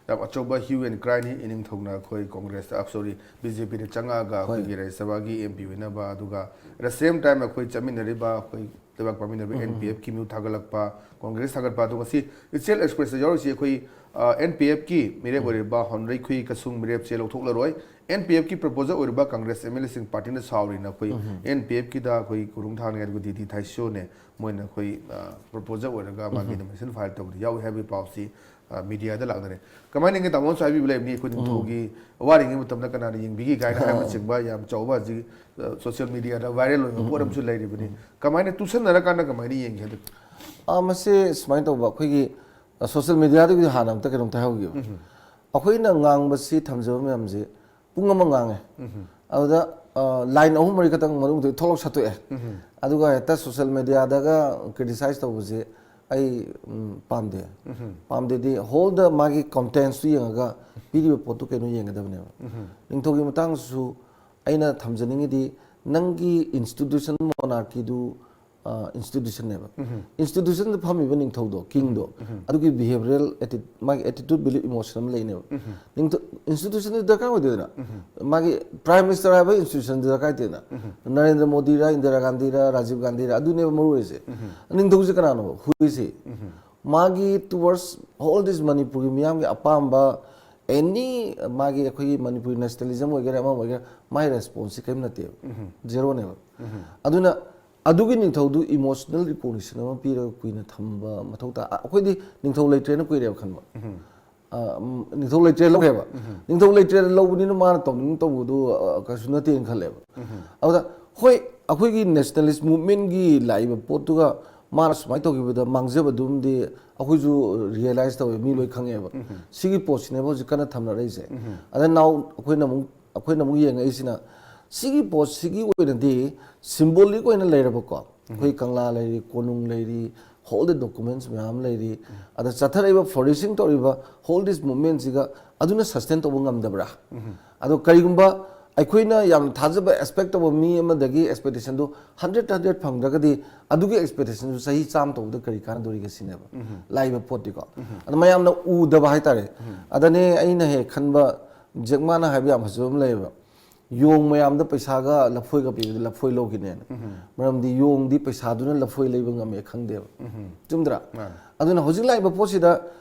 ꯌꯥꯝ ꯑꯆꯧꯕ hue and cryꯅꯤ꯫ ꯏꯅꯤꯡꯊꯧꯅ ꯑꯩꯈꯣꯏ ꯀꯣꯡꯒ꯭ꯔꯦꯁꯇ, ꯑ, sorry, ꯕꯤ ꯖꯦ ꯄꯤꯗ ꯆꯪꯉꯛꯑꯒ ꯍꯣꯏ꯫ ꯑꯩꯈꯣꯏꯒꯤ ꯔꯥꯖ꯭ꯌ ꯁꯚꯥꯒꯤ ꯑꯦꯝ ꯄꯤ ꯑꯣꯏꯅꯕ, ꯑꯗꯨꯒ at the same time ꯑꯩꯈꯣꯏ ꯆꯠꯃꯤꯟꯅꯔꯤꯕ, ꯑꯩꯈꯣꯏ ꯂꯩꯕꯥꯛ ꯄꯥꯏꯃꯤꯟꯅꯔꯤꯕ ꯎꯝ꯫ ꯑꯦꯟ ꯄꯤ ꯑꯦꯐꯀꯤ ꯃꯤꯍꯨꯠ ꯊꯥꯒꯠꯂꯛꯄ, ꯀꯣꯡꯒ꯭ꯔꯦꯁ ꯊꯥꯒꯠꯄ, ꯑꯗꯨꯒ ꯉꯁꯤ ꯏꯆꯦꯜ ꯑꯦꯛꯁꯄ꯭ꯔꯦꯁꯇ ꯌꯥꯎꯔꯤꯁꯤ ꯑꯩꯈꯣꯏ, ꯑ, ꯑꯦꯟ ꯄꯤ ꯑꯦꯐꯀꯤ ꯃꯤꯔꯦꯞ ꯎꯝ꯫ ꯑꯣꯏꯔꯤꯕ ꯍꯣꯟꯔꯩꯈꯨꯏ ꯀꯁꯨꯡ ꯃꯤꯔꯦꯞꯁꯦ ꯂꯧꯊꯣꯛꯂꯔꯣꯏ꯫ ꯑꯦꯟ ꯄꯤ ꯑꯦꯐꯀꯤ ꯄ꯭ꯔꯄꯣꯖꯔ ꯑꯣꯏꯔꯤꯕ ꯀꯪꯒ꯭ꯔꯦꯁ ꯑꯦꯝ ꯑꯦꯜ ꯑꯦꯁꯤꯡ ꯄꯥꯔꯇꯤꯅ ꯁꯥꯎꯔꯤꯅ ꯑꯩꯈꯣꯏ ꯎꯝ꯫ ꯑꯦꯟ ꯄꯤ ꯑꯦꯐꯀꯤꯗ ꯑꯩꯈꯣꯏ ꯀꯨꯔꯨꯡ ꯊꯥꯡꯅꯤꯡꯉꯥꯏ, ꯑꯗꯨꯒ ꯗꯤ ꯗꯤ ꯊꯥꯏꯁꯣꯅꯦ, ꯃꯣꯏꯅ ꯑꯩꯈꯣꯏ, ꯑ, ꯄ꯭ꯔꯄꯣꯖꯔ ꯑꯣꯏꯔꯒ ꯃꯥꯒꯤ ꯎꯝ꯫ ꯅꯣꯃꯤꯅꯦꯁꯟ ꯐꯥꯏꯜ ꯇꯧꯕꯗ ꯌꯥꯎꯏ ꯍꯥꯏꯕꯒꯤ ꯄꯥꯎꯁꯤ, ꯑ, ꯃꯤꯗꯤꯌꯥꯗ ꯂꯥꯛꯅꯔꯦ꯫ ꯀꯃꯥꯏꯅ ꯌꯦꯡꯒꯦ ꯇꯥꯃꯣ? ꯉꯁꯥꯏ ꯍꯥꯏꯕꯤꯕ ꯂꯩꯕꯅꯤ, ꯑꯩꯈꯣꯏ ꯎꯝ꯫ ꯅꯤꯡꯊꯧꯒꯤ ꯋꯥꯔꯤꯉꯩ ꯃꯇꯝꯗ ꯀꯅꯥꯅ ꯌꯦꯡꯕꯤꯒꯦ ꯀꯥꯏꯅ ꯍꯥꯏꯕꯅꯆꯤꯡꯕ ꯌꯥꯝ ꯆꯥꯎꯕ ꯍꯧꯖꯤꯛ, ꯑ, ꯁꯣꯁꯤꯌꯦꯜ ꯃꯤꯗꯤꯌꯥꯗ ꯚꯥꯏꯔꯦꯜ ꯑꯣꯏꯕ ꯎꯝ, ꯄꯣꯠ ꯎꯝ꯫ ꯑꯃꯁꯨ ꯂꯩꯔꯤꯕꯅꯤ꯫ ꯎꯝ꯫ ꯀꯃꯥꯏꯅ ꯇꯨꯁꯟꯅꯔꯀꯥꯟꯗ ꯀꯃꯥꯏꯅ ꯌꯦꯡꯒꯦ ꯍꯥꯏꯗꯤ? ꯑ, ꯃꯁꯤ ꯁꯨꯃꯥꯏꯅ ꯇꯧꯕ, ꯑꯩꯈꯣꯏꯒꯤ, ꯑ, ꯁꯣꯁꯤꯌꯦꯜ ꯃꯤꯗꯤꯌꯥꯗꯒꯤꯗꯤ ꯍꯥꯟꯅ ꯑꯝꯇ ꯀꯩꯅꯣꯝꯇ ꯍꯥꯏꯍꯧꯒꯦꯕ꯫ ꯎꯝ꯫ ꯑꯩꯈꯣꯏꯅ ꯉꯥꯡꯕꯁꯤ, ꯊꯝꯖꯕ ꯃꯌꯥꯝꯁꯦ ꯄꯨꯡ ꯑꯃ ꯉꯥꯡꯉꯦ꯫ ꯎꯝ꯫ ꯑꯗꯨꯗ, ꯑ, ꯂꯥꯏꯟ ꯑꯍꯨꯝ ꯃꯔꯤ ꯈꯛꯇꯪ ꯃꯅꯨꯡꯗ ꯊꯣꯛꯂꯛ ꯁꯠꯇꯣꯛꯑꯦ꯫ ꯎꯝ꯫ ꯑꯗꯨꯒ ꯍꯦꯛꯇ ꯁꯣꯁꯤꯌꯦꯜ ꯃꯤꯗꯤꯌꯥꯗꯒ ꯀ꯭ꯔꯤꯇꯤꯁꯥꯏꯖ ꯇꯧꯕꯁꯦ ꯑꯩ, ꯎꯝ, ꯄꯥꯝꯗꯦ꯫ ꯎꯝ꯫ ꯄꯥꯝꯗꯦꯗꯤ, ꯍꯣꯜꯗ ꯃꯥꯒꯤ ꯀꯣꯟꯇꯦꯟꯁꯇꯨ ꯌꯦꯡꯉꯒ ꯄꯤꯔꯤꯕ ꯄꯣꯠꯇꯨ ꯀꯩꯅꯣ ꯌꯦꯡꯒꯗꯕꯅꯦꯕ꯫ ꯎꯝ꯫ ꯅꯤꯡꯊꯧꯒꯤ ꯃꯇꯥꯡꯗꯁꯨ ꯑꯩꯅ ꯊꯝꯖꯅꯤꯡꯉꯤꯗꯤ, ꯅꯪꯒꯤ ꯏꯟꯁꯇꯤꯇ꯭ꯌꯨꯁꯟ ꯃꯣꯅꯥꯔꯀꯤꯗꯨ, ꯑ, ꯏꯟꯁꯇꯤꯇ꯭ꯌꯨꯁꯟꯅꯦꯕ꯫ ꯎꯝ꯫ ꯏꯟꯁꯇꯤꯇ꯭ꯌꯨꯁꯟꯗ ꯐꯝꯃꯤꯕ ꯅꯤꯡꯊꯧꯗꯣ, ꯀꯤꯡꯗꯣ, ꯎꯝ꯫ ꯑꯗꯨꯒꯤ ꯕꯤꯍꯦꯕꯤꯌꯔꯦꯜ ꯑꯦꯇꯤ-, ꯃꯥꯒꯤ ꯑꯦꯇꯤꯇ꯭ꯌꯨꯠ, ꯕꯤꯂꯤꯐ, ꯏꯃꯣꯁꯟ ꯑꯃ ꯂꯩꯅꯦꯕ꯫ ꯎꯝ꯫ ꯅꯤꯡꯊꯧ-, ꯏꯟꯁꯇꯤꯇ꯭ꯌꯨꯁꯟꯗꯤ ꯗꯔꯀꯥꯔ ꯑꯣꯏꯗꯦꯗꯅ꯫ ꯎꯝ꯫ ꯃꯥꯒꯤ ꯄ꯭ꯔꯥꯏꯝ ꯃꯤꯅꯤꯁꯇꯔ ꯍꯥꯏꯕ ꯏꯟꯁꯇꯤꯇ꯭ꯌꯨꯁꯟꯗꯤ ꯗꯔꯀꯥꯔ ꯂꯩꯇꯦꯗꯅ꯫ ꯎꯝ꯫ ꯅꯔꯦꯟꯗ꯭ꯔ ꯃꯣꯗꯤꯔ, ꯏꯟꯗꯤꯔꯥ ꯒꯥꯟꯙꯤꯔ, ꯔꯥꯖꯤꯕ ꯒꯥꯟꯙꯤꯔ, ꯑꯗꯨꯅꯦꯕ ꯃꯔꯨ ꯑꯣꯏꯔꯤꯁꯦ꯫ ꯎꯝ꯫ ꯅꯤꯡꯊꯧꯁꯦ ꯀꯅꯥꯅꯣꯕ? Who is he? ꯎꯝ꯫ ꯃꯥꯒꯤ towards all this ꯃꯅꯤꯄꯨꯔꯒꯤ ꯃꯤꯌꯥꯝꯒꯤ ꯑꯄꯥꯝꯕ, ꯑꯦꯅꯤ ꯃꯥꯒꯤ, ꯑꯩꯈꯣꯏꯒꯤ ꯃꯅꯤꯄꯨꯔꯤ ꯅꯦꯁꯅꯦꯂꯤꯖꯝ ꯑꯣꯏꯒꯦꯔꯥ, ꯑꯃ ꯑꯣꯏꯒꯦꯔꯥ, ꯃꯥꯒꯤ ꯔꯦꯁꯄꯣꯟꯁꯁꯤ ꯀꯔꯤꯝ ꯅꯠꯇꯦꯕ꯫ ꯎꯝ꯫ ꯖꯦꯔꯣꯅꯦꯕ꯫ ꯎꯝ꯫ ꯑꯗꯨꯅ ꯑꯗꯨꯒꯤ ꯅꯤꯡꯊꯧꯗꯨ emotional recognition ꯑꯃ ꯄꯤꯔꯒ ꯀꯨꯏꯅ ꯊꯝꯕ ꯃꯊꯧ ꯇꯥ꯫ ꯑꯩꯈꯣꯏꯗꯤ ꯅꯤꯡꯊꯧ ꯂꯩꯇ꯭ꯔꯦꯅ ꯀꯨꯏꯔꯦꯕ ꯈꯟꯕ꯫ ꯑ, ꯎꯝ, ꯅꯤꯡꯊꯧ ꯂꯩꯇ꯭ꯔꯦ ꯂꯧꯈ꯭ꯔꯦꯕ꯫ ꯅꯤꯡꯊꯧ ꯂꯩꯇ꯭ꯔꯦ ꯂꯧꯕꯅꯤꯅ ꯃꯥꯅ ꯇꯧꯅꯤꯡ ꯇꯧꯕꯗꯨ, ꯑ, ꯀꯩꯁꯨ ꯅꯠꯇꯦꯅ ꯈꯜꯂꯦꯕ꯫ ꯑꯗꯨꯗ ꯍꯣꯏ, ꯑꯩꯈꯣꯏꯒꯤ nationalist movementꯀꯤ ꯂꯥꯛꯏꯕ ꯄꯣꯠꯇꯨꯒ ꯃꯥꯅ ꯁꯨꯃꯥꯏꯅ ꯇꯧꯈꯤꯕꯗ ꯃꯥꯡꯖꯕꯗꯨꯝꯗꯤ ꯑꯩꯈꯣꯏꯁꯨ realize ꯇꯧꯋꯦ, ꯃꯤ ꯂꯣꯏ ꯈꯪꯉꯦꯕ꯫ ꯁꯤꯒꯤ ꯄꯣꯠꯁꯤꯅꯦꯕ ꯍꯧꯖꯤꯛ ꯀꯟꯅ ꯊꯝꯅꯔꯛꯏꯁꯦ꯫ ꯑꯗ now ꯑꯩꯈꯣꯏꯅ ꯑꯃꯨꯛ, ꯑꯩꯈꯣꯏꯅ ꯑꯃꯨꯛ ꯌꯦꯡꯉꯛꯏꯁꯤꯅ ꯁꯤꯒꯤ ꯄꯣꯠꯁꯤꯒꯤ ꯑꯣꯏꯅꯗꯤ symbolic ꯑꯣꯏꯅ ꯂꯩꯔꯕꯀꯣ, ꯑꯩꯈꯣꯏ ꯀꯪꯂꯥ ꯂꯩꯔꯤ, ꯀꯣꯅꯨꯡ ꯂꯩꯔꯤ, hold the documents ꯃꯌꯥꯝ ꯂꯩꯔꯤ, ꯑꯗ ꯆꯠꯊꯔꯛꯏꯕ, flourishing ꯇꯧꯔꯤꯕ hold this movementꯁꯤꯒ ꯑꯗꯨꯅ sustain ꯇꯧꯕ ꯉꯝꯗꯕ꯭ꯔꯥ? ꯑꯗꯣ ꯀꯔꯤꯒꯨꯝꯕ ꯑꯩꯈꯣꯏꯅ ꯌꯥꯝ ꯊꯥꯖꯕ, expect ꯇꯧꯕ ꯃꯤ ꯑꯃꯗꯒꯤ expectationꯗꯨ hundred hundred ꯐꯪꯗ꯭ꯔꯒꯗꯤ ꯑꯗꯨꯒꯤ expectationꯗꯨ ꯆꯍꯤ ꯆꯥꯝꯃ ꯇꯧꯕꯗ ꯀꯔꯤ ꯀꯥꯟꯅꯗꯣꯔꯤꯒꯦ ꯁꯤꯅꯦꯕ ꯂꯥꯛꯏꯕ ꯄꯣꯠꯇꯤꯀꯣ꯫ ꯑꯗ ꯃꯌꯥꯝꯅ ꯎꯗꯕ ꯍꯥꯏꯇꯥꯔꯦ꯫ ꯑꯗꯅꯦ ꯑꯩꯅ ꯍꯦꯛ ꯈꯟꯕ, ꯖꯦꯛ ꯃꯥꯅ ꯍꯥꯏꯕ ꯌꯥꯝ ꯐꯖꯕ ꯑꯃ ꯂꯩꯌꯦꯕ, "ꯌꯣꯡ ꯃꯌꯥꯝꯗ ꯄꯩꯁꯥꯒ ꯂꯐꯣꯏꯒ ꯄꯤꯕꯗ ꯂꯐꯣꯏ ꯂꯧꯈꯤꯅꯦꯅ"꯫ ꯃꯔꯝꯗꯤ ꯌꯣꯡꯗꯤ ꯄꯩꯁꯥꯗꯨꯅ ꯂꯐꯣꯏ ꯂꯩꯕ ꯉꯝꯃꯦ ꯈꯪꯗꯦꯕ꯫ ꯆꯨꯝꯗ꯭ꯔꯥ? ꯃꯥꯅꯦ꯫ ꯑꯗꯨꯅ ꯍꯧꯖꯤꯛ ꯂꯥꯛꯏꯕ ꯄꯣꯠꯁꯤꯗ,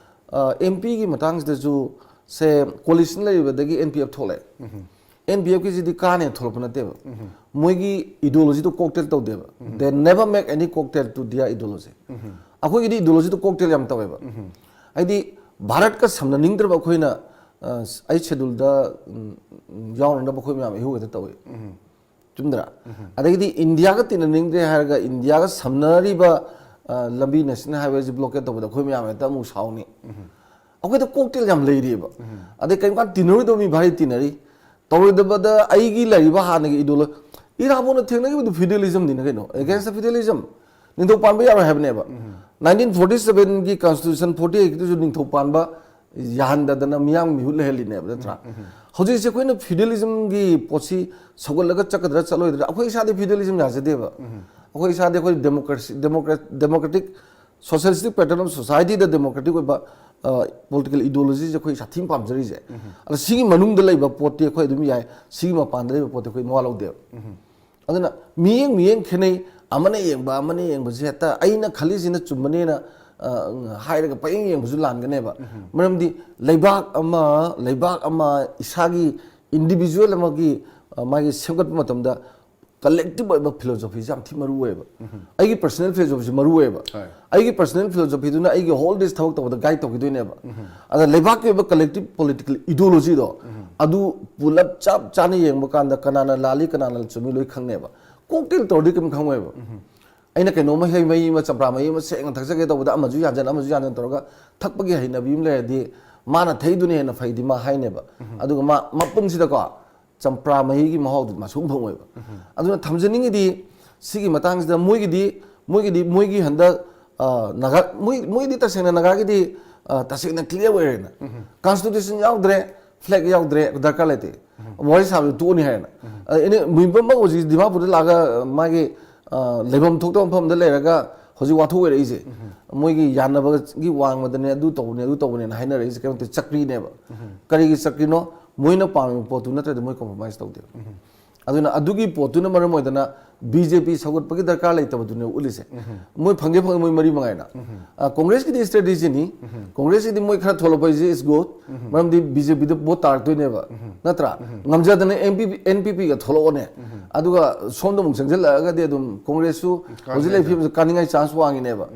ꯑ, MPꯒꯤ ꯃꯇꯥꯡꯁꯤꯗꯁꯨ ꯁꯦ, coalition ꯂꯩꯔꯤꯕꯗꯒꯤ NPF ꯊꯣꯛꯂꯛꯑꯦ꯫ NPFꯀꯤꯁꯤꯗꯤ ꯀꯥꯟꯅꯦ ꯊꯣꯛꯂꯛꯄ ꯅꯠꯇꯦꯕ꯫ ꯃꯣꯏꯒꯤ ideologyꯗꯣ cocktail ꯇꯧꯗꯦꯕ꯫ They never make any cocktail to their ideology꯫ ꯑꯩꯈꯣꯏꯒꯤꯗꯤ ideologyꯗꯣ cocktail ꯌꯥꯝ ꯇꯧꯋꯦꯕ꯫ ꯍꯥꯏꯗꯤ ꯚꯥꯔꯠꯀ ꯁꯝꯅꯅꯤꯡꯗ꯭ꯔꯕ ꯑꯩꯈꯣꯏꯅ, ꯑ, Eighth Scheduleꯗ, ꯎꯝ, ꯎꯝ, ꯌꯥꯎꯅꯅꯕ ꯑꯩꯈꯣꯏ ꯃꯌꯥꯝ ꯏꯍꯨ ꯍꯦꯛꯇ ꯇꯧꯋꯦ꯫ ꯆꯨꯝꯗ꯭ꯔꯥ? ꯑꯗꯒꯤꯗꯤ ꯏꯟꯗꯤꯌꯥꯒ ꯇꯤꯟꯅꯅꯤꯡꯗ꯭ꯔꯦ ꯍꯥꯏꯔꯒ ꯏꯟꯗꯤꯌꯥꯒ ꯁꯝꯅꯔꯤꯕ, ꯑ, ꯂꯝꯕꯤ national highwayꯁꯤ blockade ꯇꯧꯕꯗ ꯑꯩꯈꯣꯏ ꯃꯌꯥꯝ ꯍꯦꯛꯇ ꯑꯃꯨꯛ ꯁꯥꯎꯅꯤ꯫ ꯑꯩꯈꯣꯏꯗ cocktail ꯌꯥꯝ ꯂꯩꯔꯤꯑꯕ꯫ ꯑꯗꯩ ꯀꯔꯤꯒꯨꯝꯕ ꯀꯥꯟꯗ ꯇꯤꯟꯅꯔꯣꯏꯗꯕ ꯃꯤ ꯚꯥꯔꯤ ꯇꯤꯟꯅꯔꯤ, ꯇꯧꯔꯣꯏꯗꯕꯗ ꯑꯩꯒꯤ ꯂꯩꯔꯤꯕ ꯍꯥꯟꯅꯒꯤ ideology, ꯏꯔꯥꯕꯣꯠꯅ ꯊꯦꯡꯅꯈꯤꯕꯗꯨ feudalismꯅꯤꯅ ꯀꯩꯅꯣ, against the feudalism꯫ ꯅꯤꯡꯊꯧ ꯄꯥꯟꯕ ꯌꯥꯔꯣꯏ ꯍꯥꯏꯕꯅꯦꯕ꯫ Nineteen forty sevenꯒꯤ constitution forty eightꯇꯁꯨ ꯅꯤꯡꯊꯧ ꯄꯥꯟꯕ ꯌꯥꯍꯟꯗꯗꯅ ꯃꯤꯌꯥꯝ ꯃꯤꯍꯨꯠ ꯂꯩꯍꯜꯂꯤꯅꯦꯕ, ꯅꯠꯇ꯭ꯔꯥ? ꯍꯧꯖꯤꯛꯁꯦ ꯑꯩꯈꯣꯏꯅ feudalismꯒꯤ ꯄꯣꯠꯁꯤ ꯁꯧꯒꯠꯂꯒ ꯆꯠꯀꯗ꯭ꯔꯥ ꯆꯠꯂꯣꯏꯗ꯭ꯔꯥ, ꯑꯩꯈꯣꯏ ꯏꯁꯥꯗꯤ feudalism ꯌꯥꯖꯗꯦꯕ꯫ ꯑꯩꯈꯣꯏ ꯏꯁꯥꯗꯤ ꯑꯩꯈꯣꯏ democracy, democrat-, democratic socialistic pattern of societyꯗ democratic ꯑꯣꯏꯕ, ꯑ, political ideologyꯁꯦ ꯑꯩꯈꯣꯏ ꯏꯁꯥ ꯊꯤꯅ ꯄꯥꯝꯖꯔꯤꯁꯦ꯫ ꯑꯗ ꯁꯤꯒꯤ ꯃꯅꯨꯡꯗ ꯂꯩꯕ ꯄꯣꯠꯇꯤ ꯑꯩꯈꯣꯏ ꯑꯗꯨꯝ ꯌꯥꯏ, ꯁꯤꯒꯤ ꯃꯄꯥꯟꯗ ꯂꯩꯕ ꯄꯣꯠꯇꯤ ꯑꯩꯈꯣꯏ ꯃꯋꯥ ꯂꯧꯗꯦꯕ꯫ ꯑꯗꯨꯅ ꯃꯤꯠꯌꯦꯡ ꯃꯤꯠꯌꯦꯡ ꯈꯦꯠꯅꯩ, ꯑꯃꯅ ꯌꯦꯡꯕ ꯑꯃꯅ ꯌꯦꯡꯕꯁꯦ ꯍꯦꯛꯇ ꯑꯩꯅ ꯈꯜꯂꯤꯁꯤꯅ ꯆꯨꯝꯕꯅꯦꯅ, ꯑ, ꯍꯥꯏꯔꯒ ꯄꯪꯌꯦꯡ ꯌꯦꯡꯕꯁꯨ ꯂꯥꯟꯒꯅꯦꯕ꯫ ꯃꯔꯝꯗꯤ ꯂꯩꯕꯥꯛ ꯑꯃ, ꯂꯩꯕꯥꯛ ꯑꯃ ꯏꯁꯥꯒꯤ individual ꯑꯃꯒꯤ, ꯑ, ꯃꯥꯒꯤ ꯁꯦꯝꯒꯠꯄ ꯃꯇꯝꯗ ꯀꯂꯦꯛꯇꯤꯚ ꯑꯣꯏꯕ ꯐꯤꯂꯣꯁꯣꯐꯤꯁꯦ ꯌꯥꯝ ꯊꯤ ꯃꯔꯨ ꯑꯣꯏꯌꯦꯕ꯫ ꯑꯩꯒꯤ ꯄꯔꯁꯣꯅꯦꯜ ꯐꯤꯂꯣꯁꯣꯐꯤꯁꯦ ꯃꯔꯨ ꯑꯣꯏꯌꯦꯕ꯫ ꯑꯩꯒꯤ ꯄꯔꯁꯣꯅꯦꯜ ꯐꯤꯂꯣꯁꯣꯐꯤꯗꯨꯅ ꯑꯩꯒꯤ ꯍꯣꯜ ꯗꯦꯁ ꯊꯕꯛ ꯇꯧꯕꯗ ꯒꯥꯏꯗ ꯇꯧꯈꯤꯗꯣꯏꯅꯦꯕ꯫ ꯑꯗ ꯂꯩꯕꯥꯛꯀꯤ ꯑꯣꯏꯕ ꯀꯂꯦꯛꯇꯤꯚ ꯄꯣꯂꯤꯇꯤꯀꯦꯜ ꯏꯗꯤꯑꯣꯂꯣꯖꯤꯗꯣ ꯑꯗꯨ ꯄꯨꯂꯞ ꯆꯞ ꯆꯥꯅ ꯌꯦꯡꯕ ꯀꯥꯟꯗ ꯀꯅꯥꯅ ꯂꯥꯜꯂꯤ, ꯀꯅꯥꯅ ꯆꯨꯝꯃꯤ, ꯂꯣꯏ ꯈꯪꯅꯦꯕ꯫ ꯀꯣꯛꯇꯦꯜ ꯇꯧꯔꯗꯤ ꯀꯩꯝ ꯈꯪꯉꯣꯏꯕ꯫ ꯑꯩꯅ ꯀꯩꯅꯣꯝꯃ, ꯍꯩ ꯃꯍꯤ ꯑꯃ, ꯆꯝꯄ꯭ꯔꯥ ꯃꯍꯤ ꯑꯃ ꯁꯦꯡꯅ ꯊꯛꯆꯒꯦ ꯇꯧꯕꯗ ꯑꯃꯁꯨ ꯌꯥꯟꯁꯤꯟ, ꯑꯃꯁꯨ ꯌꯥꯟꯁꯤꯟ ꯇꯧꯔꯒ ꯊꯛꯄꯒꯤ ꯍꯩꯅꯕꯤ ꯑꯃ ꯂꯩꯔꯗꯤ, ꯃꯥꯅ ꯊꯛꯏꯗꯨꯅ ꯍꯦꯟꯅ ꯐꯩꯗꯤ ꯃꯥ ꯍꯥꯏꯅꯦꯕ꯫ ꯑꯗꯨꯒ ꯃꯥ ꯃꯄꯨꯟꯁꯤꯗꯀꯣ ꯆꯝꯄ꯭ꯔꯥ ꯃꯍꯤꯒꯤ ꯃꯍꯥꯎꯗꯨꯗꯤ ꯃꯥ ꯁꯨꯡ ꯐꯪꯉꯣꯏꯕ꯫ ꯑꯗꯨꯅ ꯊꯝꯖꯅꯤꯡꯉꯤꯗꯤ ꯁꯤꯒꯤ ꯃꯇꯥꯡꯁꯤꯗ ꯃꯣꯏꯒꯤꯗꯤ, ꯃꯣꯏꯒꯤꯗꯤ, ꯃꯣꯏꯒꯤ ꯍꯟꯗꯛ, ꯑ, ꯅꯥꯒꯥ, ꯃꯣꯏ, ꯃꯣꯏꯗꯤ ꯇꯁꯦꯡꯅ ꯅꯥꯒꯥꯒꯤꯗꯤ, ꯑ, ꯇꯁꯦꯡꯅ ꯀ꯭ꯂꯤꯌꯥꯔ ꯑꯣꯏꯔꯦꯅ꯫ ꯀꯟꯁꯇꯤꯇ꯭ꯌꯨꯁꯟ ꯌꯥꯎꯗ꯭ꯔꯦ, ꯐ꯭ꯂꯦꯒ ꯌꯥꯎꯗ꯭ꯔꯦ, ꯗꯔꯀꯥꯔ ꯂꯩꯇꯦ꯫ ꯋꯥꯔꯤ ꯁꯥꯕꯗꯨ ꯇꯣꯛꯑꯅꯤ ꯍꯥꯏꯔꯦꯅ꯫ ꯑ, ꯑꯦꯅꯤ, ꯃꯨꯏꯕꯝ ꯑꯃ ꯍꯧꯖꯤꯛ ꯗꯤꯃꯥꯄꯨꯔꯗ ꯂꯥꯛꯑꯒ ꯃꯥꯒꯤ, ꯑ, ꯂꯩꯐꯝ ꯊꯣꯛꯇꯕ ꯃꯐꯝꯗ ꯂꯩꯔꯒ ꯍꯧꯖꯤꯛ ꯋꯥꯊꯣꯛ ꯑꯣꯏꯔꯛꯏꯁꯦ꯫ ꯃꯣꯏꯒꯤ ꯌꯥꯅꯕꯒꯤ ꯋꯥꯡꯃꯗꯅꯦ, ꯑꯗꯨ ꯇꯧꯕꯅꯦ, ꯑꯗꯨ ꯇꯧꯕꯅꯦꯅ ꯍꯥꯏꯅꯔꯛꯏꯁꯦ ꯀꯩꯅꯣ ꯅꯠꯇꯦ, ꯆꯀ꯭ꯔꯤꯅꯦꯕ꯫ ꯀꯔꯤꯒꯤ ꯆꯀ꯭ꯔꯤꯅꯣ? ꯃꯣꯏꯅ ꯄꯥꯝꯃꯤꯕ ꯄꯣꯠꯇꯨ ꯅꯠꯇ꯭ꯔꯗꯤ ꯃꯣꯏ ꯀꯣꯝꯄ꯭ꯔꯣꯃꯥꯏꯁ ꯇꯧꯗꯦꯕ꯫ ꯑꯗꯨꯅ ꯑꯗꯨꯒꯤ ꯄꯣꯠꯇꯨꯅ ꯃꯔꯝ ꯑꯣꯏꯗꯅ ꯕꯤ ꯖꯦ ꯄꯤ ꯁꯧꯒꯠꯄꯒꯤ ꯗꯔꯀꯥꯔ ꯂꯩꯇꯕꯗꯨꯅꯦ ꯎꯠꯂꯤꯁꯦ꯫ ꯃꯣꯏ ꯐꯪꯒꯦ ꯐꯪꯒꯦ ꯃꯣꯏ ꯃꯔꯤ ꯃꯉꯥꯏꯅ꯫ ꯑ, ꯀꯣꯡꯒ꯭ꯔꯦꯁꯀꯤꯗꯤ ꯏꯁꯇ꯭ꯔꯦꯇꯦꯖꯤꯅꯤ꯫ ꯀꯣꯡꯒ꯭ꯔꯦꯁꯀꯤꯗꯤ ꯃꯣꯏ ꯈꯔ ꯊꯣꯛꯂꯛꯄ ꯍꯥꯏꯁꯦ is good꯫ ꯃꯔꯝꯗꯤ ꯕꯤ ꯖꯦ ꯄꯤꯗ ꯚꯣꯠ ꯇꯥꯔꯛꯇꯣꯏꯅꯦꯕ꯫ ꯅꯠꯇ꯭ꯔꯥ? ꯉꯝꯖꯗꯅ ꯑꯦꯟ ꯄꯤ ꯄꯤ, ꯑꯦꯟ ꯄꯤ ꯄꯤꯒ ꯊꯣꯛꯂꯛꯑꯣꯅꯦ꯫ ꯑꯗꯨꯒ ꯁꯣꯝꯗ ꯑꯃꯨꯛ ꯆꯪꯁꯤꯜꯂꯛꯑꯒꯗꯤ ꯑꯗꯨꯝ ꯀꯣꯡꯒ꯭ꯔꯦꯁꯁꯨ ꯍꯧꯖꯤꯛ ꯂꯩꯔꯤꯕ ꯐꯤꯕꯝꯁꯦ ꯀꯥꯅꯤꯡꯉꯥꯏ ꯆꯥꯟꯁ ꯋꯥꯡꯉꯤꯅꯦꯕ꯫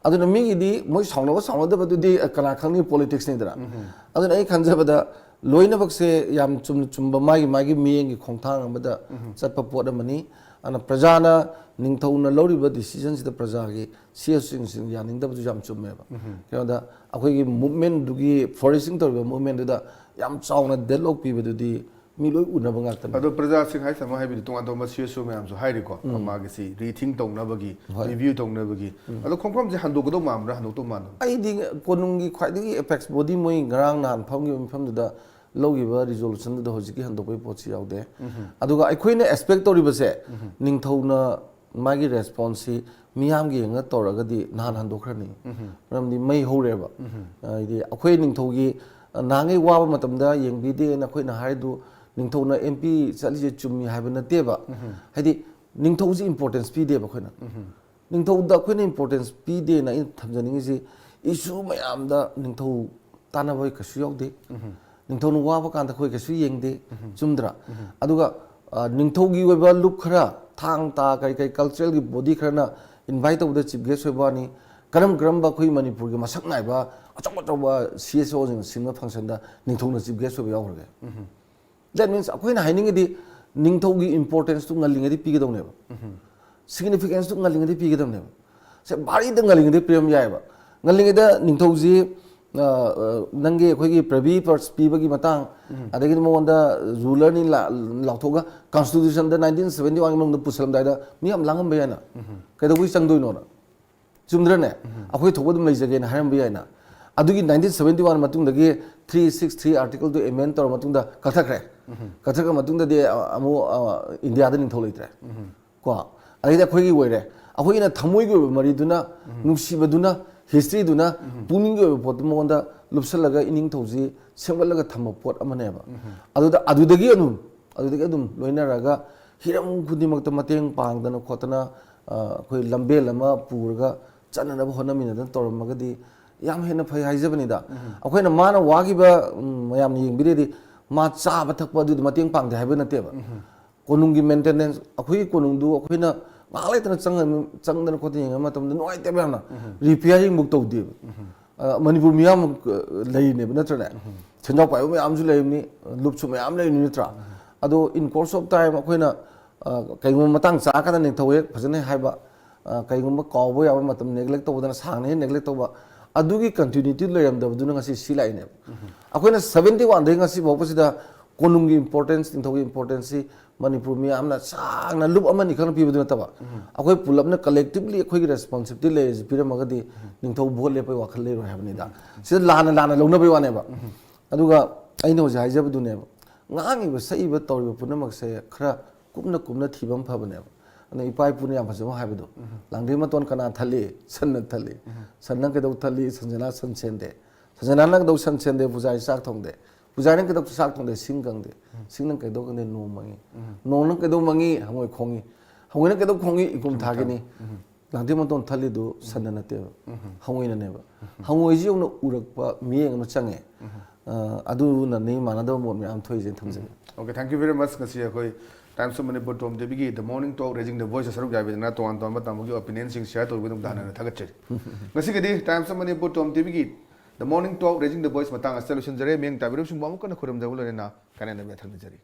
ꯑꯗꯨꯅ ꯃꯤꯒꯤꯗꯤ ꯃꯣꯏ ꯁꯥꯎꯅꯕ ꯁꯥꯎꯅꯗꯕꯗꯨꯗꯤ, ꯑ, ꯀꯅꯥ ꯈꯪꯅꯤ, ꯄꯣꯂꯤꯇꯤꯛꯁꯅꯤꯗꯅ꯫ ꯑꯗꯨꯅ ꯑꯩ ꯈꯟꯖꯕꯗ ꯂꯣꯏꯅꯃꯛꯁꯦ ꯌꯥꯝ ꯆꯨꯝꯅ ꯆꯨꯝꯕ ꯃꯥꯒꯤ ꯃꯥꯒꯤ ꯃꯤꯠꯌꯦꯡꯒꯤ ꯈꯣꯡꯊꯥꯡ ꯑꯃꯗ ꯆꯠꯄ ꯄꯣꯠ ꯑꯃꯅꯤ꯫ ꯑꯗꯨꯅ ꯄ꯭ꯔꯖꯥꯅ, ꯅꯤꯡꯊꯧꯅ ꯂꯧꯔꯤꯕ ꯗꯤꯁꯤꯖꯟꯁꯤꯗ ꯄ꯭ꯔꯖꯥꯒꯤ ꯁꯤ ꯑꯦꯁ ꯁꯤꯡꯁꯤꯅ ꯌꯥꯅꯤꯡꯗꯕꯁꯨ ꯌꯥꯝ ꯆꯨꯝꯃꯦꯕ꯫ ꯀꯩꯅꯣꯗ ꯑꯩꯈꯣꯏꯒꯤ ꯃꯨꯞꯃꯦꯟꯗꯨꯒꯤ, ꯐ꯭ꯂꯣꯔꯤꯁꯤꯡ ꯇꯧꯔꯤꯕ ꯃꯨꯞꯃꯦꯟꯗꯨꯗ ꯌꯥꯝ ꯆꯥꯎꯅ ꯗꯦꯗꯂꯣꯛ ꯄꯤꯕꯗꯨꯗꯤ ꯃꯤ ꯂꯣꯏ ꯎꯅꯕ ꯉꯥꯛꯇꯅꯤ꯫ ꯑꯗꯣ ꯄ꯭ꯔꯖꯥꯁꯤꯡ ꯍꯥꯏꯁꯦ ꯑꯃ ꯍꯥꯏꯕꯗꯤ ꯇꯣꯉꯥꯟ ꯇꯣꯉꯥꯟꯕ ꯁꯤ ꯑꯦꯁ ꯑꯣ ꯃꯌꯥꯝꯁꯨ ꯍꯥꯏꯔꯤꯀꯣ, ꯃꯥꯒꯤ ꯁꯤ ꯔꯤꯊꯤꯡ ꯇꯧꯅꯕꯒꯤ, ꯍꯣꯏ꯫ ꯔꯤꯚ꯭ꯌꯨ ꯇꯧꯅꯕꯒꯤ꯫ ꯑꯗꯣ ꯈꯣꯡꯐꯝꯁꯦ ꯍꯟꯗꯣꯛꯀꯗꯧ ꯃꯥꯟꯕ꯭ꯔꯥ, ꯍꯟꯗꯣꯛꯇꯧ ꯃꯥꯟꯗꯕ꯭ꯔꯥ? ꯑꯩꯗꯤ ꯀꯣꯅꯨꯡꯒꯤ ꯈ꯭ꯋꯥꯏꯗꯒꯤ ꯑꯦꯄꯦꯛꯁ ꯕꯣꯗꯤ ꯃꯣꯏ ꯉꯔꯥꯡ ꯅꯍꯥꯟ ꯐꯝꯈꯤꯕ ꯃꯐꯝꯗꯨꯗ ꯂꯧꯈꯤꯕ ꯔꯤꯖꯣꯂꯨꯁꯟꯗꯨꯗ ꯍꯧꯖꯤꯛꯀꯤ ꯍꯟꯗꯣꯛꯄꯒꯤ ꯄꯣꯠꯁꯤ ꯌꯥꯎꯗꯦ꯫ ꯑꯗꯨꯒ ꯑꯩꯈꯣꯏꯅ ꯑꯦꯛꯁꯄꯦꯛ ꯇꯧꯔꯤꯕꯁꯦ, ꯅꯤꯡꯊꯧꯅ ꯃꯥꯒꯤ ꯔꯦꯁꯄꯣꯟꯁꯁꯤ ꯃꯤꯌꯥꯝꯒꯤ ꯌꯦꯡꯉ ꯇꯧꯔꯒꯗꯤ ꯅꯍꯥꯟ ꯍꯟꯗꯣꯛꯈ꯭ꯔꯅꯤ꯫ ꯃꯔꯝꯗꯤ ꯃꯩ ꯍꯧꯔꯦꯕ꯫ ꯍꯥꯏꯗꯤ ꯑꯩꯈꯣꯏ ꯅꯤꯡꯊꯧꯒꯤ, ꯑ, ꯅꯍꯥꯟꯉꯩ ꯋꯥꯕ ꯃꯇꯝꯗ ꯌꯦꯡꯕꯤꯗꯦꯅ ꯑꯩꯈꯣꯏꯅ ꯍꯥꯏꯗꯨ ꯅꯤꯡꯊꯧꯅ ꯑꯦꯝ ꯄꯤ ꯆꯠꯂꯤꯁꯦ ꯆꯨꯝꯃꯤ ꯍꯥꯏꯕ ꯅꯠꯇꯦꯕ꯫ ꯍꯥꯏꯗꯤ ꯅꯤꯡꯊꯧꯁꯤ ꯏꯝꯄꯣꯔꯇꯦꯟꯁ ꯄꯤꯗꯦꯕ ꯑꯩꯈꯣꯏꯅ꯫ ꯅꯤꯡꯊꯧꯗ ꯑꯩꯈꯣꯏꯅ ꯏꯝꯄꯣꯔꯇꯦꯟꯁ ꯄꯤꯗꯦꯅ ꯑꯩꯅ ꯊꯝꯖꯅꯤꯡꯉꯤꯁꯤ, ꯏꯁꯨ ꯃꯌꯥꯝꯗ ꯅꯤꯡꯊꯧ ꯇꯥꯟꯅꯕ ꯀꯩꯁꯨ ꯌꯥꯎꯗꯦ꯫ ꯅꯤꯡꯊꯧꯅ ꯋꯥꯕ ꯀꯥꯟꯗ ꯑꯩꯈꯣꯏ ꯀꯩꯁꯨ ꯌꯦꯡꯗꯦ꯫ ꯆꯨꯝꯗ꯭ꯔꯥ? ꯑꯗꯨꯒ ꯑ, ꯅꯤꯡꯊꯧꯒꯤ ꯑꯣꯏꯕ ꯂꯨꯞ ꯈꯔ, ꯊꯥꯡ ꯇꯥ ꯀꯔꯤ ꯀꯔꯤ ꯀꯜꯆꯔꯦꯜꯒꯤ ꯕꯣꯗꯤ ꯈꯔꯅ ꯏꯟꯚꯥꯏꯠ ꯇꯧꯕꯗ ꯆꯤꯐ ꯒꯦꯁ ꯑꯣꯏꯕ ꯋꯥꯅꯤ꯫ ꯀꯔꯝ ꯀꯔꯝꯕ ꯑꯩꯈꯣꯏ ꯃꯅꯤꯄꯨꯔꯒꯤ ꯃꯁꯛ ꯅꯥꯏꯕ ꯑꯆꯧ ꯑꯆꯧꯕ ꯁꯤ ꯑꯦꯁ ꯑꯣꯁꯤꯡꯅ ꯁꯤꯟꯕ ꯐꯪꯁꯟꯗ ꯅꯤꯡꯊꯧꯅ ꯆꯤꯐ ꯒꯦꯁ ꯑꯣꯏꯕ ꯌꯥꯎꯈ꯭ꯔꯒꯦ? That means ꯑꯩꯈꯣꯏꯅ ꯍꯥꯏꯅꯤꯡꯉꯤꯗꯤ ꯅꯤꯡꯊꯧꯒꯤ ꯏꯝꯄꯣꯔꯇꯦꯟꯁꯇꯨ ꯉꯜꯂꯤꯉꯩꯗꯤ ꯄꯤꯒꯗꯧꯅꯦꯕ꯫ ꯁꯤꯒꯅꯤꯐꯤꯀꯦꯟꯁꯇꯨ ꯉꯜꯂꯤꯉꯩꯗꯤ ꯄꯤꯒꯗꯕꯅꯦꯕ꯫ ꯁꯦ ꯚꯥꯔꯤꯗ ꯉꯜꯂꯤꯉꯩꯗꯤ ꯄꯤꯔꯝ ꯌꯥꯏꯑꯕ꯫ ꯉꯜꯂꯤꯉꯩꯗ ꯅꯤꯡꯊꯧꯁꯤ, ꯑ, ꯑ, ꯅꯪꯒꯤ ꯑꯩꯈꯣꯏꯒꯤ ꯄ꯭ꯔꯦꯚꯤ ꯄꯔꯁ ꯄꯤꯕꯒꯤ ꯃꯇꯥꯡ, ꯑꯗꯒꯤꯗꯤ ꯃꯉꯣꯟꯗ ꯔꯨꯂꯔꯅꯤ ꯂꯥ-, ꯂꯥꯎꯊꯣꯛꯑꯒ ꯀꯟꯁꯇꯤꯇ꯭ꯌꯨꯁꯟꯗ ꯅꯥꯏꯟꯇꯤꯟ ꯁꯚꯦꯟꯇꯤ ꯋꯥꯟꯒꯤ ꯃꯅꯨꯡꯗ ꯄꯨꯁꯜꯂꯝꯗꯥꯏꯗ ꯃꯤ ꯌꯥꯝ ꯂꯥꯡꯉꯝꯕ ꯌꯥꯏꯅ꯫ ꯀꯩꯗꯧꯕꯩ ꯆꯪꯗꯣꯏꯅꯣꯅ? ꯆꯨꯝꯗ꯭ꯔꯅꯦ? ꯑꯩꯈꯣꯏ ꯊꯣꯛꯄ ꯑꯗꯨꯝ ꯂꯩꯖꯒꯦꯅ ꯍꯥꯏꯔꯝꯕ ꯌꯥꯏꯅ꯫ ꯑꯗꯨꯒꯤ ꯅꯥꯏꯟꯇꯤꯟ ꯁꯚꯦꯟꯇꯤ ꯋꯥꯟ ꯃꯇꯨꯡꯗꯒꯤ ꯊ꯭ꯔꯤ ꯁꯤꯛꯁ ꯊ꯭ꯔꯤ ꯑꯥꯔꯇꯤꯀꯜꯗꯨ ꯑꯦꯃꯦꯟ ꯇꯧꯔ ꯃꯇꯨꯡꯗ ꯀꯛꯊꯠꯈ꯭ꯔꯦ꯫ ꯀꯛꯊꯠꯈ꯭ꯔ ꯃꯇꯨꯡꯗꯗꯤ, ꯑ, ꯑꯃꯨꯛ, ꯑ, ꯏꯟꯗꯤꯌꯥꯗ ꯅꯤꯡꯊꯧ ꯂꯩꯇ꯭ꯔꯦ꯫ ꯀꯣ? ꯑꯗꯩꯗꯤ ꯑꯩꯈꯣꯏꯒꯤ ꯑꯣꯏꯔꯦ꯫ ꯑꯩꯈꯣꯏꯒꯤꯅ ꯊꯃꯣꯏꯒꯤ ꯑꯣꯏꯕ ꯃꯔꯤꯗꯨꯅ, ꯅꯨꯡꯁꯤꯕꯗꯨꯅ, ꯍꯤꯁꯇ꯭ꯔꯤꯗꯨꯅ, ꯄꯨꯛꯅꯤꯡꯒꯤ ꯑꯣꯏꯕ ꯄꯣꯠꯇꯨ ꯃꯉꯣꯟꯗ ꯂꯨꯞꯁꯜꯂꯒ ꯏꯅꯤꯡꯊꯧꯁꯤ ꯁꯦꯝꯒꯠꯂꯒ ꯊꯝꯕ ꯄꯣꯠ ꯑꯃꯅꯦꯕ꯫ ꯑꯗꯨꯗ, ꯑꯗꯨꯗꯒꯤ ꯑꯗꯨꯝ, ꯑꯗꯨꯗꯒꯤ ꯑꯗꯨꯝ ꯂꯣꯏꯅꯔꯒ ꯍꯤꯔꯝ ꯈꯨꯗꯤꯡꯃꯛꯇ ꯃꯇꯦꯡ ꯄꯥꯡꯗꯅ ꯈꯣꯠꯇꯅ, ꯑ, ꯑꯩꯈꯣꯏ ꯂꯝꯕꯦꯜ ꯑꯃ ꯄꯨꯔꯒ ꯆꯠꯅꯅꯕ ꯍꯣꯠꯅꯃꯤꯟꯅꯗꯅ ꯇꯧꯔꯝꯃꯒꯗꯤ ꯌꯥꯝ ꯍꯦꯟꯅ ꯐꯩ ꯍꯥꯏꯖꯕꯅꯤꯗ꯫ ꯑꯩꯈꯣꯏꯅ ꯃꯥꯅ ꯋꯥꯈꯤꯕ, ꯎꯝ, ꯃꯌꯥꯝꯅ ꯌꯦꯡꯕꯤꯔꯗꯤ ꯃꯥ ꯆꯥꯕ ꯊꯛꯄ ꯑꯗꯨꯗꯤ ꯃꯇꯦꯡ ꯄꯥꯡꯗꯦ ꯍꯥꯏꯕ ꯅꯠꯇꯦꯕ꯫ ꯀꯣꯅꯨꯡꯒꯤ ꯃꯦꯟꯇꯦꯅꯦꯟꯁ, ꯑꯩꯈꯣꯏꯒꯤ ꯀꯣꯅꯨꯡꯗꯨ ꯑꯩꯈꯣꯏꯅ ꯉꯥꯏꯍꯥꯛ ꯂꯩꯇꯅ ꯆꯪꯉ-, ꯆꯪꯗꯅ ꯈꯣꯠꯇꯅ ꯌꯦꯡꯕ ꯃꯇꯝꯗ ꯅꯨꯡꯉꯥꯏꯇꯦꯕ ꯌꯥꯝꯅ꯫ ꯔꯤꯄꯤꯌꯥꯔꯤꯡꯕꯨꯛ ꯇꯧꯗꯦꯕ꯫ ꯑ, ꯃꯅꯤꯄꯨꯔ ꯃꯤꯌꯥꯝ, ꯑ, ꯂꯩꯔꯤꯅꯦꯕ ꯅꯠꯇ꯭ꯔꯅꯦ? ꯁꯦꯟꯖꯥꯎ ꯄꯥꯏꯕ ꯃꯌꯥꯝꯁꯨ ꯂꯩꯔꯤꯕꯅꯤ, ꯂꯨꯞꯁꯨ ꯃꯌꯥꯝ ꯂꯩꯔꯤꯕꯅꯤ ꯅꯠꯇ꯭ꯔꯥ? ꯑꯗꯣ in course of time ꯑꯩꯈꯣꯏꯅ, ꯑ, ꯀꯩꯒꯨꯝꯕ ꯃꯇꯥꯡ ꯆꯥꯔꯀꯥꯟꯗ ꯅꯤꯡꯊꯧ ꯍꯦꯛ ꯐꯖꯅ ꯍꯥꯏꯕ, ꯑ, ꯀꯩꯒꯨꯝꯕ ꯀꯥꯎꯕ ꯌꯥꯕ ꯃꯇꯝ neglect ꯇꯧꯗꯅ ꯁꯥꯡꯅ ꯍꯦꯛ neglect ꯇꯧꯕ, ꯑꯗꯨꯒꯤ continuity ꯂꯩꯔꯝꯗꯕꯗꯨꯅ ꯉꯁꯤ ꯁꯤ ꯂꯥꯛꯏꯅꯦꯕ꯫ ꯑꯩꯈꯣꯏꯅ ꯁꯚꯦꯟꯇꯤ ꯋꯥꯟꯗꯒꯤ ꯉꯁꯤ ꯐꯥꯎꯕꯁꯤꯗ ꯀꯣꯅꯨꯡꯒꯤ importance, ꯅꯤꯡꯊꯧꯒꯤ importanceꯁꯤ ꯃꯅꯤꯄꯨꯔ ꯃꯤꯌꯥꯝꯅ ꯁꯥꯡꯅ ꯂꯨꯞ ꯑꯃꯅꯤ ꯈꯛꯅ ꯄꯤꯕꯗꯨ ꯅꯠꯇꯕ, ꯑꯩꯈꯣꯏ ꯄꯨꯂꯞꯅ collectively ꯑꯩꯈꯣꯏꯒꯤ responsibility ꯂꯩꯔꯤꯁꯤ ꯄꯤꯔꯝꯃꯒꯗꯤ ꯅꯤꯡꯊꯧ ꯚꯣꯠ ꯂꯦꯞꯄꯒꯤ ꯋꯥꯈꯜ ꯂꯩꯔꯣꯏ ꯍꯥꯏꯕꯅꯤꯗ꯫ ꯁꯤꯗ ꯂꯥꯟꯅ ꯂꯥꯟꯅ ꯂꯧꯅꯕꯒꯤ ꯋꯥꯅꯦꯕ꯫ ꯑꯗꯨꯒ ꯑꯩꯅ ꯍꯧꯖꯤꯛ ꯍꯥꯏꯖꯕꯗꯨꯅꯦꯕ, ꯉꯥꯡꯉꯤꯕ ꯁꯛꯏꯕ ꯇꯧꯔꯤꯕ ꯄꯨꯝꯅꯃꯛꯁꯦ ꯈꯔ ꯀꯨꯞꯅ ꯀꯨꯞꯅ ꯊꯤꯕ ꯑꯃ ꯐꯕꯅꯦꯕ꯫ ꯑꯗꯨꯅ ꯏꯄꯥ ꯏꯄꯨꯅ ꯌꯥꯝ ꯐꯖꯕ ꯑꯃ ꯍꯥꯏꯕꯗꯣ, "ꯂꯥꯡꯗ꯭ꯔꯤ ꯃꯇꯣꯟ ꯀꯅꯥ ꯊꯜꯂꯤ? ꯁꯟꯅ ꯊꯜꯂꯤ꯫ ꯁꯟꯅ ꯀꯩꯗꯧ ꯊꯜꯂꯤ? ꯁꯟꯖꯅꯥ ꯁꯟ ꯁꯦꯟꯗꯦ꯫ ꯁꯟꯖꯅꯥꯅ ꯀꯩꯗꯧ ꯁꯟ ꯁꯦꯟꯗꯦ? ꯄꯨꯖꯥꯔꯤ ꯆꯥꯛ ꯊꯣꯡꯗꯦ꯫ ꯄꯨꯖꯥꯔꯤꯅ ꯀꯩꯗꯧ ꯆꯥꯛ ꯊꯣꯡꯗꯦ? ꯁꯤꯡ ꯀꯪꯗꯦ꯫ ꯁꯤꯡꯅ ꯀꯩꯗꯧ ꯀꯪꯗꯦ? ꯅꯣꯡ ꯃꯪꯉꯤ꯫ ꯅꯣꯡꯅ ꯀꯩꯗꯧ ꯃꯪꯉꯤ? ꯍꯪꯉꯣꯏ ꯈꯣꯡꯉꯤ꯫ ꯍꯪꯉꯣꯏꯅ ꯀꯩꯗꯧ ꯈꯣꯡꯉꯤ? ꯏꯀꯨꯝ ꯊꯥꯒꯤꯅꯤ꯫ ꯂꯥꯡꯗ꯭ꯔꯤ ꯃꯇꯣꯟ ꯊꯜꯂꯤꯗꯨ ꯁꯟꯅ ꯅꯠꯇꯦꯕ, ꯍꯪꯉꯣꯏꯅꯅꯦꯕ꯫ ꯍꯪꯉꯣꯏꯁꯤ ꯌꯧꯅ ꯎꯔꯛꯄ ꯃꯤꯠꯌꯦꯡ ꯑꯃ ꯆꯪꯉꯦ꯫ ꯑ, ꯑꯗꯨꯅꯅꯤ ꯃꯥꯟꯅꯗꯕ ꯃꯣꯠ ꯃꯌꯥꯝ ꯊꯣꯛꯏꯁꯦꯅ ꯊꯝꯖꯒꯦ꯫ Okay, thank you very much. ꯉꯁꯤ ꯑꯩꯈꯣꯏ Times of Manipur Tom TVꯒꯤ The Morning Talk Raising the Voice ꯁꯔꯨꯛ ꯌꯥꯕꯤꯗꯅ ꯇꯣꯉꯥꯟ ꯇꯣꯉꯥꯟꯕ ꯇꯥꯃꯣꯒꯤ opinionꯁꯤꯡ share ꯇꯧꯕꯤꯕ ꯑꯗꯨꯝ ꯇꯥꯟꯅꯅ ꯊꯥꯒꯠꯆꯔꯤ꯫ ꯉꯁꯤꯒꯤꯗꯤ Times of Manipur Tom TVꯒꯤ The Morning Talk Raising the Voice ꯃꯇꯥꯡ ꯑꯁꯤꯗ ꯂꯣꯏꯁꯤꯟꯖꯔꯦ꯫ ꯃꯤꯌꯦꯡ ꯇꯥꯕꯤꯔꯤꯕꯁꯤꯡꯕꯨ ꯑꯃꯨꯛ ꯍꯟꯅ ꯈꯨꯔꯨꯝꯖꯕ ꯂꯣꯏꯅꯅ ꯀꯥꯏꯅꯅꯕ ꯌꯥꯊꯪ ꯅꯤꯖꯔꯤ꯫